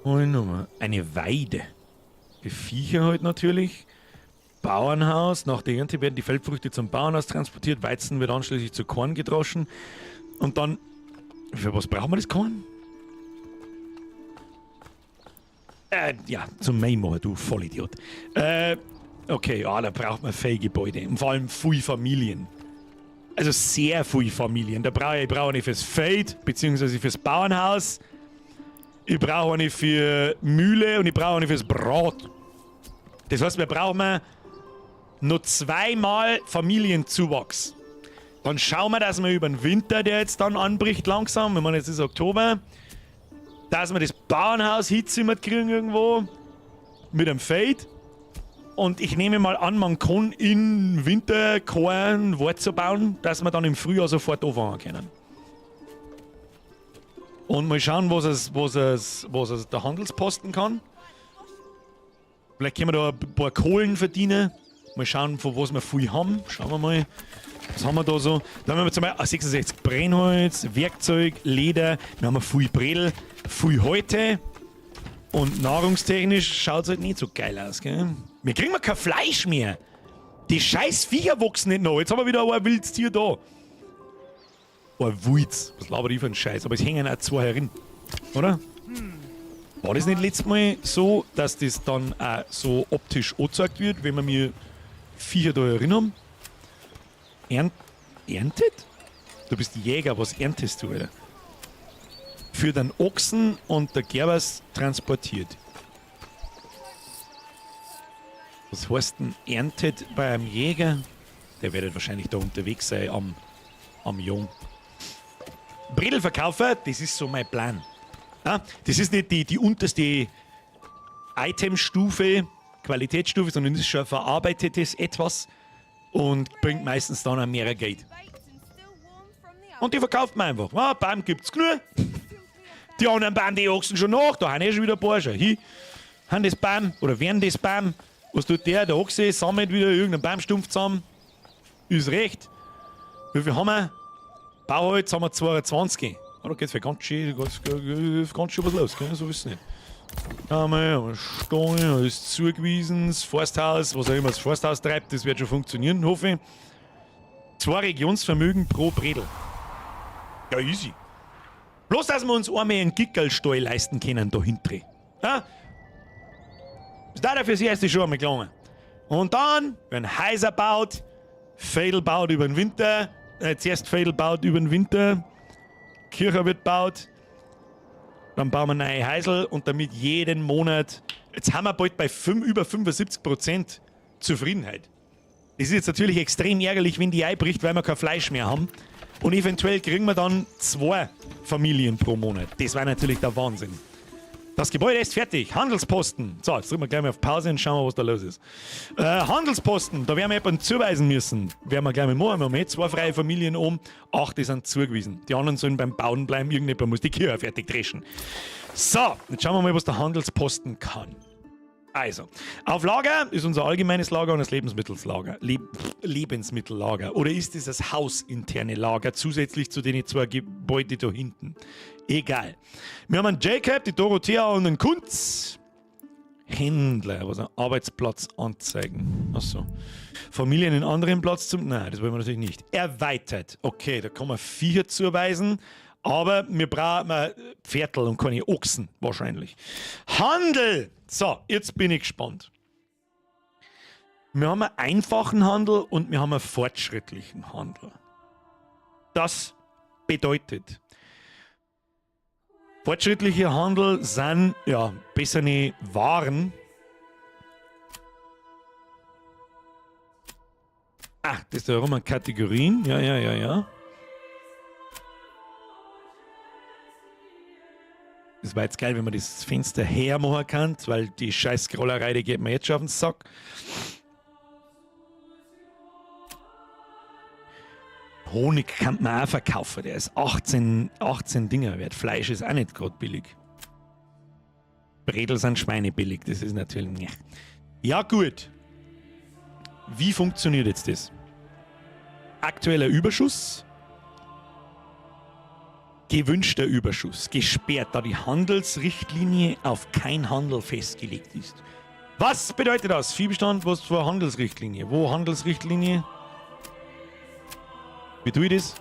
[SPEAKER 1] holen. Eine Weide. Die Viecher halt natürlich. Bauernhaus. Nach der Ernte werden die Feldfrüchte zum Bauernhaus transportiert. Weizen wird anschließend zu Korn gedroschen. Und dann... Für was brauchen wir das Korn? Ja, zum Maimor, du Vollidiot. Okay, ja, da braucht man viele Gebäude. Und vor allem viele Familien. Also sehr viele Familien. Da brauche ich, ich brauche eine fürs Feld, beziehungsweise fürs Bauernhaus. Ich brauche eine für Mühle und ich brauche eine fürs Brot. Das heißt, wir brauchen noch zweimal Familienzuwachs. Dann schauen wir, dass wir über den Winter, der jetzt dann anbricht langsam, ich meine, jetzt ist Oktober, dass wir das Bauernhaus hinzimmert kriegen irgendwo mit einem Feld. Und ich nehme mal an, man kann im Winter kein Wort zu bauen, dass wir dann im Frühjahr sofort anfangen können. Und mal schauen, was es der Handelsposten kann. Vielleicht können wir da ein paar Kohlen verdienen. Mal schauen, von was wir viel haben. Schauen wir mal. Was haben wir da so? Da haben wir zum Beispiel 66 Brennholz, Werkzeug, Leder. Wir haben viel Bredel, viel Häute. Und nahrungstechnisch schaut es halt nicht so geil aus, gell? Wir kriegen mal kein Fleisch mehr. Die scheiß Viecher wachsen nicht noch. Jetzt haben wir wieder ein wildes Tier da. Ein Wulz. Was labert ich für einen Scheiß? Aber es hängen auch zwei herin. Oder? War das nicht letztes Mal so, dass das dann auch so optisch angezeigt wird, wenn wir mir Viecher da erinnern? Erntet? Du bist Jäger, was erntest du, Alter? Für den Ochsen und der Gerbers transportiert. Was heißt denn erntet bei einem Jäger? Der wird wahrscheinlich da unterwegs sein am Jung. Bredelverkaufer, das ist so mein Plan. Ja, das ist nicht die unterste Itemstufe, Qualitätsstufe, sondern das ist schon ein verarbeitetes Etwas und bringt meistens dann auch mehr Geld. Und die verkauft man einfach. Ja, Baum gibt's genug. Die anderen Baum, die wachsen schon nach. Da haben eh schon wieder ein paar. Schau hin. Haben das Baum oder werden das Baum. Was tut der? Der Ochse sammelt wieder irgendeinen Baumstumpf zusammen. Ist recht. Wie viel haben wir? Bauholz haben wir 22. Oh, da geht's für ganz schön, ganz, ganz schön was los, gell? So ist es nicht. Haben wir Stein, ist zugewiesen, das Forsthaus, was auch immer das Forsthaus treibt, das wird schon funktionieren, hoffe ich. 2 Regionsvermögen pro Bredel. Ja, easy. Bloß, dass wir uns einmal einen Gickerlstall leisten können da hinten. Ja? Das da dafür das erste schon einmal gelangen. Und dann werden Häuser gebaut, Fädel baut über den Winter, zuerst Fädel baut über den Winter, Kirche wird gebaut, dann bauen wir neue Häusl und damit jeden Monat, jetzt haben wir bald bei über 75% Zufriedenheit. Das ist jetzt natürlich extrem ärgerlich, wenn die einbricht, weil wir kein Fleisch mehr haben. Und eventuell kriegen wir dann 2 Familien pro Monat. Das war natürlich der Wahnsinn. Das Gebäude ist fertig. Handelsposten. So, jetzt drücken wir gleich mal auf Pause und schauen wir, was da los ist. Handelsposten, da werden wir jemanden zuweisen müssen. Werden wir gleich mal machen. Wir haben eh 2 freie Familien oben. 8, die sind zugewiesen. Die anderen sollen beim Bauen bleiben. Irgendjemand muss die Kirche fertig dreschen. So, jetzt schauen wir mal, was der Handelsposten kann. Also, auf Lager ist unser allgemeines Lager und das Lebensmittellager. Lebensmittellager. Oder ist es das hausinterne Lager zusätzlich zu den 2 Gebäuden da hinten? Egal. Wir haben einen Jacob, die Dorothea und einen Kunz. Händler, was ein Arbeitsplatz anzeigen. Achso. Familien in anderen Platz zum. Nein, das wollen wir natürlich nicht. Erweitert. Okay, da kann man 4 zuweisen. Aber wir brauchen Pferdl und keine Ochsen wahrscheinlich. Handel! So, jetzt bin ich gespannt. Wir haben einen einfachen Handel und wir haben einen fortschrittlichen Handel. Das bedeutet, fortschrittliche Handel sind ja bessere Waren. Ach, das ist da rum an Kategorien. Ja, ja, ja, ja. Das war jetzt geil, wenn man das Fenster hermachen kann, weil die scheiß Scrollerei, die geht mir jetzt schon auf den Sack. Honig kann man auch verkaufen, der ist 18 Dinger wert. Fleisch ist auch nicht grad billig. Bredel sind schweinebillig, das ist natürlich nicht. Ja gut. Wie funktioniert jetzt das? Aktueller Überschuss. Gewünschter Überschuss, gesperrt, da die Handelsrichtlinie auf kein Handel festgelegt ist. Was bedeutet das? Viehbestand, was für Handelsrichtlinie? Wo Handelsrichtlinie? Wie tue ich das?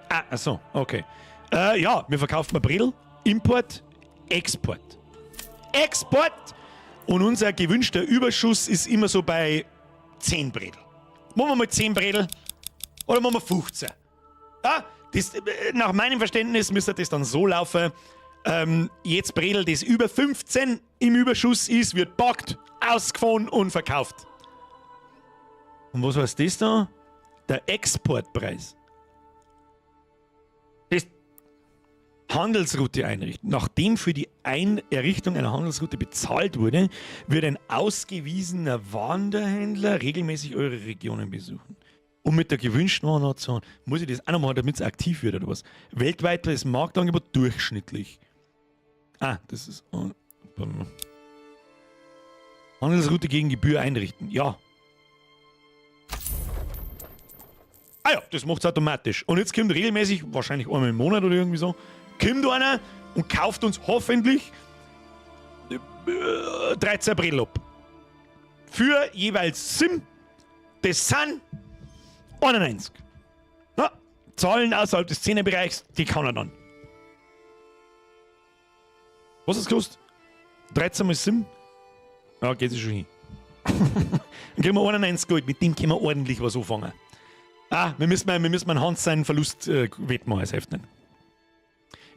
[SPEAKER 1] Ah, ach so, okay. Ja, wir verkaufen April, Import, Export. Export! Und unser gewünschter Überschuss ist immer so bei 10 Bredel. Machen wir mal 10 Bredel oder machen wir 15? Ja, das, nach meinem Verständnis müsste das dann so laufen, jetzt Bredel, das über 15 im Überschuss ist, wird packt, ausgefahren und verkauft. Und was heißt das da? Der Exportpreis. Das Handelsroute einrichten. Nachdem für die Errichtung einer Handelsroute bezahlt wurde, wird ein ausgewiesener Wanderhändler regelmäßig eure Regionen besuchen. Um mit der gewünschten Warenart, muss ich das auch noch machen, damit es aktiv wird oder was? Weltweit ist das Marktangebot durchschnittlich. Ah, das ist. Handelsroute gegen Gebühr einrichten. Ja. Ah ja, das macht's automatisch. Und jetzt kommt regelmäßig, wahrscheinlich einmal im Monat oder irgendwie so, kommt einer und kauft uns hoffentlich 13 Bredel ab. Für jeweils 7. Das sind 91. Na, Zahlen außerhalb des 10er-Bereichs, die kann er dann. Was ist gekostet? 13 mal 7? Ja, geht sich schon hin. Dann kriegen wir 91 Gold, mit dem können wir ordentlich was anfangen. Ah, wir müssen mal Hans seinen Verlust wettmachen, das hilft nicht.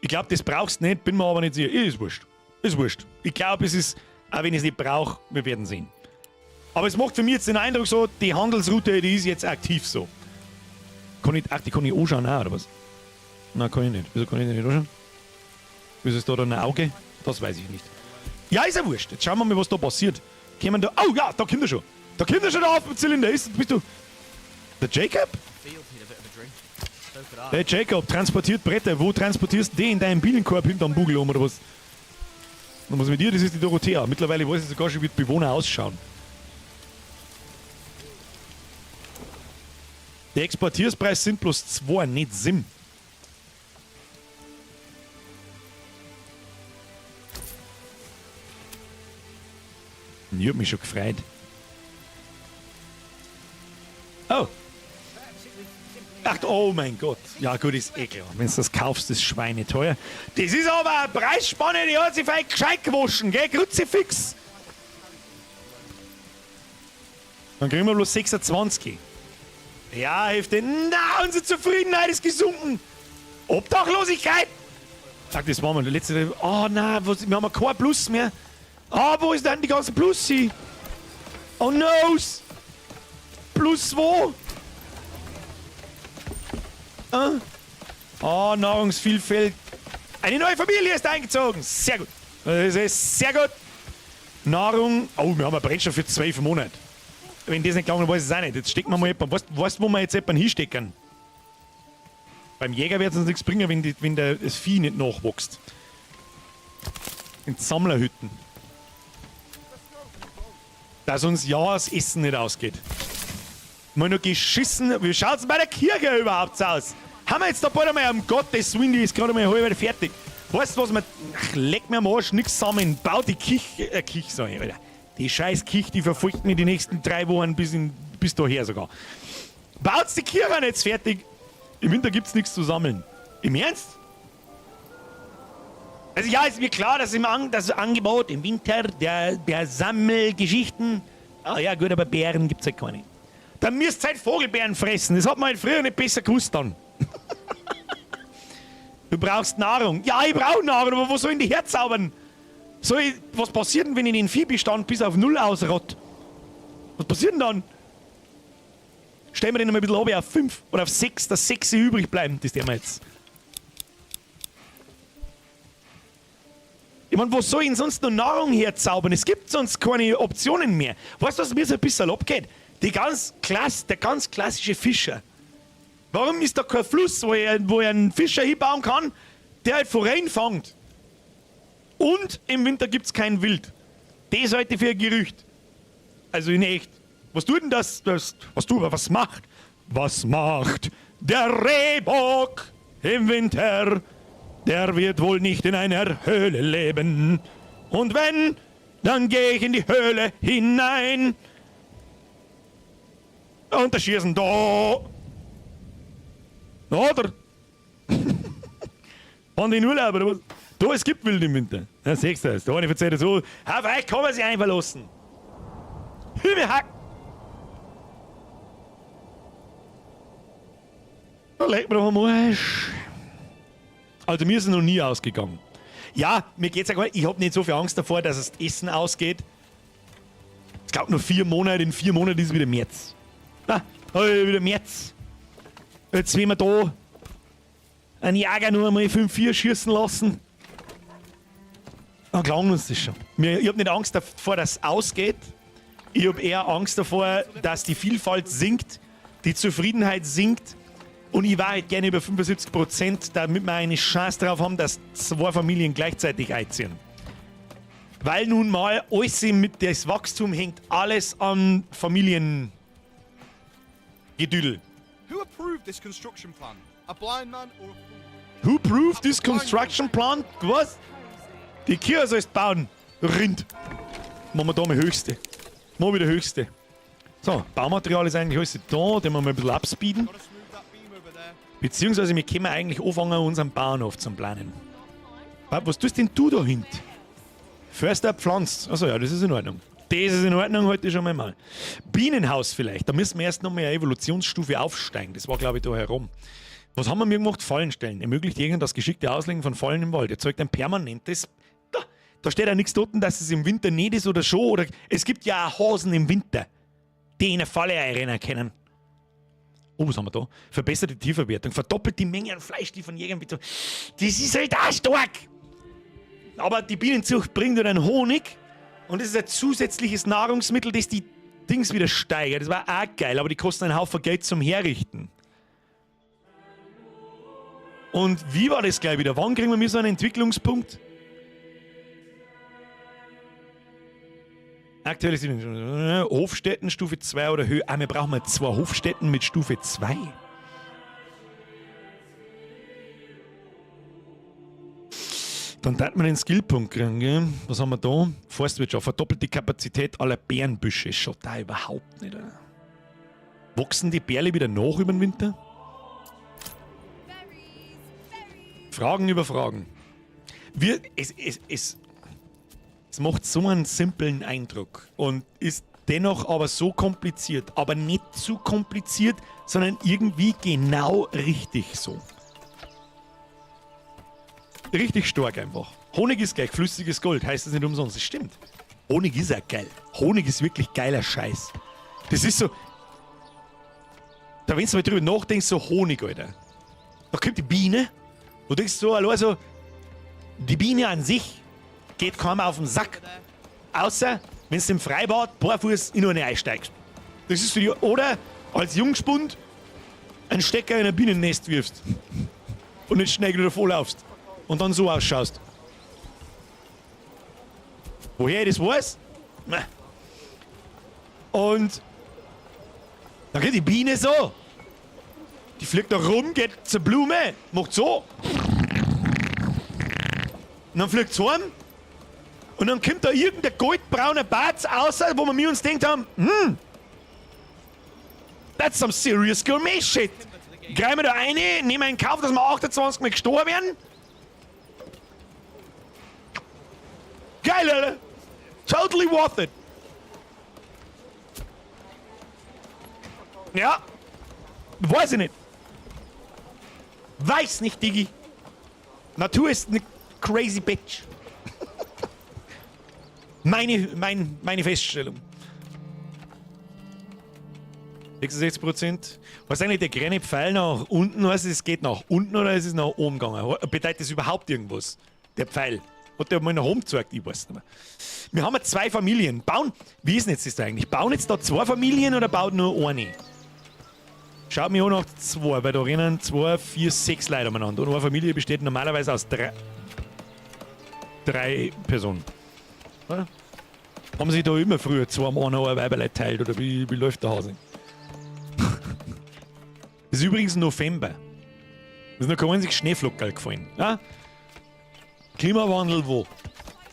[SPEAKER 1] Ich glaube, das brauchst du nicht, bin mir aber nicht sicher. Ist wurscht. Ist wurscht. Ich glaube, es ist, auch wenn ich es nicht brauche, wir werden sehen. Aber es macht für mich jetzt den Eindruck so, die Handelsroute, die ist jetzt aktiv so. Kann ich, ach, die kann ich anschauen auch, oder was? Nein, kann ich nicht. Wieso kann ich die nicht anschauen? Wieso ist da dann ein Auge? Das weiß ich nicht. Ja, ist ja wurscht. Jetzt schauen wir mal, was da passiert. Kämen da. Oh ja, da kommt er schon. Da kommt er schon auf dem Zylinder. Bist du der Jacob? Hey Jacob, transportiert Bretter. Wo transportierst du die? In deinem Bienenkorb hinterm Bugel um oder was? Und was mit dir? Das ist die Dorothea. Mittlerweile weiß ich sogar schon, wie die Bewohner ausschauen. Der Exportierspreis sind bloß 2, nicht 7. Ich hab mich schon gefreut. Oh. Ach, oh mein Gott. Ja gut, ist eh klar. Wenn du das kaufst, ist schweineteuer. Das ist aber eine Preisspanne, die hat sich fein gescheit gewaschen, gell? Kruzifix. Dann kriegen wir bloß 26. Ja, Hälfte. Na, unsere Zufriedenheit ist gesunken. Obdachlosigkeit. Sag, das war mal der letzte. Oh nein, was, wir haben kein Plus mehr. Ah, wo ist denn die ganzen Plussi? Oh no! Plus wo? Ah. Oh, Nahrungsvielfalt. Eine neue Familie ist eingezogen. Sehr gut. Das ist sehr gut. Nahrung. Oh, wir haben einen Brennstoff für 12 Monate. Wenn das nicht gegangen, weiß ich es auch nicht. Jetzt stecken wir mal jemanden. Weißt du, wo wir jetzt jemanden hinstecken? Beim Jäger wird es uns nichts bringen, wenn das Vieh nicht nachwächst. In Sammlerhütten. Dass uns ja das Essen nicht ausgeht. Mal noch geschissen. Wie schaut's denn bei der Kirche überhaupt aus? Haben wir jetzt da bald einmal, um Gottes Willen, die ist gerade mal halb fertig. Weißt du, was wir. Ach, leck mir am Arsch, nix sammeln. Bau die Kirche. Kirche, sag ich, Alter. Die scheiß Kirche, die verfolgt mich die nächsten 3 Wochen bis daher sogar. Baut's die Kirche jetzt fertig. Im Winter gibt's nichts zu sammeln. Im Ernst? Also ja, ist mir klar, dass das Angebot im Winter der Sammelgeschichten... Ah ja, gut, aber Bären gibt's halt keine. Dann müsst ihr halt Vogelbeeren fressen. Das hat man halt früher nicht besser gewusst dann. Du brauchst Nahrung. Ja, ich brauch Nahrung, aber wo soll ich denn die herzaubern? Was passiert denn, wenn ich den Viehbestand bis auf 0 ausrott? Was passiert denn dann? Stellen wir den noch mal ein bisschen runter auf 5 oder auf 6, dass 6 übrig bleiben. Das tun wir jetzt. Ich mein, wo soll ich denn sonst noch Nahrung herzaubern? Es gibt sonst keine Optionen mehr. Weißt du, was mir so ein bisschen abgeht? Der ganz klassische Fischer. Warum ist da kein Fluss, wo ich einen Fischer hinbauen kann, der halt Forellen fängt? Und im Winter gibt's kein Wild. Das halte ich für ein Gerücht. Also in echt. Was tut denn das? Was macht? Was macht der Rehbock im Winter? Der wird wohl nicht in einer Höhle leben. Und wenn, dann geh ich in die Höhle hinein. Und da schießen da. Oder? Waren die in Urlaub oder was? Da, es gibt Wild im Winter. Ja, siehst du das. Da habe ich erzählt so, auf euch kann man sich einverlassen. Himmelhack! Da legt man doch am Arsch. Also mir ist es noch nie ausgegangen. Ja, mir geht's ja gar nicht. Ich hab nicht so viel Angst davor, dass es das Essen ausgeht. Es glaubt nur 4 Monate, in 4 Monaten ist es wieder März. Ah, wieder März. Jetzt sind wir da. einen Jäger nur einmal 5-4 schießen lassen. Dann gelangt uns das schon. Ich hab nicht Angst davor, dass es ausgeht. Ich hab eher Angst davor, dass die Vielfalt sinkt, die Zufriedenheit sinkt. Und ich war halt gerne über 75%, damit wir eine Chance drauf haben, dass zwei Familien gleichzeitig einziehen. Weil nun mal alles mit das Wachstum hängt alles an Familiengedüdel.
[SPEAKER 4] Who approved this construction plan? A blind man or a fool?
[SPEAKER 1] Who approved this construction plan? Was? Die Kirche sollst bauen. Rind. Machen wir da mal höchste. Machen wir wieder höchste. So, Baumaterial ist eigentlich alles da, den wir mal ein bisschen abspeeden.
[SPEAKER 4] Gotta smooth that beam over there.
[SPEAKER 1] Beziehungsweise wir können eigentlich anfangen, unseren Bauernhof zu planen. Was tust denn du da hinten? Förster pflanzt. Achso, ja, das ist in Ordnung. Das ist in Ordnung, heute schon mal. Bienenhaus vielleicht. Da müssen wir erst noch mal eine Evolutionsstufe aufsteigen. Das war, glaube ich, da herum. Was haben wir mir gemacht? Fallen stellen. Ermöglicht Jägern das geschickte Auslegen von Fallen im Wald. Erzeugt ein permanentes... Da steht ja nichts dort, dass es im Winter nicht ist oder schon. Oder es gibt ja auch Hasen im Winter, die in eine Falle einrennen können. Oh, was haben wir da? Verbesserte Tierverwertung. Verdoppelt die Menge an Fleisch, die von Jägern bezogen. Das ist halt auch stark. Aber die Bienenzucht bringt ja dann Honig. Und das ist ein zusätzliches Nahrungsmittel, das die Dings wieder steigert. Das war auch geil, aber die kosten einen Haufen Geld zum Herrichten. Und wie war das gleich wieder? Wann kriegen wir so einen Entwicklungspunkt? Aktuell ist Hofstätten Stufe 2 oder höher. Ah, wir brauchen mal 2 Hofstätten mit Stufe 2. Dann darf man den Skillpunkt kriegen, gell? Was haben wir da? Forstwirtschaft. Verdoppelt die Kapazität aller Bärenbüsche. Schaut da überhaupt nicht, oder? Wachsen die Bärle wieder nach über den Winter? Fragen über Fragen. Es macht so einen simplen Eindruck und ist dennoch aber so kompliziert. Aber nicht zu kompliziert, sondern irgendwie genau richtig so. Richtig stark einfach. Honig ist gleich flüssiges Gold, heißt das nicht umsonst. Das stimmt. Honig ist ja geil. Honig ist wirklich geiler Scheiß. Das ist so... Da, wenn du mal drüber nachdenkst, so Honig, Alter. Da kommt die Biene. Du denkst so, allein so, die Biene an sich geht kaum auf den Sack. Außer, wenn du im Freibad barfuß in eine einsteigst. Das ist für die, oder als Jungspund einen Stecker in ein Bienennest wirfst. Und nicht schnell wieder vorlaufst. Und dann so ausschaust. Woher ich das weiß? Na. Und dann geht die Biene so. Die fliegt da rum, geht zur Blume, macht so. Und dann fliegt sie heim. Und dann kommt da irgendein goldbrauner Barz raus, wo wir uns gedacht haben, that's some serious gourmet shit. Greifen wir da rein, nehmen in Kauf, dass wir 28 Mal gestorben werden. Geil, Alter. Totally worth it. Ja. Weiß ich nicht. Weiß nicht, Diggi. Natur ist eine crazy bitch. Meine Feststellung. 66%. Was ist eigentlich der grüne Pfeil nach unten? Heißt es, es geht nach unten oder ist es nach oben gegangen? Bedeutet das überhaupt irgendwas? Der Pfeil. Hat der mal nach oben gezeigt? Ich weiß nicht mehr. Wir haben ja 2 Familien. Bauen. Wie ist denn jetzt das da eigentlich? Bauen jetzt da 2 Familien oder baut nur eine? Schaut mich an nach 2, weil da rennen 2, 4, 6 Leute umeinander. Und eine Familie besteht normalerweise aus 3 Personen. Oder? Haben sich da immer früher 2 Männer und ein Weiberlein teilt oder wie läuft der Hase? Das ist übrigens November. Es ist noch kein einziges Schneeflockerl gefallen. Ja? Klimawandel wo?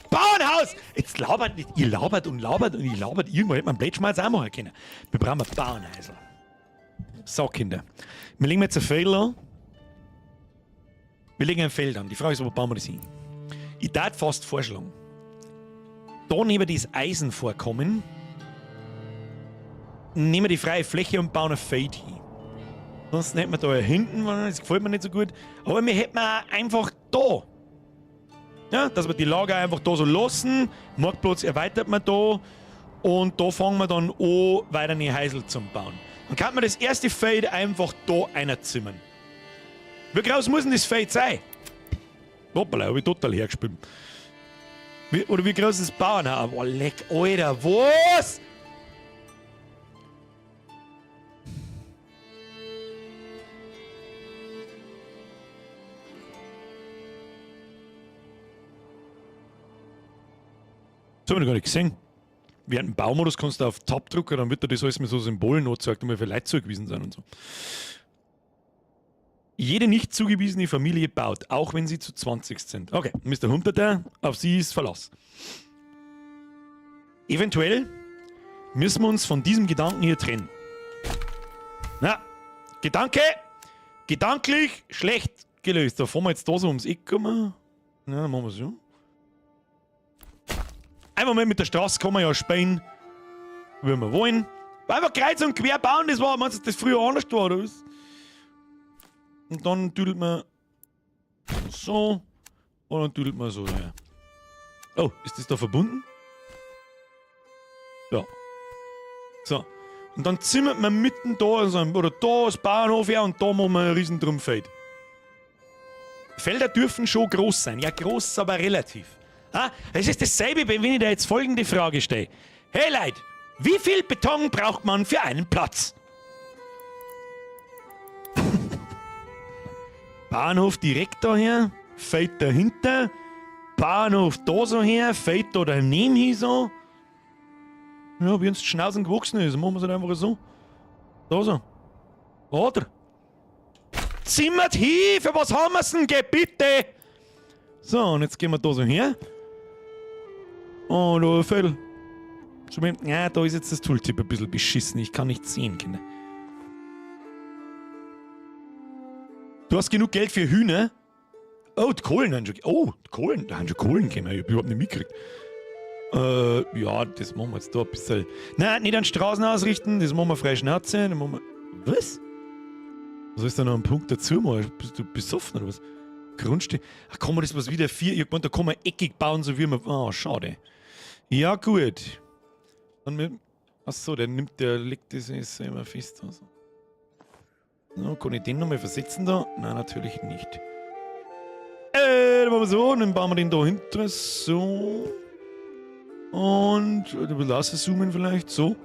[SPEAKER 1] Bauernhaus! Jetzt labert nicht. Ihr labert und labert und ihr labert. Irgendwann hätte man einen Blödschmalz auch machen können. Wir brauchen ein Bauernhäusl. So, Kinder. Wir legen jetzt ein Feld an. Wir legen ein Feld an. Die Frage ist, wo bauen wir das hin? Ich darf fast vorschlagen. Da nehmen wir das Eisenvorkommen, nehmen wir die freie Fläche und bauen ein Feld hin. Sonst hätten wir da hinten, das gefällt mir nicht so gut. Aber wir hätten auch einfach da. Ja, dass wir die Lager einfach da so lassen. Marktplatz erweitert man da. Und da fangen wir dann an, weiter eine Häusl zum Bauen. Dann kann man das erste Feld einfach da einzimmern. Wie groß muss denn das Feld sein? Hoppala, hab ich total hergespielt. Wie, oder wie groß ist das Bauernhaus? Boah, leck, Alter, was? Das hab ich noch gar nicht gesehen. Während dem Baumodus kannst du auf Tab drücken, dann wird dir das alles mit so Symbolen angezeigt, um wie viele Leute zugewiesen sind und so. Jede nicht zugewiesene Familie baut, auch wenn sie zu 20 sind. Okay, Mr. Hunterter, auf sie ist Verlass. Eventuell müssen wir uns von diesem Gedanken hier trennen. Na, Gedanke, gedanklich schlecht gelöst. Da fahren wir jetzt da so ums Eck kommen. Ja, dann machen wir so. Einfach mal mit der Straße kann man ja spielen, wie wir wollen. Einfach kreuz und quer bauen, das war, meinst du, das früher anders war, oder was? Und dann düdelt man so und dann düdelt man so daher. Oh, ist das da verbunden? Ja. So. Und dann zimmert man mitten da, also, oder da das Bauernhof her und da machen wir ein riesen Drumfeld. Felder dürfen schon groß sein. Ja, groß, aber relativ. Ah, es ist dasselbe, wenn ich dir jetzt folgende Frage stelle. Hey Leute, wie viel Beton braucht man für einen Platz? Bahnhof direkt daher, Feld dahinter, Bahnhof da so her, Feld da daneben hier so. Ja, wie uns die Schnauzen gewachsen ist, machen wir es halt einfach so. Da so. Oder? Zimmert hin, für was haben wir's denn, geh bitte? So, und jetzt gehen wir da so her. Oh, da Feld. Ja, da ist jetzt das Tooltip ein bisschen beschissen. Ich kann nicht sehen, Kinder. Du hast genug Geld für Hühner? Oh, die Kohlen haben schon... Oh, die Kohlen. Da haben schon Kohlen gekommen. Ich hab überhaupt nicht mitgekriegt. Ja, das machen wir jetzt da ein bisschen. Nein, nicht an Straßen ausrichten. Das machen wir frei Schnauze. Dann machen wir... Was? Was ist da noch ein Punkt dazu? Mal? Bist du besoffen oder was? Grundstück. Ach, kann man das was wieder vier? Ich meine, da kann man eckig bauen, so wie man. Oh, schade. Ja, gut. Dann mit. Achso, der nimmt, der legt das ist immer fest. Also. So, kann ich den nochmal versetzen da? Nein, natürlich nicht. Dann machen wir so, dann bauen wir den da hinten. So. Und ein bisschen rauszoomen vielleicht. So.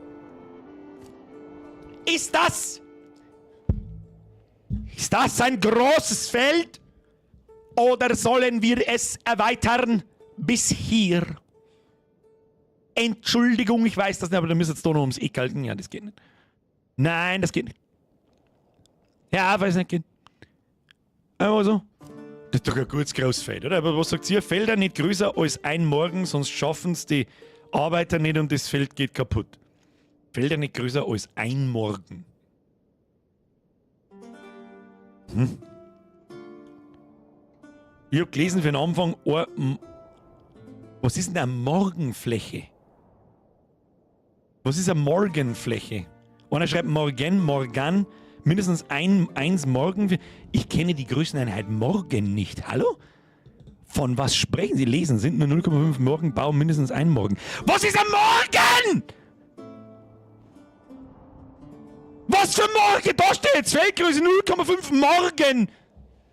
[SPEAKER 1] Ist das? Ist das ein großes Feld? Oder sollen wir es erweitern bis hier? Entschuldigung, ich weiß das nicht, aber da müssen wir jetzt da noch ums Eck halten. Ja, das geht nicht. Nein, das geht nicht. Ja, weiß nicht, geht. Einfach so. Das ist doch ein gutes Großfeld, oder? Aber was sagt ihr? Felder nicht größer als ein Morgen, sonst schaffen's die Arbeiter nicht und das Feld geht kaputt. Felder nicht größer als ein Morgen. Ich hab gelesen für den Anfang, was ist denn eine Morgenfläche? Was ist eine Morgenfläche? Einer schreibt Morgen, Morgan, mindestens eins Morgen. Ich kenne die Größeneinheit Morgen nicht. Hallo? Von was sprechen Sie? Lesen sind nur 0,5 Morgen, Bau mindestens ein Morgen. Was ist ein Morgen? Was für Morgen? Da steht's! Feldgröße 0,5 Morgen!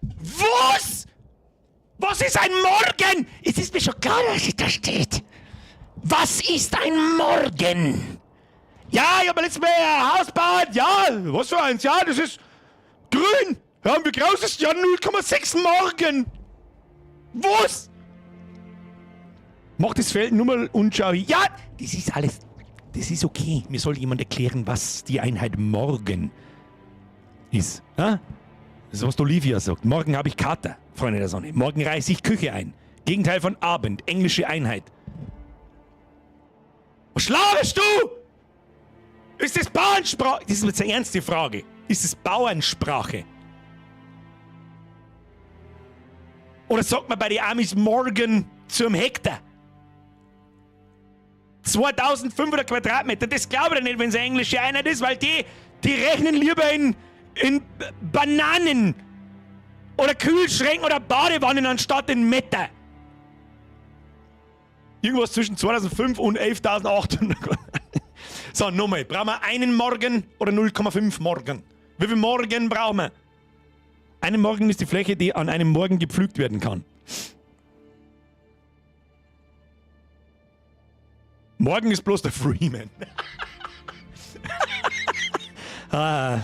[SPEAKER 1] Was? Was ist ein Morgen? Es ist mir schon klar, dass es da steht. Was ist ein Morgen? Ja, ich hab mir letztes Mal ein Haus gebaut. Ja, was für eins? Ja, das ist grün. Ja, und wie groß ist ja 0,6 Morgen? Was? Mach das Feld nur mal und schau. Ja, das ist alles. Das ist okay. Mir soll jemand erklären, was die Einheit Morgen ist. Ja? Das ist, was Olivia sagt. Morgen habe ich Kater, Freunde der Sonne. Morgen reiße ich Küche ein. Gegenteil von Abend. Englische Einheit. Was schlafest du? Ist das Bauernsprache? Das ist jetzt eine ernste Frage. Ist es Bauernsprache? Oder sagt man bei den Amis morgen zum Hektar? 2500 Quadratmeter, das glaube ich nicht, wenn es eine englische Einheit ist, weil die rechnen lieber in Bananen oder Kühlschränken oder Badewannen anstatt in Meter. Irgendwas zwischen 2005 und 11.800. So, nochmal. Brauchen wir einen Morgen oder 0,5 Morgen? Wie viel Morgen brauchen wir? Einen Morgen ist die Fläche, die an einem Morgen gepflügt werden kann. Morgen ist bloß der Freeman. Ah,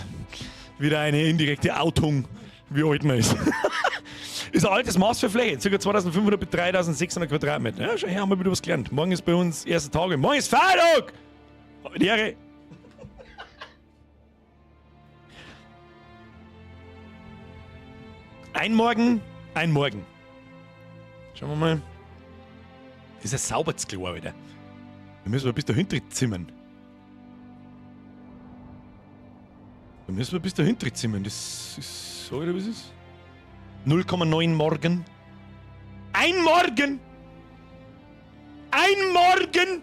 [SPEAKER 1] wieder eine indirekte Outung, wie alt man ist. Ist ein altes Maß für Fläche, ca. 2500 bis 3600 Quadratmeter. Ja, schau her, haben wir wieder was gelernt. Morgen ist bei uns erster Tage. Morgen ist Feiertag! Die Ehre. Ein Morgen, ein Morgen. Schauen wir mal. Ist ja sauber zu klar wieder. Da müssen wir bis dahinter zimmern. Da müssen wir bis dahinter zimmern. Das ist so, oder was ist? 0,9 Morgen. Ein Morgen! Ein Morgen!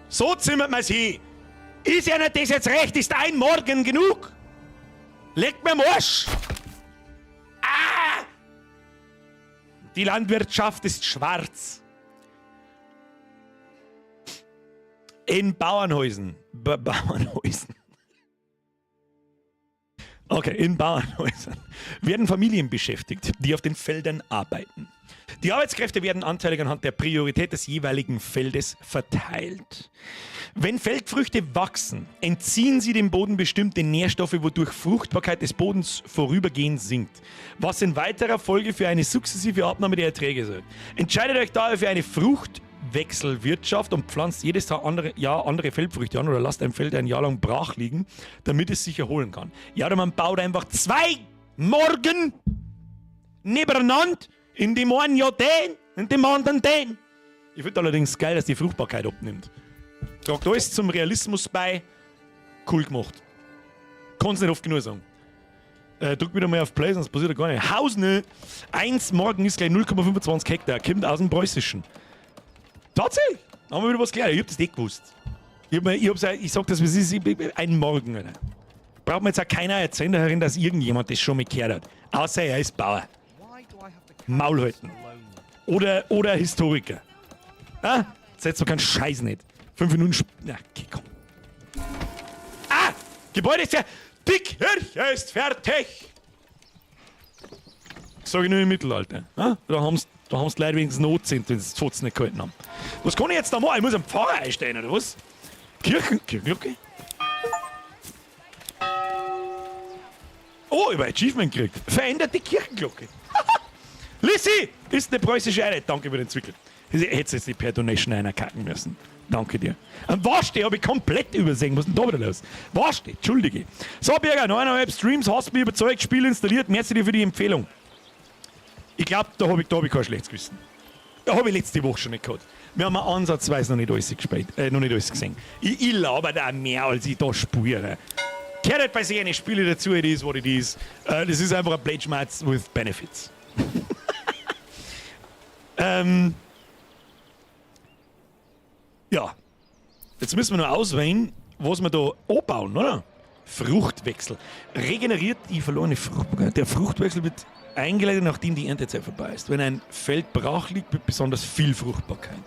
[SPEAKER 1] So zimmert man's hin. Ist ja nicht das jetzt recht? Ist ein Morgen genug? Legt mir am Arsch! Ah! Die Landwirtschaft ist schwarz. In Bauernhäusern. Bauernhäusern. Okay, in Bauernhäusern werden Familien beschäftigt, die auf den Feldern arbeiten. Die Arbeitskräfte werden anteilig anhand der Priorität des jeweiligen Feldes verteilt. Wenn Feldfrüchte wachsen, entziehen sie dem Boden bestimmte Nährstoffe, wodurch Fruchtbarkeit des Bodens vorübergehend sinkt, was in weiterer Folge für eine sukzessive Abnahme der Erträge sorgt. Entscheidet euch daher für eine Fruchtwechselwirtschaft und pflanzt jedes Jahr andere Feldfrüchte an oder lasst ein Feld ein Jahr lang brach liegen, damit es sich erholen kann. Ja, oder man baut einfach 2 Morgen nebeneinander, in dem einen Jahr den, in dem anderen den. Ich find allerdings geil, dass die Fruchtbarkeit abnimmt. Tragt alles zum Realismus bei. Cool gemacht. Kann's nicht oft genug sagen. Drück wieder mal auf Play, sonst passiert ja gar nicht. Hausne! 1 Morgen ist gleich 0,25 Hektar. Kommt aus dem Preußischen. Tatsächlich! Da haben wir wieder was gelernt. Ich hab das nicht gewusst. Ich hab mir, ich hab's, ich sag das, wie es ist, ich, ich, ein Morgen. Alter. Braucht mir jetzt auch keiner erzählen, darin, dass irgendjemand das schon mal gehört hat. Außer er ist Bauer. Maul halten. Oder Historiker. Ah, setzt doch keinen Scheiß nicht. 5 Minuten na, okay, komm. Ah! Gebäude ist ja. Die Kirche ist fertig! Sag ich nur im Mittelalter. Ah? Da haben's, da haben's die Leute wenigstens Not sind, wenn sie das Fotzen nicht gehalten haben. Was kann ich jetzt da machen? Ich muss einen Pfarrer einstellen, oder was? Kirchenglocke? Oh, ich hab ein Achievement gekriegt. Verändert die Kirchenglocke. Lissi! Ist eine preußische Einheit. Danke für den Zwickel. Hättest jetzt nicht per Donation einer kacken müssen. Danke dir. Am Waschte hab ich komplett übersehen. Was ist denn da wieder los? Waschte, entschuldige. So, Birger, 9,5 Streams, hast mich überzeugt, Spiel installiert. Merci dir für die Empfehlung. Ich glaub, da hab ich kein schlechtes Gewissen. Da hab ich letzte Woche schon nicht gehabt. Wir haben ansatzweise noch nicht alles gespielt, noch nicht alles gesehen. Ich laber da mehr, als ich da spüre. Gehört halt bei sich eine Spiele dazu, it is what it is. Das ist einfach ein Pledgematch with Benefits. Ja. Jetzt müssen wir noch auswählen, was wir da anbauen, oder? Fruchtwechsel. Regeneriert die verlorene Fruchtbarkeit. Der Fruchtwechsel wird eingeleitet, nachdem die Erntezeit vorbei ist. Wenn ein Feld brach liegt, wird besonders viel Fruchtbarkeit.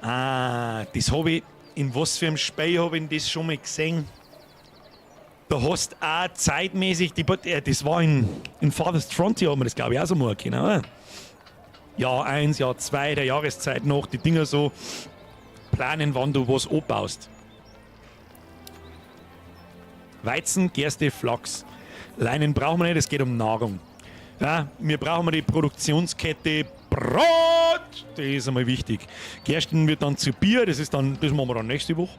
[SPEAKER 1] Ah, das hab ich. In was für einem Spiel hab ich das schon mal gesehen? Da hast du auch zeitmäßig, die, das war in Farthest Frontier, haben wir das, glaub ich, auch so mal können, oder? Jahr 1, Jahr 2, der Jahreszeit noch, die Dinger so planen, wann du was anbaust. Weizen, Gerste, Flachs. Leinen brauchen wir nicht, es geht um Nahrung. Ja, wir brauchen die Produktionskette Brot, das ist einmal wichtig. Gersten wird dann zu Bier, das machen wir dann nächste Woche.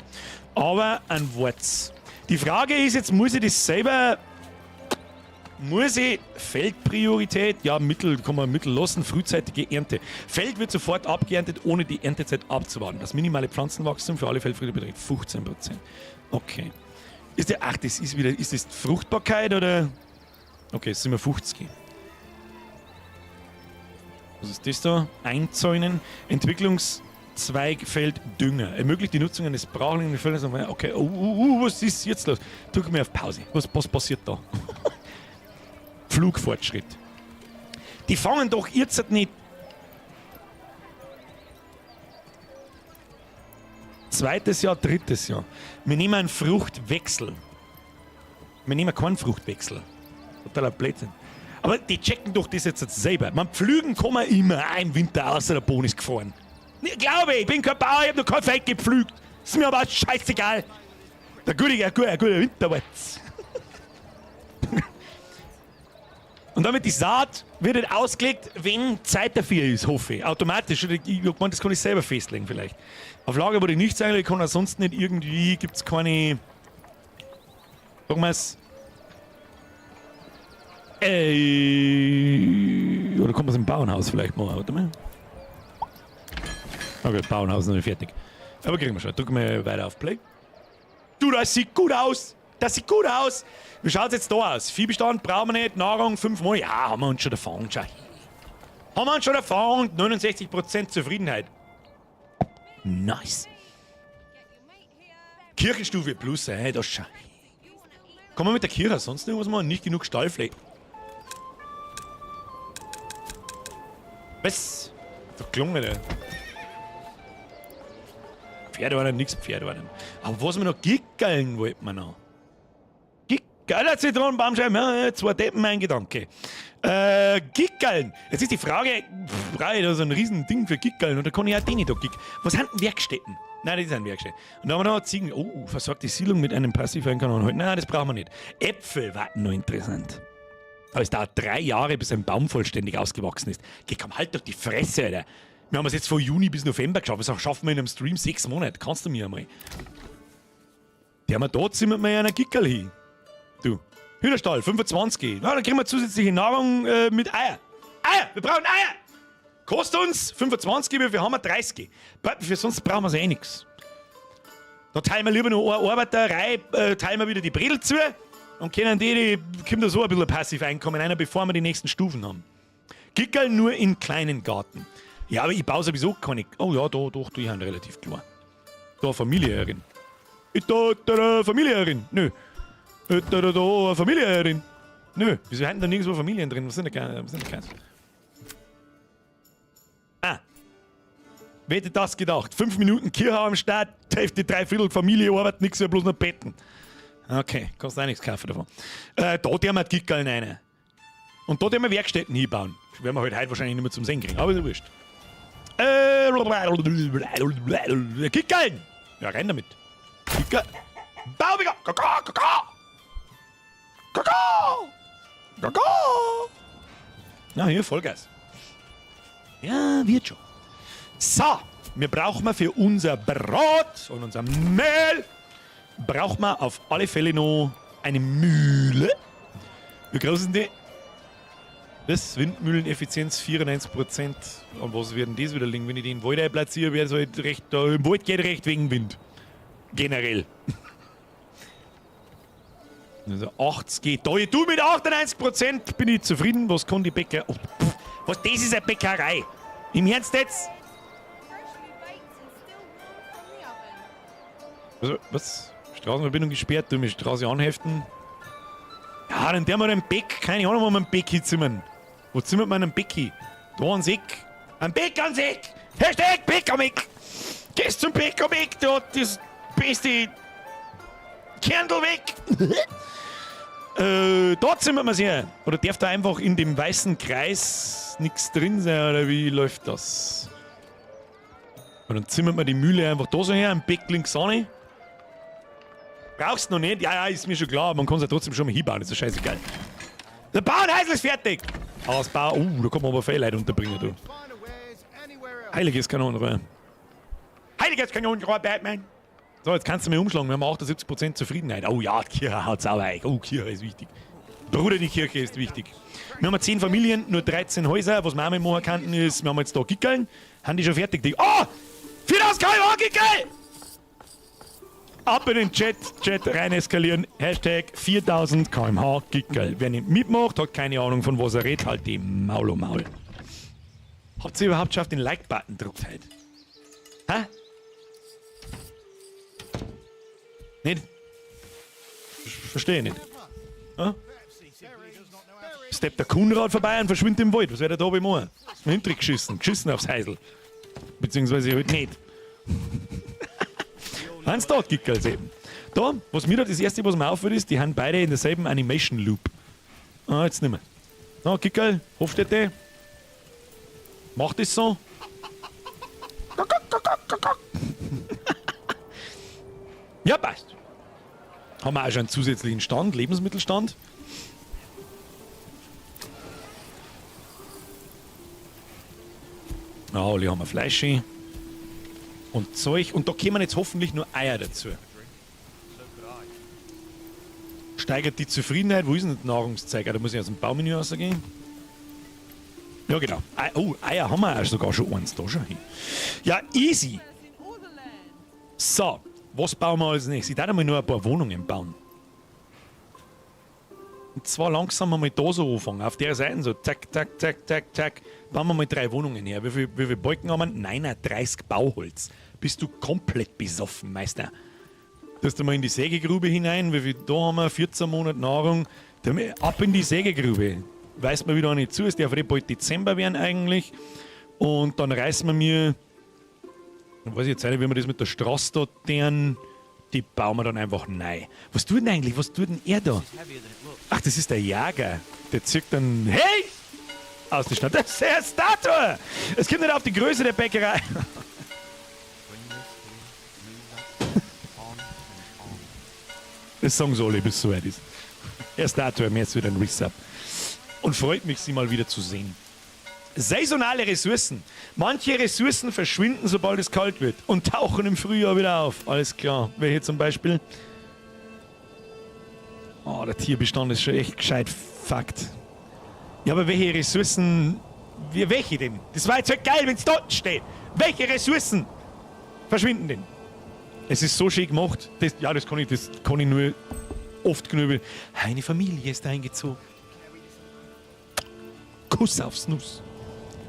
[SPEAKER 1] Aber ein Wurz. Die Frage ist jetzt, muss ich das selber... Muss ich Feldpriorität? Ja, Mittel, kann man Mittel lassen, frühzeitige Ernte. Feld wird sofort abgeerntet, ohne die Erntezeit abzuwarten. Das minimale Pflanzenwachstum für alle Feldfrüchte beträgt 15%. Okay. Ist der, ach, das ist wieder, ist das Fruchtbarkeit oder? Okay, jetzt sind wir 50. Was ist das da? Einzäunen. Entwicklungszweigfeld Dünger. Ermöglicht die Nutzung eines brachliegenden Feldes. Okay, oh, oh, oh, was ist jetzt los? Drück mir auf Pause. Was passiert da? Flugfortschritt. Die fangen doch jetzt nicht. Zweites Jahr, drittes Jahr. Wir nehmen einen Fruchtwechsel. Wir nehmen keinen Fruchtwechsel. Totaler Blödsinn. Aber die checken doch das jetzt selber. Man, pflügen kann man immer, auch im Winter, außer der Boden ist gefroren. Glaube ich, ich bin kein Bauer, ich hab noch kein Feld gepflügt. Ist mir aber scheißegal. Der gute, ein guter, guter Winterwalz. Und damit die Saat wird halt ausgelegt, wenn Zeit dafür ist, hoffe ich. Automatisch. Ich meine, das kann ich selber festlegen vielleicht. Auf Lager wurde ich nichts eigentlich, ich kann ansonsten nicht irgendwie, gibt es keine. Sagen wir's. Oder kann man es im Bauernhaus vielleicht machen? Warte mal. Okay, Bauernhaus ist noch nicht fertig. Aber kriegen wir schon. Drücken wir weiter auf Play. Du, das sieht gut aus! Das sieht gut aus! Wie schaut's jetzt da aus? Viehbestand brauchen wir nicht, Nahrung 5 Monate. Ja, haben wir uns schon davon. Schau. Haben wir uns schon davon. 69% Zufriedenheit. Nice. Kirchenstufe Plus, ey, das schau. Kann man mit der Kirche sonst noch was machen? Nicht genug Stallfläche. Was? Doch gelungen, ey. Pferde waren nix, Pferde waren. Aber was wir noch gickeln wollten wir noch. Geiler Zitronenbaumscheiben, ja, zwei Deppen, mein Gedanke. Gickeln. Jetzt ist die Frage, brauche ich da so ein riesen Ding für Gickeln oder kann ich auch den nicht da gickeln? Was sind denn Werkstätten? Nein, das sind Werkstätten. Und da haben wir noch Ziegen. Oh, versorgt die Siedlung mit einem Passiveinkommen. Nein, das brauchen wir nicht. Äpfel warten noch interessant. Aber es dauert 3 Jahre, bis ein Baum vollständig ausgewachsen ist. Geh, komm, halt doch die Fresse, Alter. Wir haben es jetzt von Juni bis November geschafft. Was schaffen wir in einem Stream 6 Monate? Kannst du mir einmal. Die haben wir da, zimmern wir ja einen Gickerl hin. Du. Hühnerstall, 25. Na, dann kriegen wir zusätzliche Nahrung mit Eier. Eier! Wir brauchen Eier! Kostet uns 25, wie viel haben wir? 30. Für sonst brauchen wir eh nix. Da teilen wir lieber noch eine Arbeiterei, teilen wir wieder die Bredel zu und können die kommt da so ein bisschen Passiveinkommen rein, bevor wir die nächsten Stufen haben. Gickerl nur in kleinen Garten. Ja, aber ich baue sowieso keine. Oh ja, da, doch, die sind relativ klar. Da Familie herin. Da, Familie herin. Nö. Da, Familie herin. Nö, wieso haben da nirgendwo Familien drin? Was sind da was sind da keine? Ah. Wer hätte das gedacht? 5 Minuten Kirche am Start, Hälfte, 3/4 Familie arbeitet, nix mehr, bloß noch Betten. Okay, kannst auch nichts kaufen davon. Da tun wir die Gickerln rein. Und da tun wir Werkstätten hinbauen. Werden wir halt heute wahrscheinlich nicht mehr zum Sehen kriegen, aber ist ja wurscht. Gickerln! Ja, rein damit. Gickerl. Baubiger! Kaka, kaka! Kaka! Kaka! Na, hier, Vollgas. Ja, wird schon. So, wir brauchen für unser Brot und unser Mehl, brauchen wir auf alle Fälle noch eine Mühle. Wie groß sind die? Das Windmühleneffizienz 94%. Und was wird denn das wieder liegen? Wenn ich den Wald platziere, wäre es halt recht, da im Wald geht recht wegen Wind. Generell. Also 80 geht. Da, du mit 98% bin ich zufrieden. Was kann die Bäckerei? Oh, pff, was, das ist eine Bäckerei. Im Ernst jetzt? Also, was? Straßenverbindung gesperrt, du mich Straße anheften. Ja, dann der mal einen Bäck, keine Ahnung, wo wir einen Bäck hinzimmern. Wo zimmert man einen Bäck hin? Da ans Eck. Ein Bäck ans Eck! Hashtag Bäck am Eck! Gehst zum Bäck am Eck, der hat das beste Kerndl weg! Da zimmert man sich her. Oder darf da einfach in dem weißen Kreis nichts drin sein, oder wie läuft das? Und dann zimmert man die Mühle einfach da so her, ein Bäck links an. Brauchst du noch nicht? Ja, ja, ist mir schon klar. Man kann es ja trotzdem schon mal hinbauen, ist ja scheißegal. Der Bauernhäusl ist fertig! Ausbau. Da kann man aber viel Leute unterbringen, du. Heiliges Kanonenrohr. Heiliges Kanonenrohr, Batman! So, jetzt kannst du mich umschlagen. Wir haben 78% Zufriedenheit. Oh ja, die Kirche hat's auch reich. Oh, Kirche ist wichtig. Bruder, die Kirche ist wichtig. Wir haben 10 Familien, nur 13 Häuser. Was wir auch mal machen könnten, ist, wir haben jetzt da Gickeln. Haben die schon fertig? Die, oh! 4000 km/h Gickel! Ab in den Chat, Chat rein eskalieren. Hashtag 4000 km/h Gickel. Wer nicht mitmacht, hat keine Ahnung, von was er redet, halt die Maul um Maul. Habt ihr überhaupt schon auf den Like-Button gedrückt heute? Hä? Nicht? Verstehe ich nicht. Hm? Steppt der Kunrad vorbei und verschwindet im Wald. Was wird er da oben machen? Hinterher geschissen. Geschissen aufs Heisel. Beziehungsweise halt nicht. Hans da Gickerls eben. Da, was mir da das erste, was mir auffällt, ist, die haben beide in derselben Animation Loop. Ah, jetzt nicht mehr. So, Kickerl, Hofstätte. Macht das so. Ja, passt. Haben wir auch schon einen zusätzlichen Stand, Lebensmittelstand. Ja, alle haben wir Fleisch und Zeug. Und da kämen jetzt hoffentlich nur Eier dazu. Steigert die Zufriedenheit. Wo ist denn das Nahrungszeiger? Da muss ich aus dem Baumenü rausgehen. Ja, genau. Oh, Eier haben wir auch sogar schon eins. Da schon hin. Ja, easy. So, was bauen wir als nächstes? Ich darf einmal nur ein paar Wohnungen bauen. Und zwar langsam einmal da so anfangen. Auf der Seite so. Zack, zack, zack, zack, zack. Bauen wir mal 3 Wohnungen her. Wie viel Balken haben wir? 39 Bauholz. Bist du komplett besoffen, Meister? Tust du mal in die Sägegrube hinein. Wie viel da haben wir? 14 Monate Nahrung. Ab in die Sägegrube. Weiß man wieder nicht zu. Es darf eh bald Dezember werden eigentlich. Und dann reißen wir mir. Dann weiß ich jetzt nicht, wie wir das mit der Straße da tun. Die bauen wir dann einfach neu. Was tut denn eigentlich? Was tut denn er da? Ach, das ist der Jäger. Der zieht dann. Hey! Aus der Stadt. Das ist der Statue! Es kommt nicht auf die Größe der Bäckerei. Das sagen sie alle, bis es soweit ist. Herr Statue, mir jetzt wieder ein Resub. Und freut mich, Sie mal wieder zu sehen. Saisonale Ressourcen. Manche Ressourcen verschwinden, sobald es kalt wird und tauchen im Frühjahr wieder auf. Alles klar. Welche zum Beispiel? Oh, der Tierbestand ist schon echt gescheit. Fakt. Ja, aber welche Ressourcen... Wie, welche denn? Das war jetzt halt geil, wenn's dort steht. Welche Ressourcen verschwinden denn? Es ist so schön gemacht. Das, ja, das kann ich, das kann ich nur oft genug. Eine Familie ist eingezogen. Kuss aufs Nuss.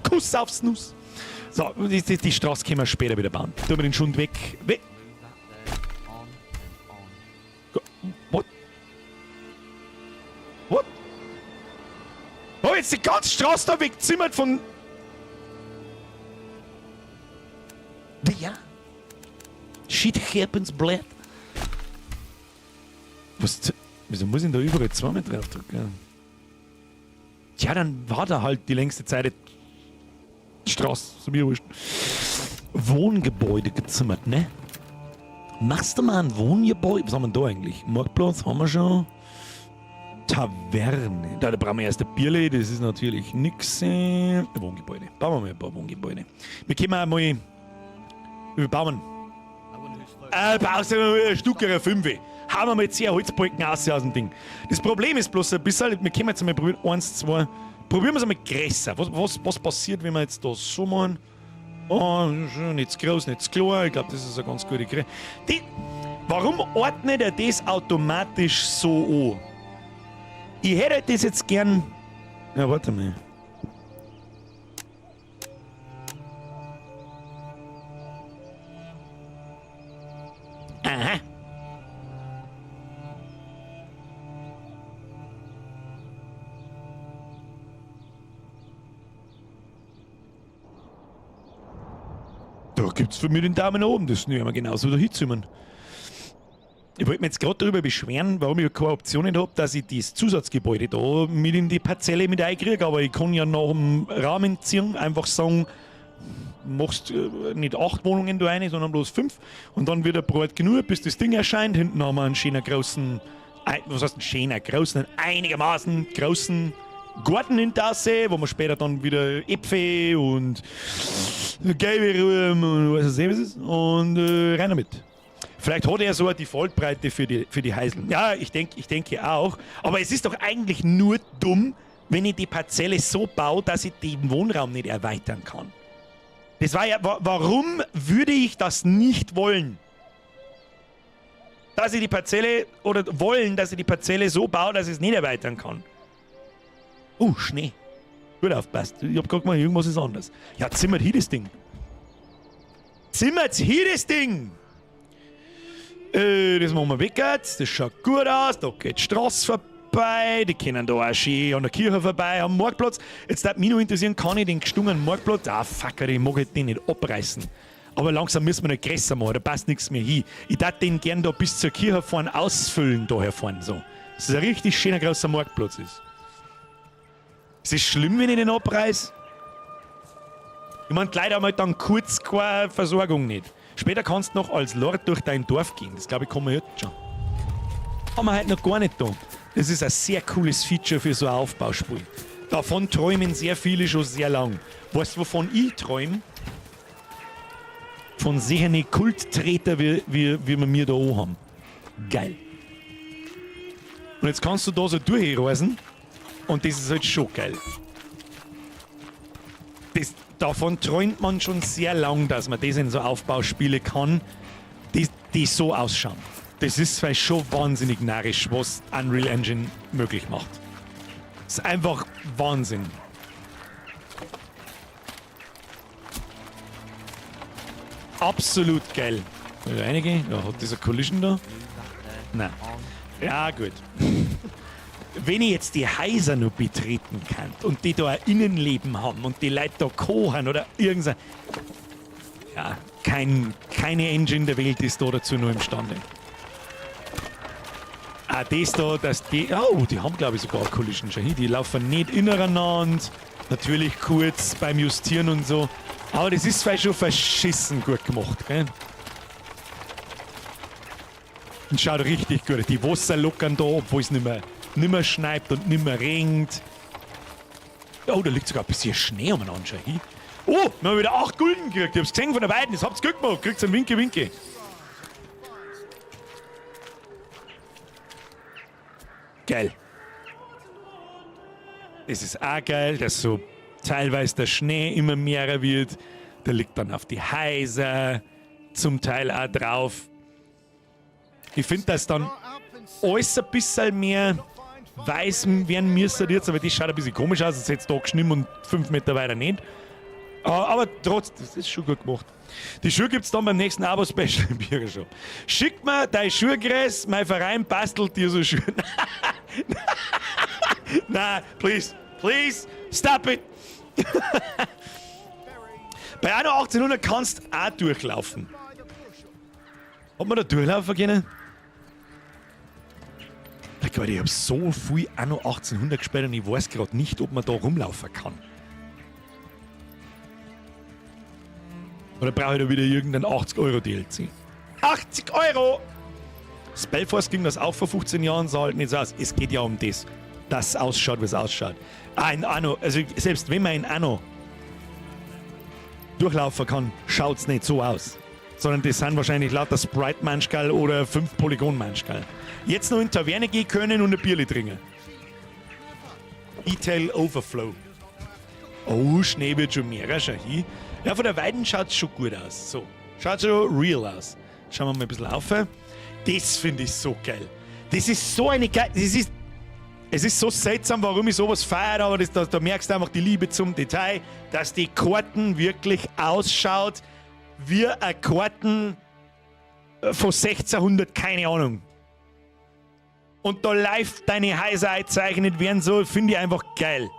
[SPEAKER 1] Kuss aufs Nuss. So, die Straße können wir später wieder bauen. Tun wir den Schund weg. What? What? Oh, jetzt die ganze Straße da wegzimmert von... Ja. Shit happens, blöd. Was? Wieso muss ich denn da überall zweimal drauf drücken? Tja, dann war da halt die längste Zeit die Straße, so mir wurscht. Wohngebäude gezimmert, ne? Machst du mal ein Wohngebäude? Was haben wir denn da eigentlich? Marktplatz haben wir schon. Taverne. Da brauchen wir erst ein Bierle, das ist natürlich nix. Wohngebäude. Bauen wir mal ein paar Wohngebäude. Wir können auch mal. Wir bauen. Baust du mal ein Stück 5. Hauen wir mal 10 Holzbalken aus dem Ding. Das Problem ist bloß ein bisschen, wir können jetzt mal probieren, 1, 2, probieren wir es einmal größer. Was passiert, wenn wir jetzt da so machen? Oh, nicht zu groß, nicht zu klein. Ich glaub, das ist eine ganz gute Größe. Warum ordnet er das automatisch so an? Ich hätte das jetzt gern... Ja, warte mal. Aha. Da gibt's für mich den Daumen nach oben, das nehmen wir genauso da hinzimmern. Ich wollte mich jetzt gerade darüber beschweren, warum ich keine Option nicht hab, dass ich das Zusatzgebäude da mit in die Parzelle mit einkriege, aber ich kann ja nach dem Rahmen ziehen, einfach sagen, machst nicht 8 Wohnungen da rein, sondern bloß 5 und dann wird er breit genug, bis das Ding erscheint. Hinten haben wir einen schönen großen, was heißt einen schönen großen, einen einigermaßen großen Garten hinterher, wo wir später dann wieder Äpfel und gelbe Rüben und was weiß ich was ist und rein damit. Vielleicht hat er so eine Defaultbreite für die Heiseln. Ja, ich denke auch. Aber es ist doch eigentlich nur dumm, wenn ich die Parzelle so baue, dass ich den Wohnraum nicht erweitern kann. Das war ja, warum würde ich das nicht wollen? Dass ich die Parzelle, oder wollen, dass ich die Parzelle so baue, dass ich es nicht erweitern kann. Schnee. Gut aufpasst. Ich hab grad gemeint, irgendwas ist anders. Ja, zimmert hier das Ding. Zimmert hier das Ding! Das machen wir weg jetzt. Das schaut gut aus. Da geht die Straße vorbei. Die können da auch schön an der Kirche vorbei, am Marktplatz. Jetzt würde mich noch interessieren, kann ich den gestungenen Marktplatz? Ah, fucker, ich mag halt den nicht abreißen. Aber langsam müssen wir nicht größer machen, da passt nichts mehr hin. Ich darf den gern da bis zur Kirche fahren, ausfüllen, da herfahren. So. Dass es ein richtig schöner großer Marktplatz ist. Ist es schlimm, wenn ich den abreiß? Ich meine, die Leute haben halt dann kurz keine Versorgung nicht. Später kannst du noch als Lord durch dein Dorf gehen. Das glaube ich, kann man jetzt schon. Haben wir halt noch gar nicht da. Das ist ein sehr cooles Feature für so ein Aufbauspiel. Davon träumen sehr viele schon sehr lang. Weißt du, wovon ich träume? Von sehenden Kulttreter, wie wir mir da auch haben. Geil. Und jetzt kannst du da so durchreisen. Und das ist halt schon geil. Davon träumt man schon sehr lang, dass man das in so Aufbauspiele kann, die so ausschauen. Das ist zwar schon wahnsinnig narrisch, was Unreal Engine möglich macht. Das ist einfach Wahnsinn. Absolut geil. Soll ich reingehen? Ja, hat dieser Collision da? Nein. Ja, gut. Wenn ich jetzt die Häuser noch betreten kann und die da ein Innenleben haben und die Leute da kochen oder irgendwas. Ja, keine Engine der Welt ist da dazu nur imstande. Ah, das da, dass die. Oh, die haben glaube ich sogar eine Collision schon. Die laufen nicht ineinander. Natürlich kurz beim Justieren und so. Aber das ist vielleicht schon verschissen gut gemacht, gell? Und schaut richtig gut. Die Wasser lockern da, obwohl es nimmer schneit und nimmer regnet. Oh, da liegt sogar ein bisschen Schnee umeinander. Schau hin. Oh, wir haben wieder 8 Gulden gekriegt. Ich hab's gesehen von der Weiden. Das habt's gut gemacht. Kriegt's einen Winke, Winke. Geil. Das ist auch geil, dass so teilweise der Schnee immer mehrer wird. Der liegt dann auf die Häuser, zum Teil auch drauf. Ich find, dass dann alles ein bisschen mehr weiß werden müssen jetzt, aber das schaut ein bisschen komisch aus. Das ist jetzt da geschnitten und 5 Meter weiter nicht. Aber trotzdem, das ist schon gut gemacht. Die Schuhe gibt's dann beim nächsten Abo-Special im Bürgershop. Schick mir dein Schuhgräs, mein Verein bastelt dir so Schuhe. Nein, please, please, stop it. Bei Anno 1800 kannst du auch durchlaufen. Hat man da durchlaufen können? Gott, ich hab so viel Anno 1800 gespielt und ich weiß grad nicht, ob man da rumlaufen kann. Oder brauche ich da wieder irgendeinen 80 € DLC? 80 Euro! Spellforce ging das auch vor 15 Jahren, sah halt nicht so aus. Es geht ja um das, dass es ausschaut, wie es ausschaut. Ah, in Anno, also selbst wenn man in Anno durchlaufen kann, schaut's nicht so aus. Sondern das sind wahrscheinlich lauter Sprite-Manschgal oder 5 Polygon-Manschgal. Jetzt noch in die Taverne gehen können und ein Bierli trinken. Detail Overflow. Oh, Schnee wird schon mehr, schau hin. Ja, von der Weiden schaut's schon gut aus. So, schaut schon real aus. Schauen wir mal ein bisschen auf. Das finde ich so geil. Das ist so eine geile... Das ist, es ist so seltsam, warum ich sowas feiere, aber da merkst du einfach die Liebe zum Detail, dass die Karten wirklich ausschaut wie eine Karten von 1600, keine Ahnung. Und da live deine Häuser eingezeichnet werden, so finde ich einfach geil.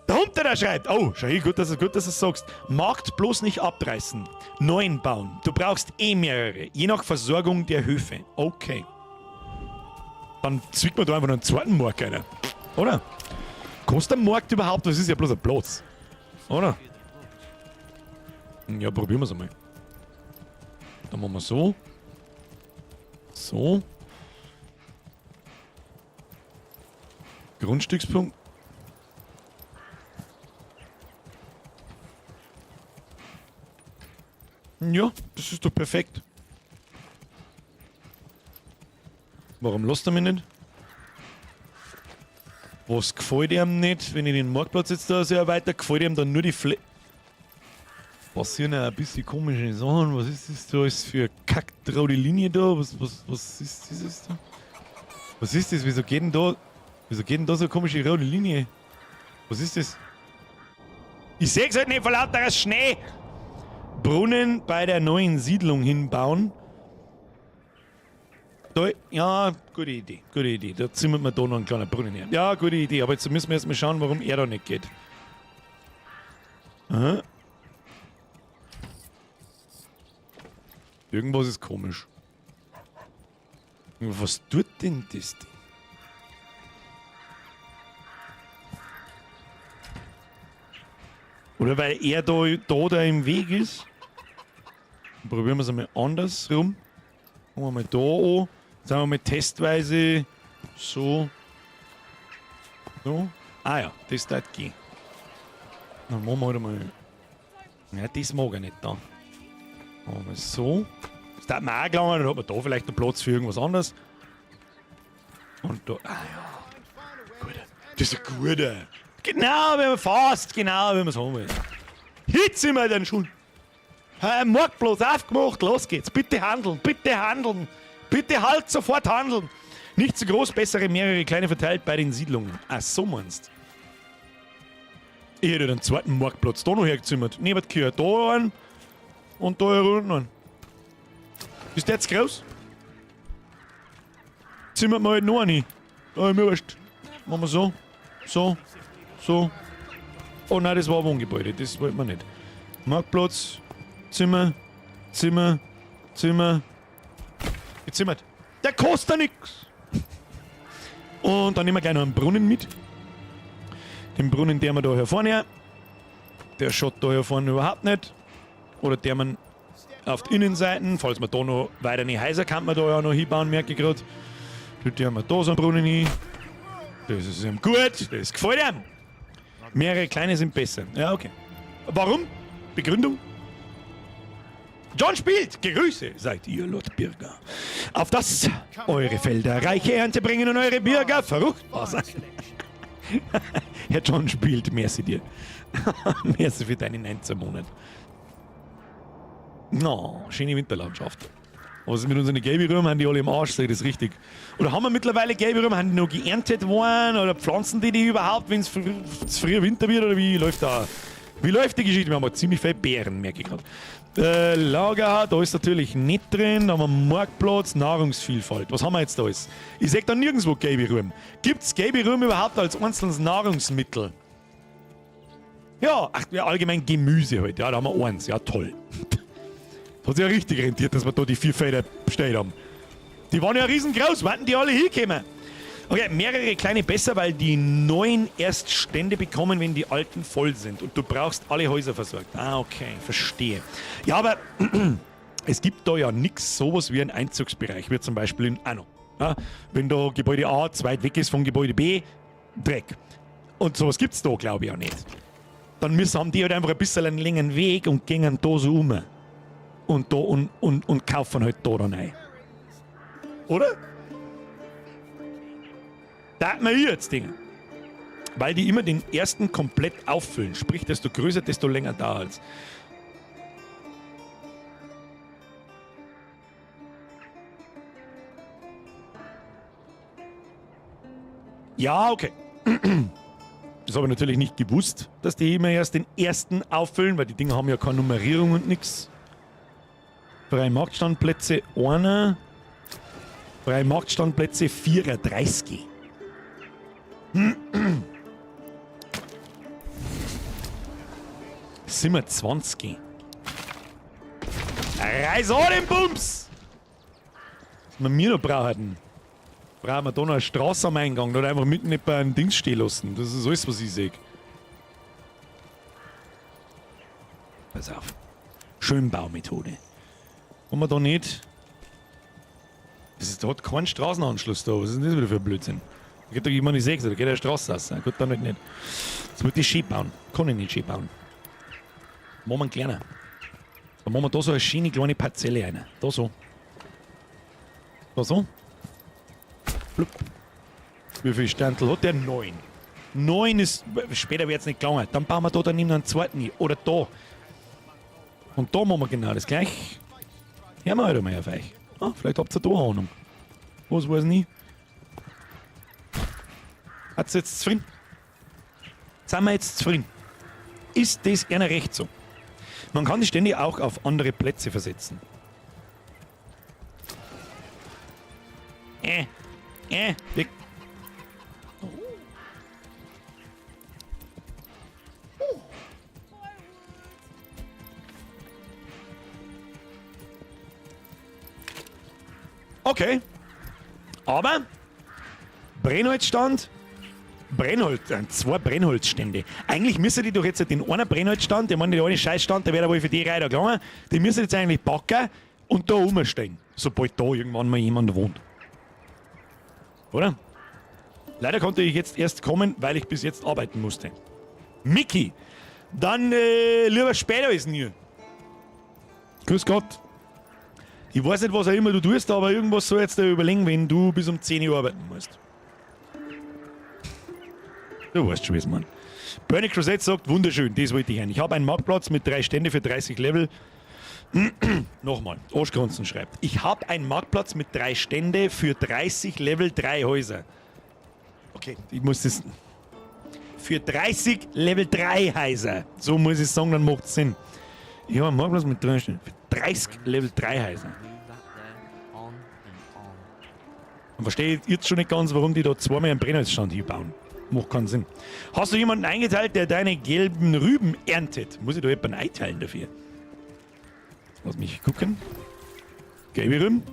[SPEAKER 1] Der Hund, der da schreit. Oh, schau hier, gut, dass du es sagst. Markt bloß nicht abreißen. Neuen bauen. Du brauchst eh mehrere. Je nach Versorgung der Höfe. Okay. Dann zwickt man da einfach noch einen zweiten Markt rein. Oder? Kostet der Markt überhaupt? Das ist ja bloß ein Platz. Oder? Ja, probieren wir's einmal. Dann machen wir so. So. Grundstückspunkt. Ja, das ist doch perfekt. Warum lässt er mich nicht? Was gefällt ihm nicht, wenn ich den Marktplatz jetzt da so erweitere? Gefällt ihm dann nur die Fle-, Passieren ja ein bisschen komische Sachen. Was ist das da alles für kacktraute Linie da? Was ist das da? Was ist das? Wieso geht denn da, wieso geht denn da so eine komische rote Linie? Was ist das? Ich seh's halt nicht vor lauter Schnee! Brunnen bei der neuen Siedlung hinbauen. Da, ja, gute Idee, gute Idee. Da zimmert man da noch einen kleinen Brunnen her. Ja, gute Idee, aber jetzt müssen wir erstmal schauen, warum er da nicht geht. Aha. Irgendwas ist komisch. Was tut denn das denn? Oder weil er da im Weg ist. Probieren wir es einmal andersrum. Fangen wir mal da an. Jetzt haben wir mal testweise so. So. Ah ja, das darf gehen. Dann machen wir halt einmal. Ja, das mag er nicht da. Machen wir so. Das darf man auch gelangen, dann hat man da vielleicht noch Platz für irgendwas anderes. Und da. Ah ja. Gut. Das ist ein guter. Genau, wenn man fast, genau, wenn man es haben will. Jetzt sind wir dann schon. Marktplatz aufgemacht, los geht's. Bitte handeln, bitte handeln. Bitte halt sofort handeln. Nicht zu groß, bessere mehrere kleine verteilt bei den Siedlungen. Ach, so meinst. Ich hätte den zweiten Marktplatz da noch hergezimmert. Neben der Kirche da einen und da unten einen. Ist der jetzt groß? Zimmert man halt noch einen hin. Da, mir wurscht. Machen wir so, so, so. Oh nein, das war ein Wohngebäude, das wollten wir nicht. Marktplatz, Zimmer, Zimmer, Zimmer. Gezimmert. Der kostet ja nix. Und dann nehmen wir gleich noch einen Brunnen mit. Den Brunnen, der wir da hier vorne. Der schaut da hier vorne überhaupt nicht. Oder der man auf die Innenseiten, falls man da noch weiter in die Häuser kann man da ja noch hinbauen, merke ich gerade. Da haben wir da so einen Brunnen hin. Das ist ihm gut, das gefällt ihm. Mehrere kleine sind besser. Ja, okay. Warum? Begründung? John spielt! Grüße, seid ihr, Lord Bürger. Auf dass eure Felder reiche Ernte bringen und eure Bürger fruchtbar sein. Herr John spielt, merci dir. Merci für deine 19 Monate. No, schöne Winterlandschaft. Was ist mit unseren Gelbe Haben die alle im Arsch, sehe ich das richtig? Oder haben wir mittlerweile gelbe Rüben? Haben die noch geerntet worden? Oder pflanzen die die überhaupt, wenn es früher Winter wird? Oder wie läuft da? Wie läuft die Geschichte? Wir haben ziemlich viele Beeren, merke ich gerade. Lager, da ist natürlich nicht drin. Da haben wir Marktplatz, Nahrungsvielfalt. Was haben wir jetzt da alles? Ich sehe da nirgendwo gelbe Rüben. Gibt es gelbe Rüben überhaupt als einzelnes Nahrungsmittel? Ja, ach, ja, allgemein Gemüse halt. Ja, da haben wir eins. Ja, toll. Hat sich ja richtig rentiert, dass wir da die 4 Felder bestellt haben. Die waren ja riesengroß, warten die alle hingekommen. Okay, mehrere kleine besser, weil die neuen erst Stände bekommen, wenn die alten voll sind. Und du brauchst alle Häuser versorgt. Ah, okay, verstehe. Ja, aber es gibt da ja nix sowas wie einen Einzugsbereich, wie zum Beispiel in Anno. Ja, wenn da Gebäude A zu weit weg ist von Gebäude B, Dreck. Und sowas gibt's da, glaube ich, auch nicht. Dann haben die halt einfach ein bisschen einen längeren Weg und gehen da so um. Und da und kaufen halt da dann ein. Oder? Da hat man hier jetzt Dinge. Weil die immer den ersten komplett auffüllen. Sprich, desto größer, desto länger dauert's. Ja, okay. Das habe ich natürlich nicht gewusst, dass die immer erst den ersten auffüllen, weil die Dinger haben ja keine Nummerierung und nix. Freie Marktstandplätze einer. Freie Marktstandplätze 34. Sind wir 20. Reiß an den Bums! Was wir noch brauchen. Brauchen wir da noch eine Straße am Eingang, da einfach mitten nicht bei einem Dings stehen lassen. Das ist alles, was ich sehe. Pass auf. Schönbaumethode. Haben wir da nicht. Das ist, da hat keinen Straßenanschluss da. Was ist denn das wieder für ein Blödsinn? Da geht doch immer nicht 6, da geht eine Straße raus. Gut, dann halt nicht. Jetzt muss ich schön bauen. Kann ich nicht schön bauen. Machen wir einen kleinen. Dann machen wir da so eine schöne kleine Parzelle rein. Da so. Da so. Blub. Wie viel Standel hat der? 9. 9 ist. Später wird's nicht gelangen. Dann bauen wir da dann einen zweiten hin. Oder da. Und da machen wir genau das gleich. Hören wir halt einmal auf euch. Ah, vielleicht habt ihr da eine Ahnung. Was weiß ich nicht. Hat's jetzt zufrieden? Sind wir jetzt zufrieden? Ist das einer recht so? Man kann die Stände auch auf andere Plätze versetzen. Weg. Okay. Aber Brennholzstand, Brennholz, zwei Brennholzstände. Eigentlich müssen die doch jetzt den einen Brennholzstand, ich meine, der eine Scheißstand, der wäre wohl für die Reihe da gegangen, den müssen jetzt eigentlich packen und da rumstehen, sobald da irgendwann mal jemand wohnt. Oder? Leider konnte ich jetzt erst kommen, weil ich bis jetzt arbeiten musste. Mickey, dann lieber später als nie. Grüß Gott. Ich weiß nicht, was auch immer du tust, aber irgendwas soll jetzt da überlegen, wenn du bis um 10 Uhr arbeiten musst. Du weißt schon, wie es man. Bernie Crusade sagt, wunderschön, das wollte ich hören. Ich habe einen Marktplatz mit 3 Stände für 30 Level. Nochmal, Oschgrunzen schreibt, ich habe einen Marktplatz mit 3 Stände für 30 Level 3 Häuser. Okay, ich muss das... Für 30 Level 3 Häuser. So muss ich sagen, dann macht's Sinn. Ich habe einen Marktplatz mit 3 Ständen für 30 Level 3 Häuser. Und verstehe jetzt schon nicht ganz, warum die da zweimal einen Brennholzstand hier bauen. Macht keinen Sinn. Hast du jemanden eingeteilt, der deine gelben Rüben erntet? Muss ich da jemanden einteilen dafür? Lass mich gucken. Gelbe Rüben.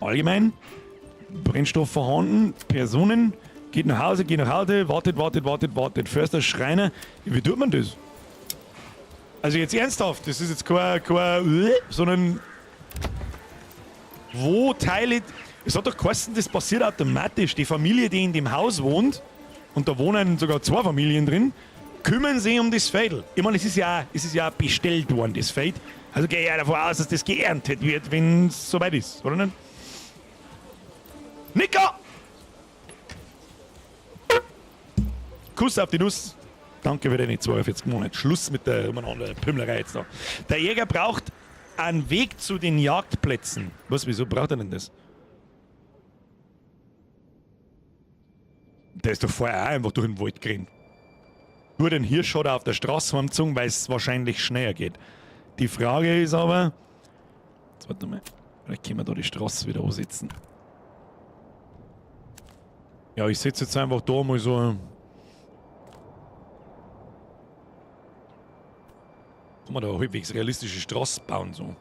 [SPEAKER 1] Allgemein. Brennstoff vorhanden. Personen. Geht nach Hause, geht nach Hause. Wartet, wartet, wartet, wartet. Förster, Schreiner. Wie tut man das? Also jetzt ernsthaft. Das ist jetzt kein, sondern wo teile ich... Es hat doch geheißen, das passiert automatisch. Die Familie, die in dem Haus wohnt, und da wohnen sogar 2 Familien drin, kümmern sich um das Feld. Ich meine, es ist ja bestellt worden, das Feld. Also gehe ich ja davon aus, dass das geerntet wird, wenn es soweit ist, oder nicht? Nico! Kuss auf die Nuss. Danke für deine 42 Monate. Schluss mit der umeinander Pümmelerei jetzt da. Der Jäger braucht einen Weg zu den Jagdplätzen. Was, wieso braucht er denn das? Der ist doch vorher auch einfach durch den Wald gerannt. Nur den Hirsch hat er auf der Straße heimgezogen, weil es wahrscheinlich schneller geht. Die Frage ist aber... Jetzt warte mal. Vielleicht können wir da die Straße wieder ansetzen. Ja, ich setze jetzt einfach da mal so... Kann man da halbwegs realistische Straße bauen, so.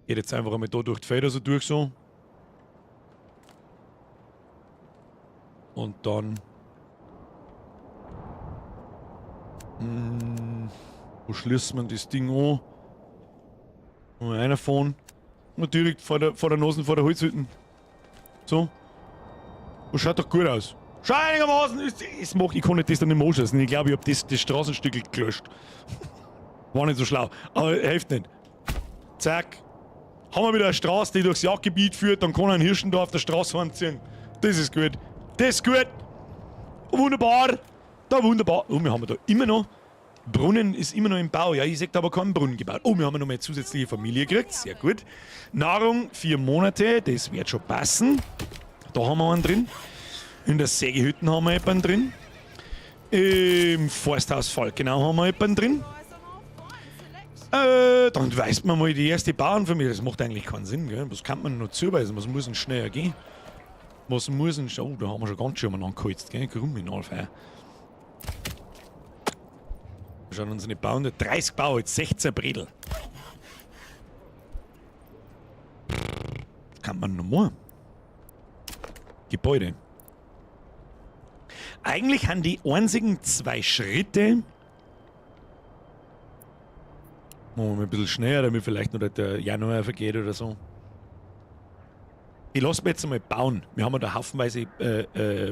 [SPEAKER 1] Geht jetzt einfach einmal da durch die Felder so durch, so. Und dann... wo schließt man das Ding an? Mal reinfahren. Und direkt vor der Nase, vor der Holzhütte. So. Das schaut doch gut aus. Schau einigermaßen. Ich kann nicht das dann nicht mehr anschließen. Ich glaube, ich hab das Straßenstück gelöscht. War nicht so schlau. Aber hilft nicht. Zack. Haben wir wieder eine Straße, die durchs Jagdgebiet führt, dann kann ein Hirschen da auf der Straße heimziehen. Das ist gut. Das ist gut. Wunderbar. Da wunderbar. Oh, wir haben da immer noch. Brunnen ist immer noch im Bau. Ja, ich sag da aber keinen Brunnen gebaut. Oh, wir haben noch mal eine zusätzliche Familie gekriegt. Sehr gut. Nahrung, 4 Monate. Das wird schon passen. Da haben wir einen drin. In der Sägehütte haben wir jemanden drin. Im Forsthaus Falkenau haben wir jemanden drin. Dann weist man mal die erste Bauernfamilie. Das macht eigentlich keinen Sinn, gell? Was kann man noch zuweisen? Was muss denn schneller gehen? Was muss denn oh, da haben wir schon ganz schön umeinander geholzt, gell? Kriminalfeier. Schauen unsere Bauern, 30 Bauern, 16 Bredel. Kann man noch mehr? Gebäude. Eigentlich haben die einzigen 2 Schritte. Machen wir mal ein bisschen schneller, damit vielleicht noch der Januar vergeht oder so. Ich lass mir jetzt einmal bauen. Wir haben ja da haufenweise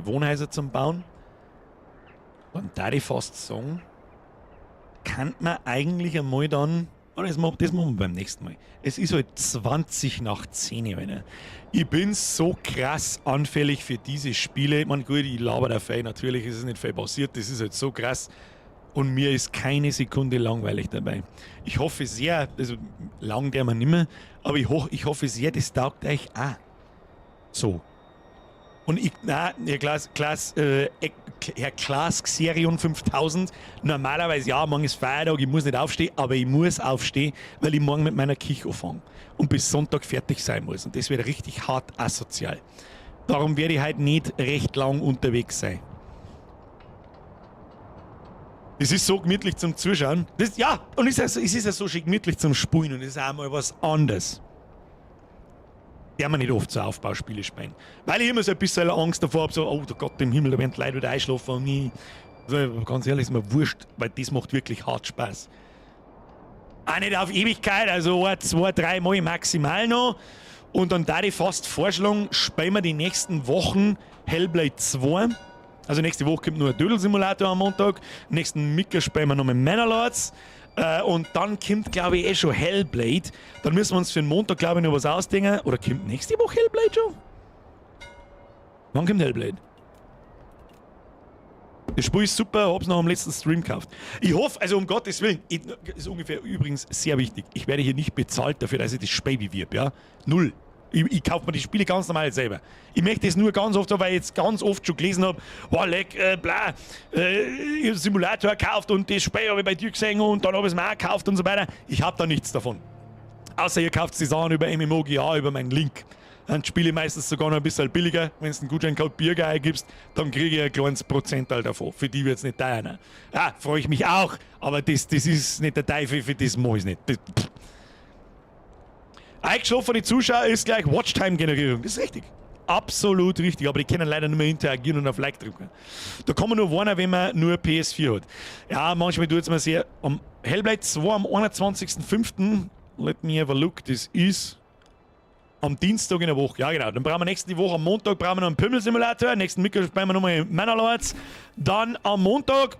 [SPEAKER 1] Wohnhäuser zum Bauen. Dann darf ich fast sagen, kann man eigentlich einmal dann. Oder das machen wir beim nächsten Mal. Es ist halt 20 nach 10, Alter. Ich bin so krass anfällig für diese Spiele. Ich mein, gut, ich laber da viel. Natürlich ist es nicht viel passiert. Das ist halt so krass. Und mir ist keine Sekunde langweilig dabei. Ich hoffe sehr, also lang der man nimmer, aber ich hoffe sehr, das taugt euch auch. So. Und ich, na, Herr Klaas, Klaas Herr Klaas Xerion 5000, normalerweise ja, morgen ist Feiertag, ich muss nicht aufstehen, aber ich muss aufstehen, weil ich morgen mit meiner Küche anfange und bis Sonntag fertig sein muss. Und das wird richtig hart asozial. Darum werde ich heute nicht recht lang unterwegs sein. Es ist so gemütlich zum Zuschauen. Das, ja, und es ist ja so, es ist ja so schön gemütlich zum Spulen und es ist auch mal was anderes. Der man nicht oft so Aufbauspiele spielen. Weil ich immer so ein bisschen Angst davor habe, so, oh Gott im Himmel, da werden die Leute wieder einschlafen und ich. Also, ganz ehrlich, ist mir wurscht, weil das macht wirklich hart Spaß. Auch nicht auf Ewigkeit, also 1, 2, 3 Mal maximal noch. Und dann da ich fast vorschlagen, spielen wir die nächsten Wochen Hellblade 2. Also nächste Woche kommt nur ein Dödel-Simulator am Montag. Nächsten Mittag spielen wir noch mit Manor Lords. Und dann kommt, glaube ich, eh schon Hellblade. Dann müssen wir uns für den Montag, glaube ich, noch was ausdenken. Oder kommt nächste Woche Hellblade schon? Wann kommt Hellblade? Das Spiel ist super, hab's noch am letzten Stream gekauft. Ich hoffe, also um Gottes Willen, ich, ist ungefähr übrigens sehr wichtig, ich werde hier nicht bezahlt dafür, dass ich das Spiel bewirb, ja? Null. Ich kaufe mir die Spiele ganz normal selber. Ich möchte es nur ganz oft so, weil ich jetzt ganz oft schon gelesen habe, oh, leck, bla, ich hab Simulator gekauft und das Spiel habe ich bei dir gesehen und dann habe ich es mir auch gekauft und so weiter. Ich habe da nichts davon. Außer ihr kauft die Sachen über MMOGA, über meinen Link. Dann spiele ich meistens sogar noch ein bisschen billiger. Wenn du einen Gutscheincode Birger eingibst, dann kriege ich ein kleines Prozentteil davon. Für die wird es nicht teuer. Ne? Ja, freue ich mich auch, aber das ist nicht der Teufel, für das mache ich nicht. Das, Eingeschlafene Zuschauer ist gleich Watchtime-Generierung. Das ist richtig. Absolut richtig, aber die können leider nicht mehr interagieren und auf Like drücken. Da kann man nur warnen, wenn man nur PS4 hat. Ja, manchmal tut es mir sehr. Am Hellblade 2 am 21.05. Let me have a look. Das ist am Dienstag in der Woche. Ja, genau. Dann brauchen wir nächste Woche am Montag brauchen wir noch einen Pümmelsimulator. Nächsten Mittag spielen wir nochmal Manor Lords. Dann am Montag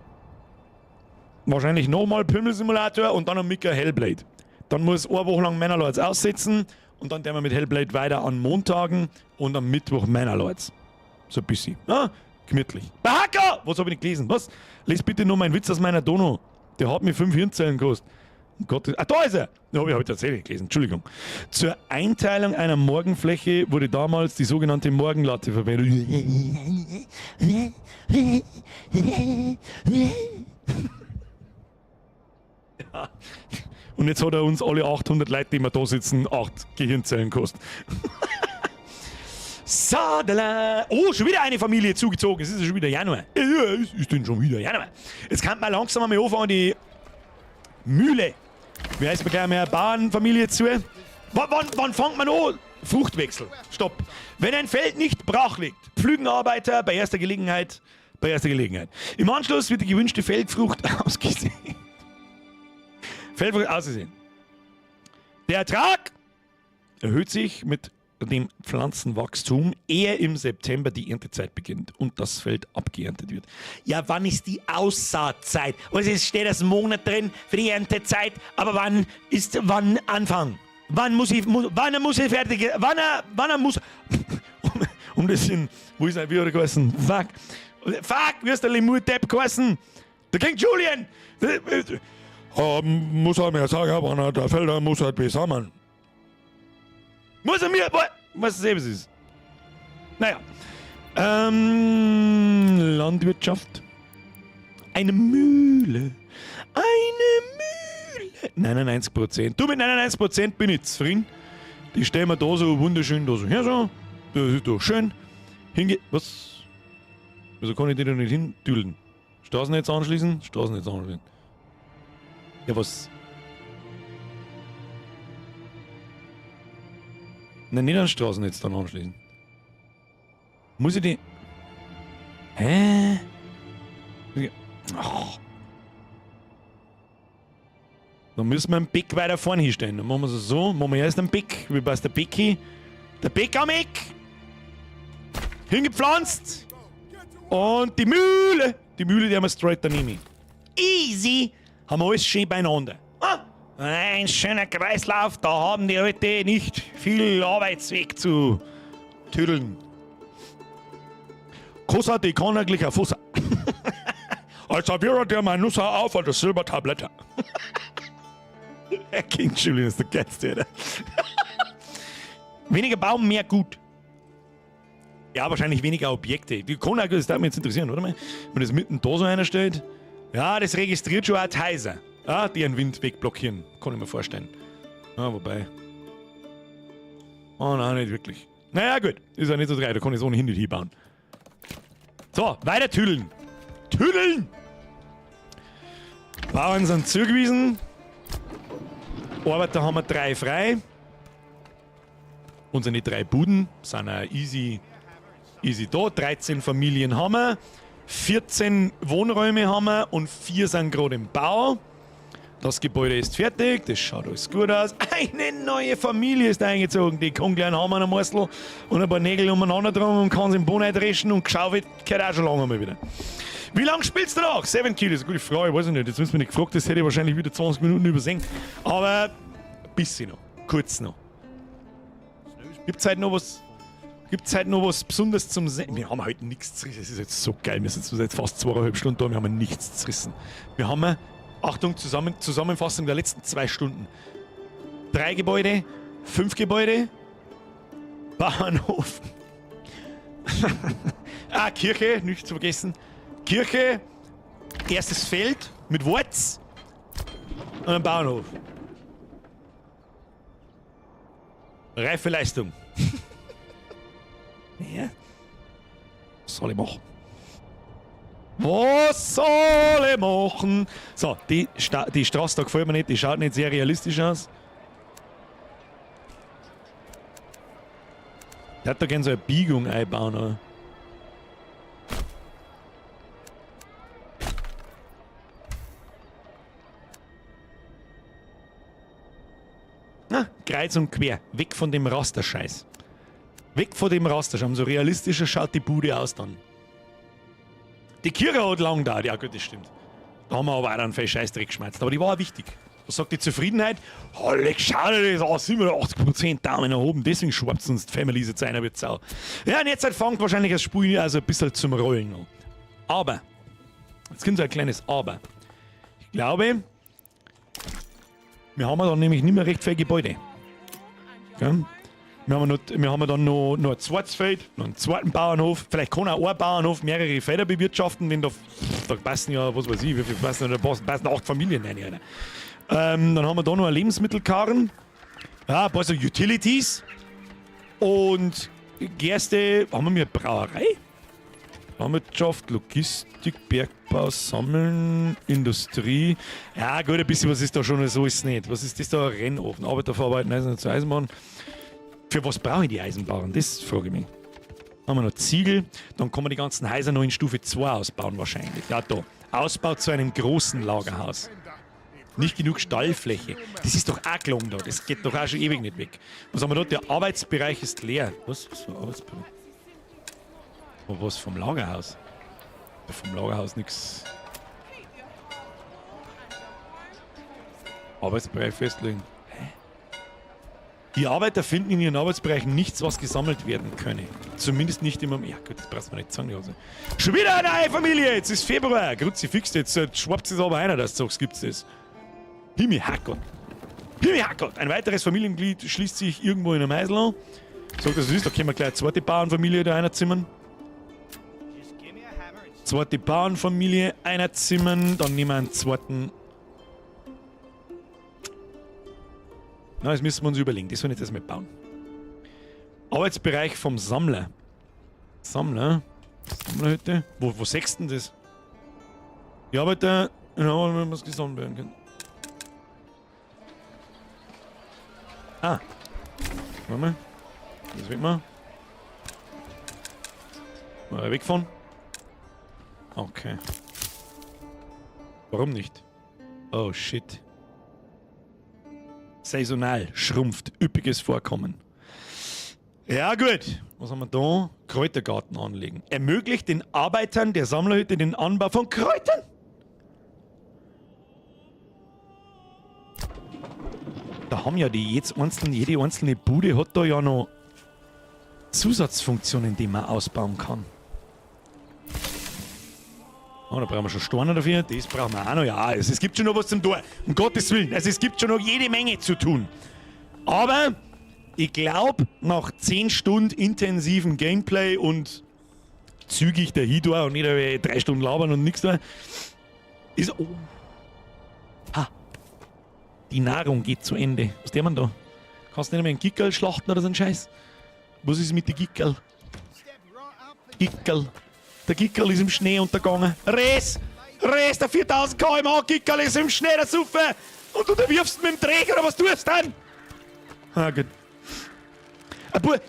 [SPEAKER 1] wahrscheinlich nochmal Pümmelsimulator und dann am Mittag Hellblade. Dann muss eine Woche lang Manor Lords aussetzen und dann werden wir mit Hellblade weiter an Montagen und am Mittwoch Manor Lords. So ein bisschen. Ah, gemütlich. Bahaka! Was habe ich nicht gelesen? Was? Lies bitte nur meinen Witz aus meiner Dono. Der hat mir 5 Hirnzellen gekostet. Um Gottes, ah, da ist er! Ja, hab ich tatsächlich gelesen, Entschuldigung. Zur Einteilung einer Morgenfläche wurde damals die sogenannte Morgenlatte verwendet. Ja. Und jetzt hat er uns alle 800 Leute, die wir da sitzen, 8 Gehirnzellen gekostet. Sadala. Oh, schon wieder eine Familie zugezogen. Es ist ja schon wieder Januar. Ja, es ist denn schon wieder Januar. Jetzt kann man langsam einmal anfangen, die Mühle. Wie heißt man gleich mehr Bauernfamilie zu? Wann fängt man an? Fruchtwechsel. Stopp. Wenn ein Feld nicht brach liegt, pflügen Arbeiter bei erster Gelegenheit. Bei erster Gelegenheit. Im Anschluss wird die gewünschte Feldfrucht ausgesehen. Feldfrucht ausgesehen. Der Ertrag erhöht sich mit dem Pflanzenwachstum, ehe im September die Erntezeit beginnt und das Feld abgeerntet wird. Ja, wann ist die Aussaatzeit? Also es steht das Monat drin für die Erntezeit, aber wann ist wann Anfang? Wann muss ich, wann muss ich fertig, wann muss, um das in, wo ist er, wie hat er geheißen? Fuck, fuck, wie ist der Lemur-Depp geheißen? Der King Julian! Muss er mir sagen, wann er der Felder muss halt besammeln. Muss er mir, was es eben ist. Naja. Landwirtschaft. Eine Mühle. Eine Mühle. 99%. Du, mit 99% bin ich zufrieden. Die stellen wir da so wunderschön da so her. So. Das ist doch schön. Hinge. Was? Wieso kann ich die da nicht hindüdeln? Straßennetz anschließen? Straßennetz anschließen. Ja, was? Nein, nicht an Straßennetz dann anschließen. Muss ich die... Hä? Oh. Dann müssen wir einen Pick weiter vorne hinstellen. Dann machen wir es so. Machen wir erst einen Pick. Wie passt der Pick hin? Der Pick am Eck! Hingepflanzt! Und die Mühle! Die Mühle, die haben wir straight daneben. Easy! Haben wir alles schön beieinander. Ah, ein schöner Kreislauf, da haben die Leute nicht viel Arbeitsweg zu tüdeln. Kossa, die kann eigentlich ein Fussa. Als serviere dir mein Nusser auf als Silbertablette. Herr King Julian ist der geilste, oder? Weniger Baum, mehr Gut. Ja, wahrscheinlich weniger Objekte. Die Konak, das würde mich jetzt interessieren, oder? Wenn das mitten da so einer steht. Ja, das registriert schon auch die Häuser. Ja, die einen Wind wegblockieren. Kann ich mir vorstellen. Ja, wobei. Oh nein, nicht wirklich. Naja, gut. Ist ja nicht so drei, da kann ich es ohnehin nicht hinbauen. So, weiter tüdeln. Tüdeln! Bauern sind zugewiesen. Arbeiter haben wir 3 frei. Unsere drei Buden sind auch easy, easy da. 13 Familien haben wir, 14 Wohnräume haben wir und 4 sind gerade im Bau. Das Gebäude ist fertig, das schaut alles gut aus. Eine neue Familie ist eingezogen. Die kann gleich einen Hammer am Meißel und ein paar Nägel umeinander dran und kann sie im Boden eindreschen und geschaufelt, gehört auch schon lange mal wieder. Wie lange spielst du noch? 7 Kilo, das ist eine gute Frage, weiß ich nicht. Jetzt müssen wir nicht gefragt, das hätte ich wahrscheinlich wieder 20 Minuten übersehen. Aber ein bisschen noch, kurz noch. Gibt's heute noch was? Gibt's heute noch was Besonderes zum Sehen? Wir haben heute nichts zerrissen. Das ist jetzt so geil. Wir sind seit fast 2,5 Stunden da. Wir haben nichts zerrissen. Wir haben, Achtung, Zusammenfassung der letzten 2 Stunden. 3 Gebäude, 5 Gebäude, Bahnhof. Ah, Kirche, nicht zu vergessen. Kirche, erstes Feld mit Wurz und ein Bauernhof. Reife Leistung. Ja. Was soll ich machen? Was soll ich machen? So, die Straße da gefällt mir nicht, die schaut nicht sehr realistisch aus. Der hat da gerne so eine Biegung einbauen, oder? Na, kreuz und quer. Weg von dem Rasterscheiß. Weg von dem Rasterscheiß. Umso realistischer schaut die Bude aus dann. Die Kirche hat lang da. Ja gut, das stimmt. Da haben wir aber auch dann viel Scheißdreck geschmeißt. Aber die war auch wichtig. Was sagt die Zufriedenheit? Holy, schau dir das an, 87% Daumen nach oben. Deswegen schwappt uns die Families jetzt einer wird sau. Ja, und jetzt halt fängt wahrscheinlich das Spiel also ein bisschen zum Rollen an. Aber, jetzt kommt so ein kleines Aber. Ich glaube, wir haben dann nämlich nicht mehr recht viel Gebäude. Gell? Wir haben, noch, wir haben dann noch ein zweites Feld, noch einen zweiten Bauernhof. Vielleicht kann auch ein Bauernhof mehrere Felder bewirtschaften, wenn da passen ja, was weiß ich, wie viel passen, da passen 8 Familien rein. Alter. Dann haben wir da noch einen Lebensmittelkarren. Ja, ein paar so Utilities. Und Gerste, haben wir eine Brauerei? Landwirtschaft, Logistik, Bergbau, Sammeln, Industrie. Ja, gut, ein bisschen was ist da schon, so ist es nicht. Was ist das da? Rennofen, Arbeiterverarbeiten, Eisen zur Eisenbahn. Für was brauche ich die Eisenbahn? Das frage ich mich. Dann haben wir noch Ziegel, dann kann man die ganzen Häuser noch in Stufe 2 ausbauen wahrscheinlich. Ja, da. Ausbau zu einem großen Lagerhaus. Nicht genug Stallfläche. Das ist doch auch gelungen da. Das geht doch auch schon ewig nicht weg. Was haben wir da? Der Arbeitsbereich ist leer. Was? Was für ein Arbeitsbereich? Oh, was vom Lagerhaus? Ja, vom Lagerhaus nix. Arbeitsbereich festlegen. Hä? Die Arbeiter finden in ihren Arbeitsbereichen nichts, was gesammelt werden könne. Zumindest nicht immer. Ja gut, das brauchst du mir nicht sagen. Also. Schon wieder eine neue Familie! Jetzt ist Februar. Kruzifix, jetzt schwappt es aber einer, dass du sagst, gibt's das. Himmel, Hackgott. Himmel, Hackgott. Ein weiteres Familienglied schließt sich irgendwo in einem Häusl an. Sagt, das ist, da können wir gleich eine zweite Bauernfamilie da reinzimmern. Zweite Bauernfamilie einzimmern, dann nehmen wir einen zweiten. Na, das müssen wir uns überlegen. Das soll ich jetzt erstmal bauen. Arbeitsbereich vom Sammler. Sammler? Sammlerhütte? Wo sechst denn das? Die Arbeiter, ja, was gesammelt werden können. Ah. Warte mal. Das weg mal. Mal wegfahren. Okay. Warum nicht? Oh shit. Saisonal, schrumpft, üppiges Vorkommen. Ja gut, was haben wir da? Kräutergarten anlegen. Ermöglicht den Arbeitern der Sammlerhütte den Anbau von Kräutern. Da haben ja die jetzt einzelne, jede einzelne Bude hat da ja noch Zusatzfunktionen, die man ausbauen kann. Oh, da brauchen wir schon Steine dafür. Das brauchen wir auch noch. Ja, es gibt schon noch was zum Tun. Um Gottes Willen. Also es gibt schon noch jede Menge zu tun. Aber ich glaub, nach 10 Stunden intensiven Gameplay und zügig der Hidor und nicht 3 Stunden labern und nix da, ist... Oh. Ha. Die Nahrung geht zu Ende. Was der man da? Kannst du nicht mehr einen Gickerl schlachten oder so einen Scheiß? Was ist mit den Gickerl? Gickerl. Der Gickerl ist im Schnee untergegangen. Res! Res, der 4000 km/h Gickerl ist im Schnee, der Suffe! Und du wirfst mit dem Träger oder was tust du dann? Ah, gut.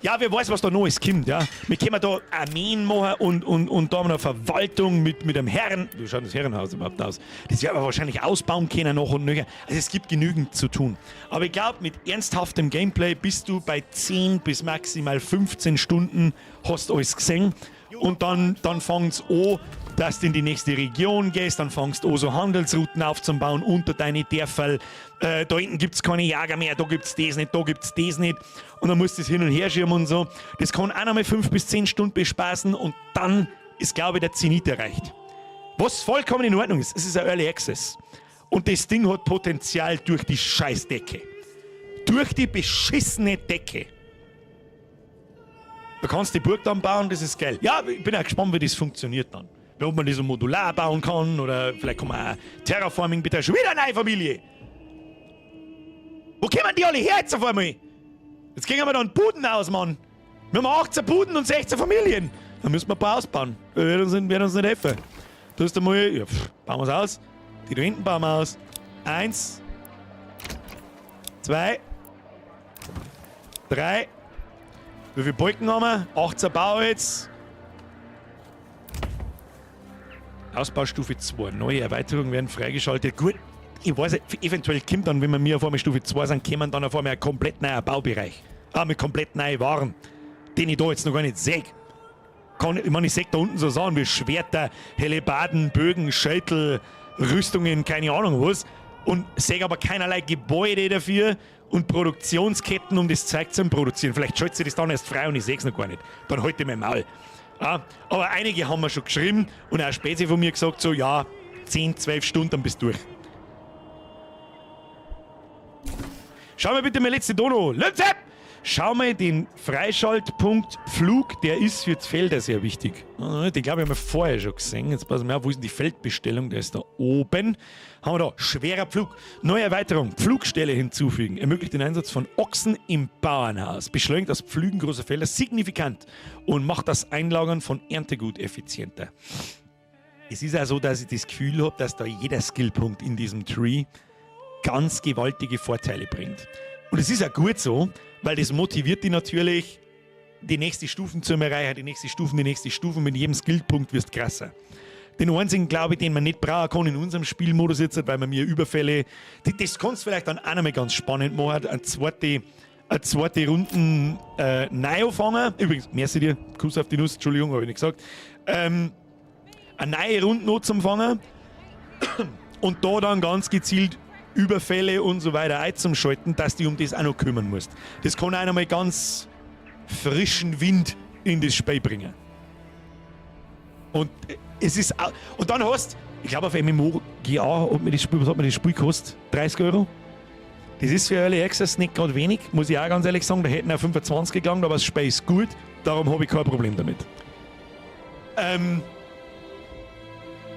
[SPEAKER 1] Ja, wer weiß, was da Neues kommt, ja. Wir können da Armeen machen und da haben wir eine Verwaltung mit einem Herren. Wie schaut das Herrenhaus überhaupt aus? Das werden wir wahrscheinlich ausbauen können noch und nöcher. Also es gibt genügend zu tun. Aber ich glaube, mit ernsthaftem Gameplay bist du bei 10 bis maximal 15 Stunden, hast alles gesehen. Und dann fängt's an, dass du in die nächste Region gehst, dann fängst du an, so Handelsrouten aufzubauen unter deine Dörfer. Da hinten gibt's keine Jäger mehr, da gibt's das nicht, da gibt's das nicht. Und dann musst du das hin und her schieben und so. Das kann auch nochmal 5 bis 10 Stunden bespaßen und dann ist, glaube ich, der Zenit erreicht. Was vollkommen in Ordnung ist. Es ist ein Early Access. Und das Ding hat Potenzial durch die Scheißdecke. Durch die beschissene Decke. Du kannst die Burg dann bauen, das ist geil. Ja, ich bin auch gespannt, wie das funktioniert dann. Ob man das so modular bauen kann oder vielleicht kann man auch Terraforming betreiben. Schon wieder eine neue Familie! Wo kommen die alle her jetzt auf einmal? Jetzt gehen wir dann Buden aus, Mann. Wir haben 18 Buden und 16 Familien. Da müssen wir ein paar ausbauen. Wird uns nicht helfen. Du hast einmal, ja, pff, bauen wir's aus. Die da hinten bauen wir aus. Eins. Zwei. Drei. Wie viele Balken haben wir? 18 Bauholz. Ausbaustufe 2. Neue Erweiterungen werden freigeschaltet. Gut, ich weiß nicht, eventuell kommt dann, wenn wir mir auf einmal Stufe 2 sind, kommen dann auf einmal ein komplett neuer Baubereich. Ah, mit komplett neuen Waren, den ich da jetzt noch gar nicht sehe. Ich meine, ich sehe da unten so Sachen wie Schwerter, Hellebarden, Bögen, Scheitel, Rüstungen, keine Ahnung was. Und sehe aber keinerlei Gebäude dafür und Produktionsketten, um das Zeug zu produzieren. Vielleicht schaltet sich das dann erst frei und ich sehe es noch gar nicht. Dann halte ich mein Maul. Ja, aber einige haben mir schon geschrieben und auch Spezi von mir gesagt, so, ja, 10, 12 Stunden, dann bist du durch. Schau mal bitte meine letzte Dono. Lützep! Schau mal den Freischaltpunkt Pflug, der ist für die Felder sehr wichtig. Den glaube ich haben wir vorher schon gesehen. Jetzt passen wir auf, wo ist denn die Feldbestellung? Der ist da oben. Haben wir da, schwerer Pflug. Neue Erweiterung, Pflugstelle hinzufügen. Ermöglicht den Einsatz von Ochsen im Bauernhaus. Beschleunigt das Pflügen großer Felder signifikant und macht das Einlagern von Erntegut effizienter. Es ist auch so, dass ich das Gefühl habe, dass da jeder Skillpunkt in diesem Tree ganz gewaltige Vorteile bringt. Und es ist auch gut so, weil das motiviert die natürlich, die nächste Stufen zu erreichen, die nächste Stufen, die nächste Stufen. Mit jedem Skillpunkt wirst du krasser. Den einzigen, glaube ich, den man nicht brauchen kann in unserem Spielmodus jetzt, weil man mir Überfälle, das kannst du vielleicht dann auch nochmal ganz spannend machen, eine zweite Runden neu anfangen. Übrigens, merci dir, Kuss auf die Nuss, Entschuldigung, habe ich nicht gesagt. Eine neue Runde noch zum Fangen und da dann ganz gezielt Überfälle und so weiter einzuschalten, dass du um das auch noch kümmern musst. Das kann auch nochmal ganz frischen Wind in das Spiel bringen. Und es ist auch, und dann hast, ich glaube, auf MMOGA hat mir das Spiel, was hat mir das Spiel gekostet? 30 Euro? Das ist für Early Access nicht gerade wenig, muss ich auch ganz ehrlich sagen. Da hätten auch 25 gegangen, aber das Spiel ist gut, darum habe ich kein Problem damit.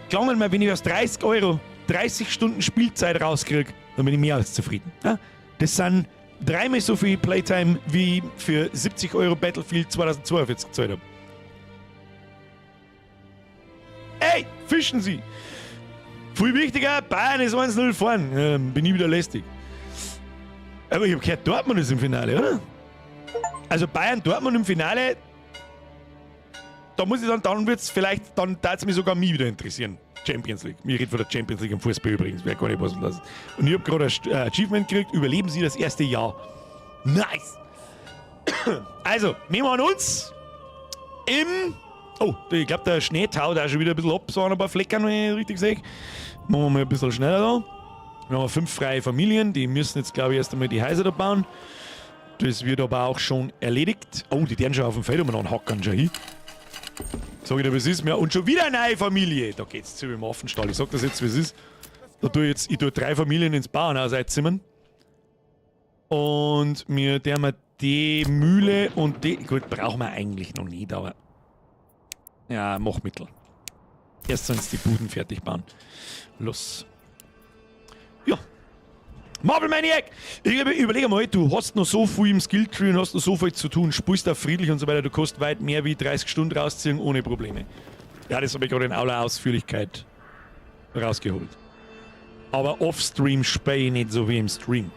[SPEAKER 1] Klangen mir, wenn ich aus 30 Euro 30 Stunden Spielzeit rauskriege, dann bin ich mehr als zufrieden. Ja? Das sind dreimal so viel Playtime, wie für 70 € Battlefield 2042 gezahlt habe. Ey, fischen Sie! Viel wichtiger, Bayern ist 1-0 vorn. Bin ich wieder lästig. Aber ich habe gehört, Dortmund ist im Finale, oder? Also Bayern, Dortmund im Finale, da muss ich sagen, dann wird es vielleicht, dann darf es mich sogar mich wieder interessieren. Champions League. Mir redet von der Champions League im Fußball übrigens, wer gar nicht was lassen. Und ich habe gerade ein Achievement gekriegt, überleben Sie das erste Jahr. Nice! Also, wir machen uns im. Oh, ich glaube, der Schnee taut auch schon wieder ein bisschen ab, so an ein paar Flecken, wenn ich richtig sehe. Machen wir mal ein bisschen schneller da. Wir haben fünf freie Familien, die müssen jetzt, glaube ich, erst einmal die Häuser da bauen. Das wird aber auch schon erledigt. Oh, die werden schon auf dem Feld umeinander hackern schon hin. Sag ich dir, was ist mir? Und schon wieder eine neue Familie. Da geht's zu im Affenstall. Ich sag das jetzt, wie es ist. Da tue ich jetzt, ich tue drei Familien ins Bauernhaus einzimmern. Und mir der wir die Mühle und die. Gut, brauchen wir eigentlich noch nicht, aber. Ja, mach Mittel. Erst sollen sie die Buden fertig bauen. Los. Ja. Marvel Maniac! Ich überlege mal, du hast noch so viel im Skilltree und hast noch so viel zu tun, spielst da friedlich und so weiter, du kannst weit mehr wie 30 Stunden rausziehen ohne Probleme. Ja, das habe ich gerade in aller Ausführlichkeit rausgeholt. Aber off-stream spiele ich nicht so wie im Stream.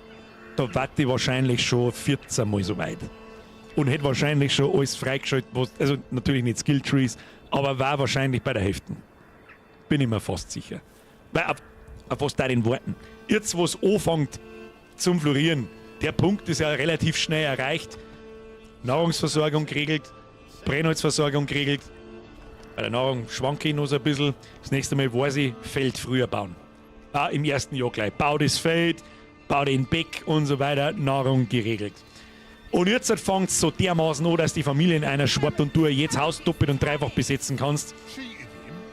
[SPEAKER 1] Da warte ich wahrscheinlich schon 14 Mal so weit. Und hätte wahrscheinlich schon alles freigeschaltet, was, also natürlich nicht Skill Trees, aber war wahrscheinlich bei der Hälfte. Bin ich mir fast sicher. Weil auf was da den Worten. Jetzt, wo es anfängt zum Florieren, der Punkt ist ja relativ schnell erreicht. Nahrungsversorgung geregelt, Brennholzversorgung geregelt. Bei der Nahrung schwanke ich noch so ein bisschen. Das nächste Mal weiß ich, Feld früher bauen. Ah, im ersten Jahr gleich. Bau das Feld, bau den Beck und so weiter. Nahrung geregelt. Und jetzt fängt es so dermaßen an, dass die Familie in einer schwappt und du jedes Haus doppelt und dreifach besetzen kannst.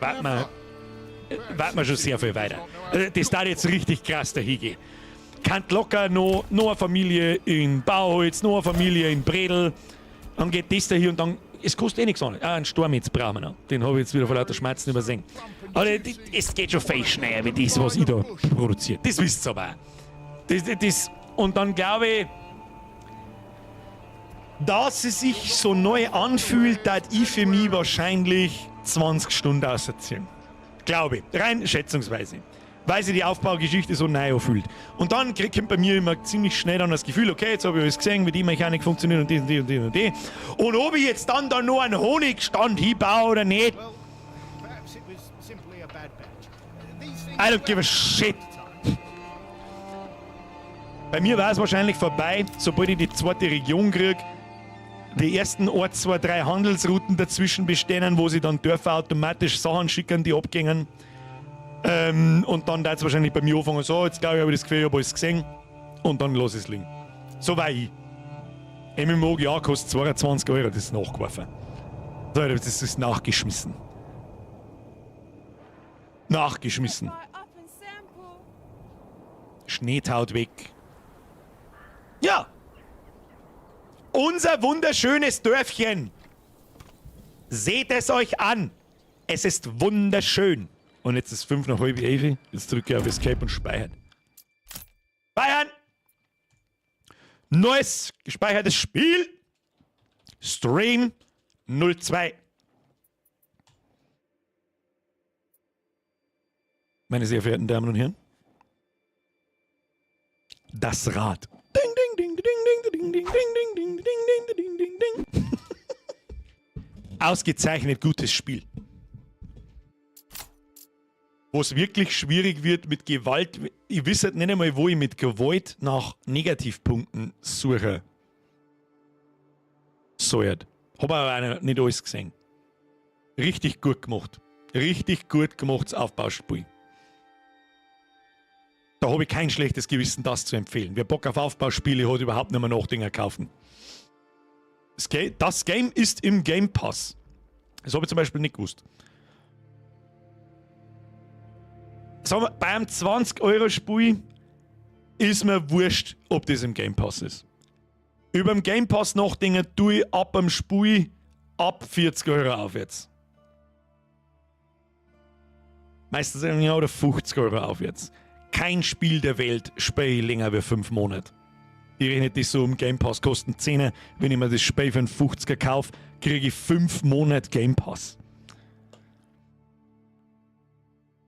[SPEAKER 1] Wart man schon sehr viel weiter. Also, das da jetzt richtig krass dahin. Kann locker noch eine Familie in Bauholz, noch eine Familie in Bredel. Dann geht das da hier und dann. Es kostet eh nichts an. Ah, einen Sturm jetzt brauchen wir noch. Den habe ich jetzt wieder vor lauter Schmerzen übersehen. Aber es geht schon viel schneller, wie das, was ich da produziere. Das wisst ihr aber auch. Und dann glaube ich, dass es sich so neu anfühlt, dass ich für mich wahrscheinlich 20 Stunden auserziehen. Glaube ich. Rein schätzungsweise. Weil sich die Aufbaugeschichte so neu anfühlt. Und dann kommt bei mir immer ziemlich schnell dann das Gefühl, okay, jetzt habe ich alles gesehen, wie die Mechanik funktioniert und die und die und die und die. Und ob ich jetzt dann da noch einen Honigstand hinbaue oder nicht, I don't give a shit. Bei mir war es wahrscheinlich vorbei, sobald ich die zweite Region kriege, die ersten 1, 2, 3 Handelsrouten dazwischen bestehen, wo sie dann Dörfer automatisch Sachen schicken, die abgängen. Und dann da es wahrscheinlich bei mir anfangen, so, jetzt glaube ich, habe ich das Gefühl, ich habe alles gesehen. Und dann lass ich es liegen. So war ich. MMOGA kostet 22 Euro, das ist nachgeworfen. So, das ist nachgeschmissen. Nachgeschmissen. Schnee taut weg. Ja! Unser wunderschönes Dörfchen. Seht es euch an. Es ist wunderschön. Und jetzt ist 10:35. Jetzt drücke ich auf Escape und speichern. Speichern! Neues gespeichertes Spiel. Stream 02. Meine sehr verehrten Damen und Herren. Das Rad. Ding, ding, ding, ding, ding, ding, ding, ding, ding, ding, ding, ding, ding, ding. Ausgezeichnet gutes Spiel. Wo es wirklich schwierig wird mit Gewalt. Ich weiß halt nicht einmal, wo ich mit Gewalt nach Negativpunkten suche. Soll. Hab aber auch nicht alles gesehen. Richtig gut gemacht. Richtig gut gemachtes Aufbauspiel. Da habe ich kein schlechtes Gewissen, das zu empfehlen. Wer Bock auf Aufbauspiele hat, überhaupt nicht mehr Nachdinger kaufen. Das Game ist im Game Pass. Das habe ich zum Beispiel nicht gewusst. Sagen wir, beim 20-Euro-Spiel ist mir wurscht, ob das im Game Pass ist. Über dem Game Pass nachdenken tue ich ab dem Spiel ab 40 Euro aufwärts. Meistens irgendwie oder 50 Euro aufwärts. Kein Spiel der Welt spiele ich länger wie 5 Monate. Ich rechne das so um Game Pass, kosten 10. Wenn ich mir das Spiel für einen 50er kaufe, kriege ich 5 Monate Game Pass.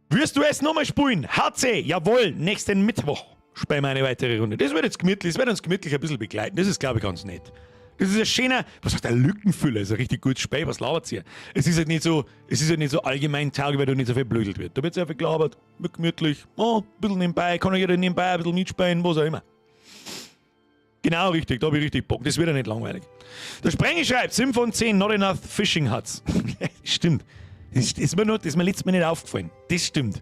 [SPEAKER 1] Wirst du es nochmal spielen? HC, jawohl, nächsten Mittwoch spielen wir eine weitere Runde. Das wird jetzt gemütlich, das wird uns gemütlich ein bisschen begleiten. Das ist, glaube ich, ganz nett. Das ist ein schöner, was heißt der Lückenfüller, ist ein richtig gutes Spiel, was labert ihr? Es ist halt nicht so, es ist halt nicht so allgemein tauglich, weil da nicht so viel blödelt wird. Da wird sehr viel gelabert, wird gemütlich, oh, ein bisschen nebenbei, kann ja jeder nebenbei ein bisschen mitspielen, was auch immer. Genau richtig, da hab ich richtig Bock, das wird ja nicht langweilig. Der Sprengel schreibt, 7 von 10, not enough fishing huts. Stimmt. Das ist mir, nur, das ist mir letztes Mal nicht aufgefallen. Das stimmt.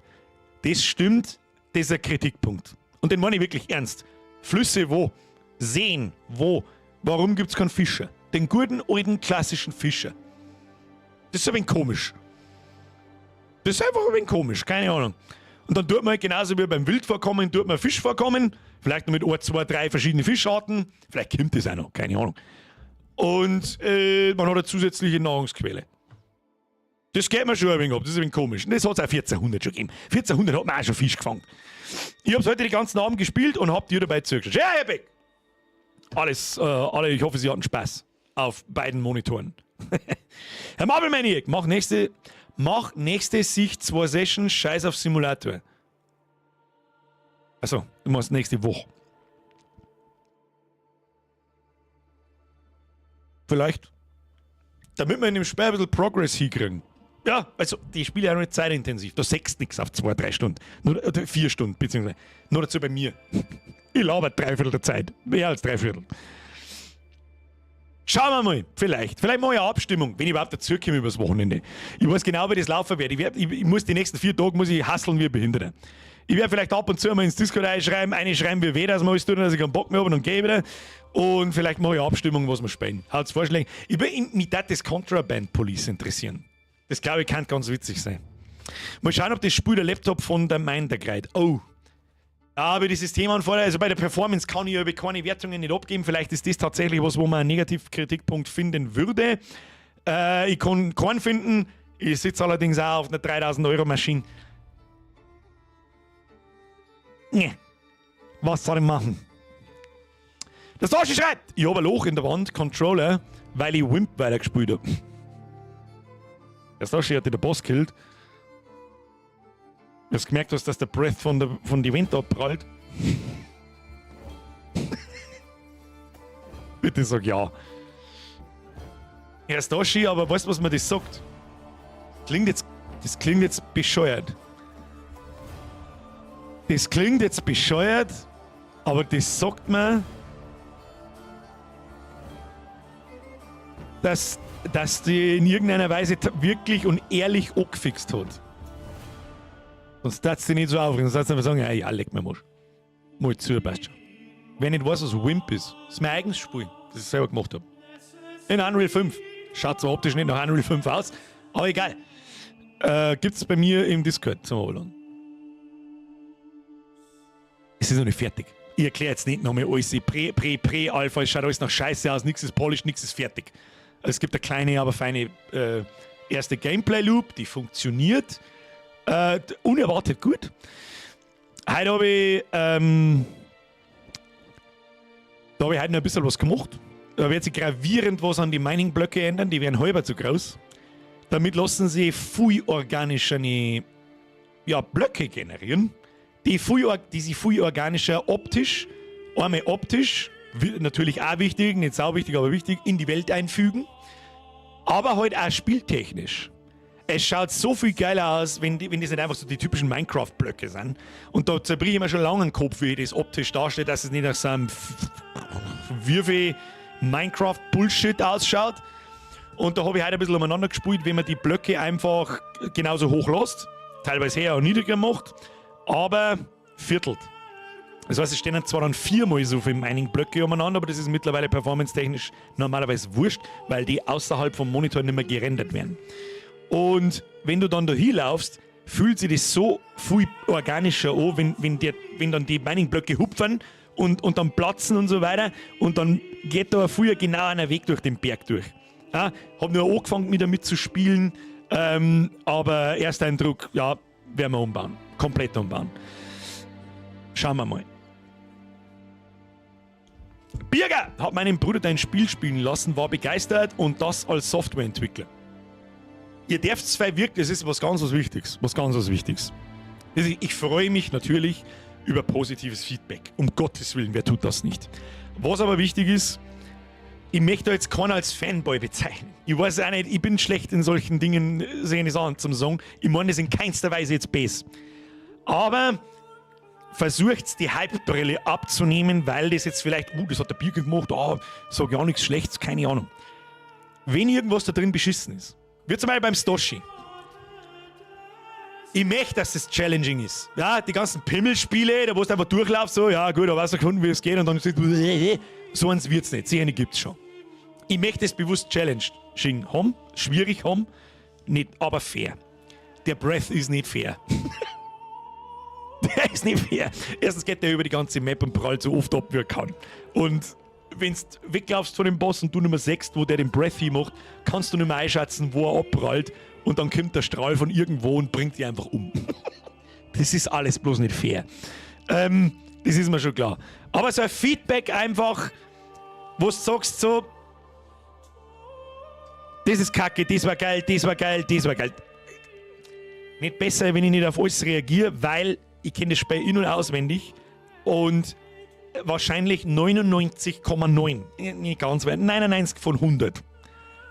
[SPEAKER 1] Das stimmt, das ist ein Kritikpunkt. Und den meine ich wirklich ernst. Flüsse wo? Seen wo? Warum gibt's keinen Fischer? Den guten, alten, klassischen Fischer. Das ist ein wenig komisch. Das ist einfach ein wenig komisch, keine Ahnung. Und dann tut man halt genauso wie beim Wildvorkommen, tut man Fischvorkommen. Vielleicht noch mit 1, 2, 3 verschiedenen Fischarten. Vielleicht kommt das auch noch, keine Ahnung. Und man hat eine zusätzliche Nahrungsquelle. Das geht mir schon ein wenig ab, das ist ein wenig komisch. Und das hat's auch 1400 schon gegeben. 1400 hat man auch schon Fisch gefangen. Ich hab's heute den ganzen Abend gespielt und hab dir dabei zugeschaut. Ja, Herr Beck! Alles, alle, ich hoffe, Sie hatten Spaß auf beiden Monitoren. Herr Marvel Maniac, mach nächste Sicht 2 Sessions, scheiß auf Simulator. Achso, du machst nächste Woche. Vielleicht. Damit wir in dem Spiel ein bisschen Progress hinkriegen. Ja, also die Spiele sind auch nicht zeitintensiv. Da sechst nichts auf 2, 3 Stunden. Nur, oder 4 Stunden, beziehungsweise. Nur dazu bei mir. Ich laber dreiviertel der Zeit. Mehr als dreiviertel. Schauen wir mal, vielleicht. Vielleicht mache ich eine Abstimmung, wenn ich überhaupt dazu komme übers Wochenende. Ich weiß genau, wie das laufen wird. Ich muss die nächsten 4 Tage muss ich hustlen wie ein Behinderter. Ich werde vielleicht ab und zu mal ins Discord einschreiben, eine schreiben, wie weh das mal alles tut, dass ich keinen Bock mehr habe, und dann gehe ich wieder. Und vielleicht mache ich eine Abstimmung, was wir spielen. Haut's Vorschläge. Mich tät das Contraband Police interessieren. Das, glaube ich, kann ganz witzig sein. Mal schauen, ob das Spiel der Laptop von der Minder kriegt. Oh. Ja, aber die Systemanforderungen, also bei der Performance kann ich über keine Wertungen nicht abgeben. Vielleicht ist das tatsächlich was, wo man einen Negativkritikpunkt finden würde. Ich kann keinen finden. Ich sitze allerdings auch auf einer 3000 Euro Maschine. Nee. Was soll ich machen? Der Sascha schreibt, ich habe ein Loch in der Wand, Controller, weil ich Wimp weitergespielt habe. Der Sascha hat den Boss gekillt. Du hast gemerkt, dass der Breath von die Wand abprallt. Bitte sag ja. Herr Staschi, aber weißt du, was mir das sagt? Das klingt jetzt bescheuert. Das klingt jetzt bescheuert, aber das sagt mir, dass die in irgendeiner Weise wirklich und ehrlich angefixt hat. Sonst darfst du dich nicht so aufregen, sonst darfst du einfach sagen, ja, ja, leck mir mal. Mal zu, passt schon. Wer nicht weiß, was Wimp ist, ist mein eigenes Spiel, das ich selber gemacht habe. In Unreal 5. Schaut zwar optisch nicht nach Unreal 5 aus, aber egal. Gibt's bei mir im Discord zum Runterladen. Es ist noch nicht fertig. Ich erkläre jetzt nicht nochmal alles. Prä, Prä, Prä, Alpha, es schaut alles nach Scheiße aus, nichts ist polished, nichts ist fertig. Es gibt eine kleine, aber feine erste Gameplay-Loop, die funktioniert. Unerwartet gut. Heute habe ich, da habe ich heute noch ein bisschen was gemacht. Da wird sich gravierend was an die Mining-Blöcke ändern, die werden halber zu groß. Damit lassen sie viel organischere, ja, Blöcke generieren, die sich viel organischer optisch, einmal optisch, natürlich auch wichtig, nicht sau wichtig, aber wichtig, in die Welt einfügen, aber halt auch spieltechnisch. Es schaut so viel geiler aus, wenn das nicht einfach so die typischen Minecraft-Blöcke sind. Und da zerbrich ich mir schon lange den Kopf, wie ich das optisch darstelle, dass es nicht nach so einem Würfel-Minecraft-Bullshit ausschaut. Und da habe ich heute ein bisschen umeinander gespielt, wenn man die Blöcke einfach genauso hoch lässt, teilweise höher und niedriger macht, aber viertelt. Das heißt, es stehen dann zwar dann viermal so viele Mining-Blöcke umeinander, aber das ist mittlerweile performance-technisch normalerweise wurscht, weil die außerhalb vom Monitor nicht mehr gerendert werden. Und wenn du dann da hinlaufst, fühlt sich das so viel organischer an, wenn dann die Mining-Blöcke hupfen und dann platzen und so weiter. Und dann geht da früher genau einer Weg durch den Berg durch. Ja, hab nur angefangen, mit damit zu spielen, aber Ersteindruck, ja, werden wir umbauen. Komplett umbauen. Schauen wir mal. Birger hat meinen Bruder dein Spiel spielen lassen, war begeistert und das als Softwareentwickler. Ihr dürft zwei wirklich, das ist was ganz was Wichtiges. Was ganz was Wichtiges. Also ich freue mich natürlich über positives Feedback. Um Gottes Willen, wer tut das nicht? Was aber wichtig ist, ich möchte jetzt keinen als Fanboy bezeichnen. Ich weiß auch nicht, ich bin schlecht in solchen Dingen, sehen Sachen zum Sagen. Ich meine das in keinster Weise jetzt böse. Aber versucht die Hype-Brille abzunehmen, weil das jetzt vielleicht, das hat der Birger gemacht, sag ja nichts Schlechtes, keine Ahnung. Wenn irgendwas da drin beschissen ist, wie zum Beispiel beim Stoshi. Ich möchte, dass das challenging ist. Ja, die ganzen Pimmelspiele, da wo du einfach durchlaufst, so, ja gut, da weißt du gefunden, wie es geht, und dann so eins wird's nicht. Sicher gibt's schon. Ich möchte es bewusst challenging haben, schwierig haben, nicht, aber fair. Der Breath ist nicht fair. Der ist nicht fair. Erstens geht der über die ganze Map und prallt so oft ab, wie er kann. Und wenn du weglaufst von dem Boss und du nicht mehr siehst, wo der den Breath macht, kannst du nicht mehr einschätzen, wo er abprallt. Und dann kommt der Strahl von irgendwo und bringt dich einfach um. Das ist alles bloß nicht fair. Das ist mir schon klar. Aber so ein Feedback einfach, wo du sagst so, das ist kacke, das war geil, das war geil, das war geil. Nicht besser, wenn ich nicht auf alles reagiere, weil ich kenne das Spiel in- und auswendig. Und Wahrscheinlich 99,9, nicht ganz, 99 von 100.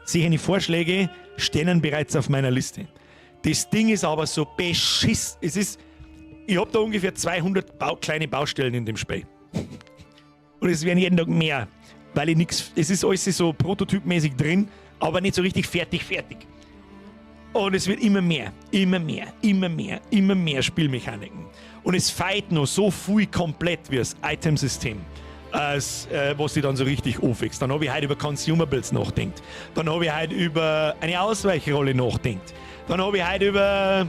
[SPEAKER 1] Solche Vorschläge stehen bereits auf meiner Liste. Das Ding ist aber so beschiss. Es ist, ich habe da ungefähr 200 kleine Baustellen in dem Spiel. Und es werden jeden Tag mehr, weil ich nichts, es ist alles so prototypmäßig drin, aber nicht so richtig fertig, fertig. Und es wird immer mehr, immer mehr, immer mehr, immer mehr Spielmechaniken. Und es fehlt noch so viel komplett wie das Itemsystem, als was dich dann so richtig anfixt. Dann habe ich heute über Consumables nachdenkt. Dann habe ich heute über eine Ausweichrolle nachdenkt. Dann habe ich heute über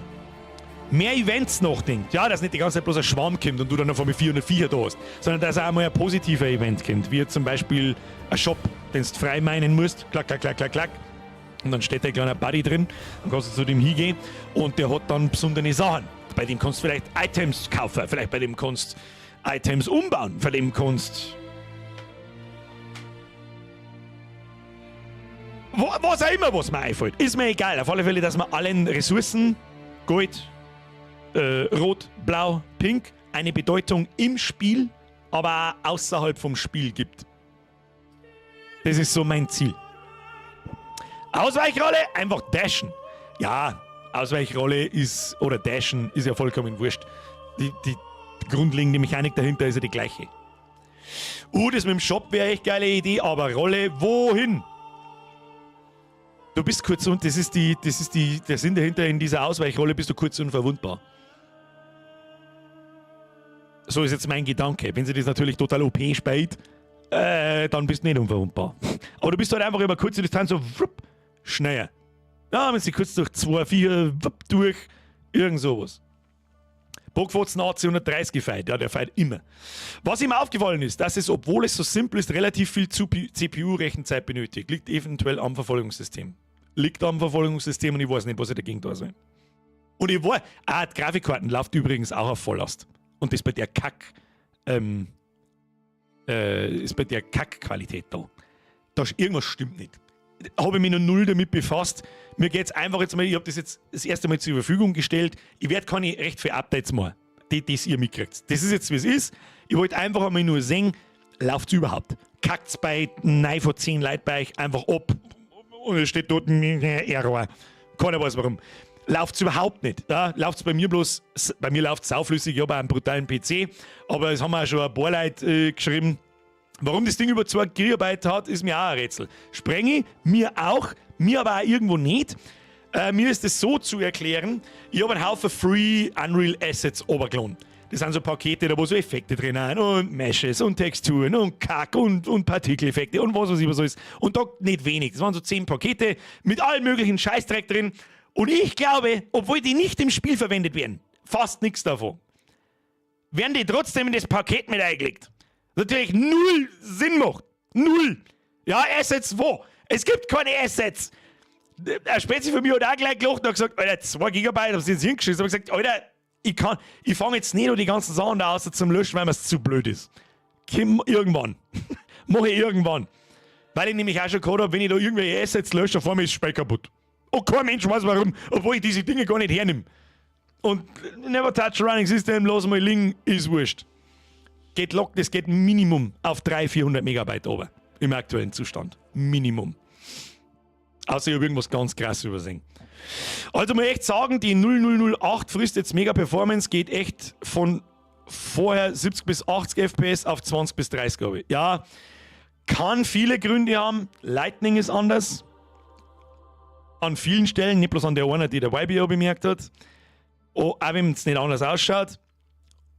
[SPEAKER 1] mehr Events nachdenkt. Ja, dass nicht die ganze Zeit bloß ein Schwarm kommt und du dann auf einmal 404 da hast, sondern dass auch einmal ein positiver Event kommt, wie zum Beispiel ein Shop, den du frei minen musst. Klack, klack, klack, klack, klack. Und dann steht da ein kleiner Buddy drin, dann kannst du zu dem hingehen und der hat dann besondere Sachen. Bei dem kannst du vielleicht Items kaufen, vielleicht bei dem kannst du Items umbauen, bei dem kannst was auch immer, was mir einfällt. Ist mir egal. Auf alle Fälle, dass man allen Ressourcen, Gold, Rot, Blau, Pink, eine Bedeutung im Spiel, aber auch außerhalb vom Spiel gibt. Das ist so mein Ziel. Ausweichrolle, einfach dashen. Ja, Ausweichrolle ist, oder dashen, ist ja vollkommen wurscht. Die grundlegende Mechanik dahinter ist ja die gleiche. Das mit dem Shop wäre echt geile Idee, aber Rolle, wohin? Du bist kurz und, das ist die, das ist die, der Sinn dahinter, in dieser Ausweichrolle bist du kurz unverwundbar. So ist jetzt mein Gedanke. Wenn sie das natürlich total OP spielt, dann bist du nicht unverwundbar. Aber du bist halt einfach über kurze Distanz so wupp, schneller. Ja, wenn sie kurz durch 2, 4, wupp, durch, irgend sowas. Bockfotzen AC 130 gefeiert, ja, der feiert immer. Was ihm aufgefallen ist, dass es, obwohl es so simpel ist, relativ viel CPU-Rechenzeit benötigt. Liegt eventuell am Verfolgungssystem. Liegt am Verfolgungssystem und ich weiß nicht, was ich dagegen da soll. Und ich weiß, die Grafikkarten läuft übrigens auch auf Volllast. Und das bei der Kack, ist bei der Kackqualität da. Da ist, irgendwas stimmt nicht. Habe ich mich noch null damit befasst. Mir geht's einfach jetzt mal, ich hab das jetzt das erste Mal zur Verfügung gestellt. Ich werd keine recht viele Updates machen, die ihr mitkriegt. Das ist jetzt, wie es ist. Ich wollte einfach einmal nur sehen, läuft's überhaupt? Kackt's bei 9 von 10 Leuten bei euch einfach ab und es steht dort ein Error. Keiner weiß warum. Läuft's überhaupt nicht. Ja, läuft's bei mir bloß, bei mir läuft's sauflüssig, ich hab auch einen brutalen PC, aber es haben auch schon ein paar Leute geschrieben. Warum das Ding über 2 Gigabyte hat, ist mir auch ein Rätsel. Sprenge, mir auch, mir aber auch irgendwo nicht. Mir ist es so zu erklären, ich hab einen Haufen Free Unreal Assets runtergeladen. Das sind so Pakete, da wo so Effekte drin sind und Meshes und Texturen und Kack und Partikeleffekte und was weiß ich was alles. Und da nicht wenig. Das waren so 10 Pakete mit allen möglichen Scheißdreck drin. Und ich glaube, obwohl die nicht im Spiel verwendet werden, fast nichts davon, werden die trotzdem in das Paket mit eingelegt. Natürlich null Sinn macht. Null. Ja, Assets wo? Es gibt keine Assets. Der Spezi von mir hat auch gleich gelacht und hat gesagt, Alter, 2 Gigabyte, haben sie jetzt hingeschissen. Ich hab gesagt, Alter, ich fang jetzt nicht noch die ganzen Sachen da aus zum Löschen, weil mir's zu blöd ist. Komm, irgendwann. Mach ich irgendwann. Weil ich nämlich auch schon gehabt hab, wenn ich da irgendwelche Assets lösche, vor mir ist das Spiel kaputt. Und kein Mensch weiß warum, obwohl ich diese Dinge gar nicht hernehme. Und never touch running system, lass mal liegen, ist wurscht. Geht lock, das geht Minimum auf 300, 400 Megabyte runter. Im aktuellen Zustand. Minimum. Außer ich hab irgendwas ganz krass übersehen. Also muss ich echt sagen, die 0008 frisst jetzt mega Performance, geht echt von vorher 70 bis 80 FPS auf 20 bis 30, glaube ich. Ja, kann viele Gründe haben. Lightning ist anders. An vielen Stellen, nicht bloß an der einen, die der YBO bemerkt hat. Oh, auch wenn es nicht anders ausschaut.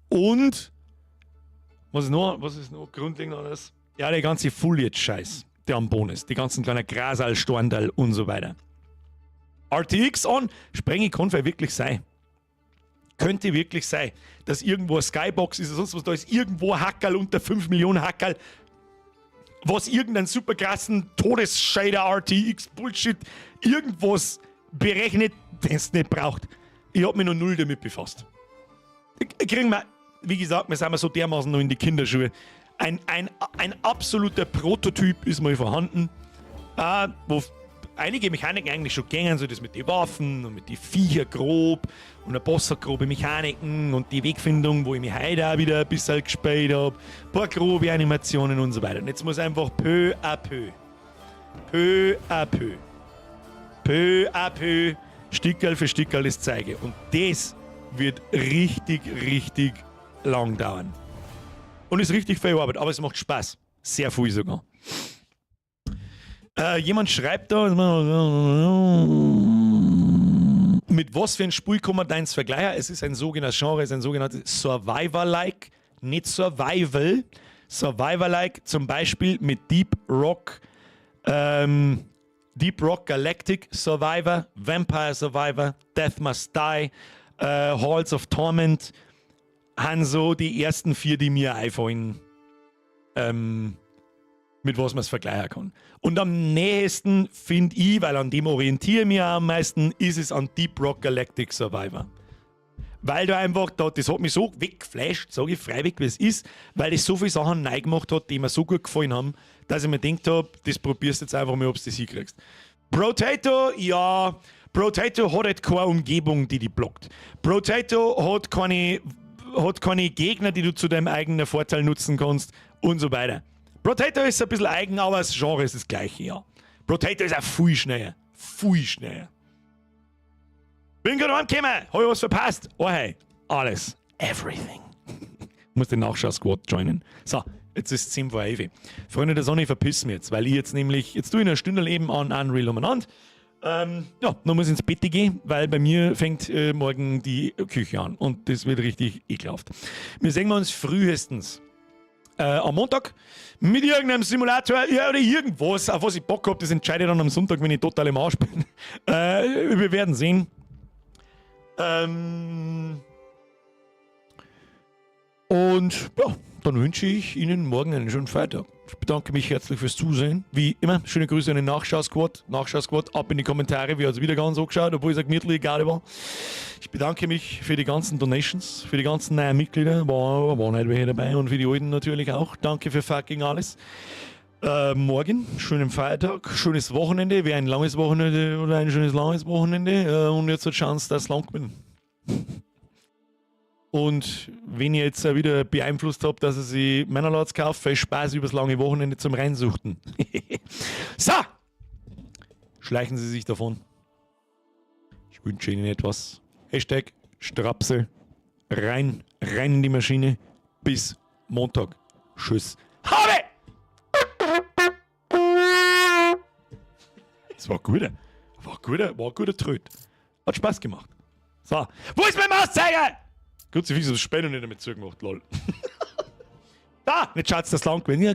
[SPEAKER 1] Und was ist noch, was ist noch grundlegend anders? Ja, der ganze Foliage-Scheiß, der am Boden ist. Die ganzen kleinen Grasal, Storndal und so weiter. RTX on, Sprenge kann vielleicht wirklich sein. Könnte wirklich sein, dass irgendwo eine Skybox ist oder sonst was, da ist irgendwo ein Hackerl unter 5 Millionen Hackerl, was irgendeinen super krassen Todesscheider RTX Bullshit irgendwas berechnet, den es nicht braucht. Ich hab mich noch null damit befasst. Kriegen wir, wie gesagt, wir sind so dermaßen noch in die Kinderschuhe. Ein absoluter Prototyp ist mal vorhanden, wo Einige Mechaniken eigentlich schon gegangen, so das mit den Waffen und mit den Viecher grob und ein Boss hat grobe Mechaniken und die Wegfindung, wo ich mich heute auch wieder ein bisschen gespielt habe, ein paar grobe Animationen und so weiter. Und jetzt muss einfach peu à peu, peu à peu, peu à peu, Stückerl für Stückerl das zeigen. Und das wird richtig, richtig lang dauern. Und ist richtig viel Arbeit, aber es macht Spaß. Sehr viel sogar. Jemand schreibt da, mit was für ein Spiel kann man deins vergleichen? Es ist ein sogenanntes Genre, es ist ein sogenanntes Survivor-like, nicht Survival, Survivor-like, zum Beispiel mit Deep Rock Galactic Survivor, Vampire Survivor, Death Must Die, Halls of Torment, han so die ersten vier, die mir einfallen, mit was man es vergleichen kann. Und am nächsten finde ich, weil an dem orientiere ich mich am meisten, ist es an Deep Rock Galactic Survivor. Weil du einfach, da, das hat mich so weggeflasht, sage ich freiweg, wie es ist, weil das so viele Sachen neu gemacht hat, die mir so gut gefallen haben, dass ich mir gedacht habe, das probierst du jetzt einfach mal, ob du das hinkriegst. Brotato, ja, Brotato hat halt keine Umgebung, die dich blockt. Brotato hat keine Gegner, die du zu deinem eigenen Vorteil nutzen kannst und so weiter. Brotato ist ein bisschen eigen, aber das Genre ist das gleiche, ja. Brotato ist auch viel schneller. Viel schneller. Bin gerade heimgekommen, hab ich was verpasst? Oh hey, alles. Everything. Muss den Nachschau-Squad joinen. So, jetzt ist es 10 vor 11. Freunde der Sonne, ich verpiss mich jetzt, weil ich jetzt nämlich, jetzt tue ich eine Stunde eben an Unreal umeinander. Ja, dann muss ich ins Bett gehen, weil bei mir fängt morgen die Küche an und das wird richtig ekelhaft. Wir sehen uns frühestens am Montag mit irgendeinem Simulator, ja, oder irgendwas, auf was ich Bock habe, das entscheide ich dann am Sonntag, wenn ich total im Arsch bin. Wir werden sehen. Und ja, dann wünsche ich Ihnen morgen einen schönen Feiertag. Ich bedanke mich herzlich fürs Zusehen. Wie immer, schöne Grüße an den Nachschau-Squad. Nachschau-Squad, ab in die Kommentare, wie hat es wieder ganz angeschaut, obwohl es eine gemütliche Garde war. Ich bedanke mich für die ganzen Donations, für die ganzen neuen Mitglieder, war nicht welche dabei und für die alten natürlich auch. Danke für fucking alles. Morgen, schönen Feiertag, schönes Wochenende, wäre ein langes Wochenende oder ein schönes langes Wochenende. Und jetzt hat Chance, dass lang bin. Und wenn ihr jetzt wieder beeinflusst habt, dass ihr sich Manor Lords kauft, viel Spaß übers lange Wochenende zum Reinsuchten. So! Schleichen Sie sich davon. Ich wünsche Ihnen etwas. #Strapse. Rein, rein in die Maschine. Bis Montag. Tschüss. Habe! Das war guter. War guter Tröt. Hat Spaß gemacht. So. Wo ist mein Mauszeiger? Gut, sie wissen, das später nicht damit zugemacht, lol. Da, nicht schaut's das lang gewesen. Ja,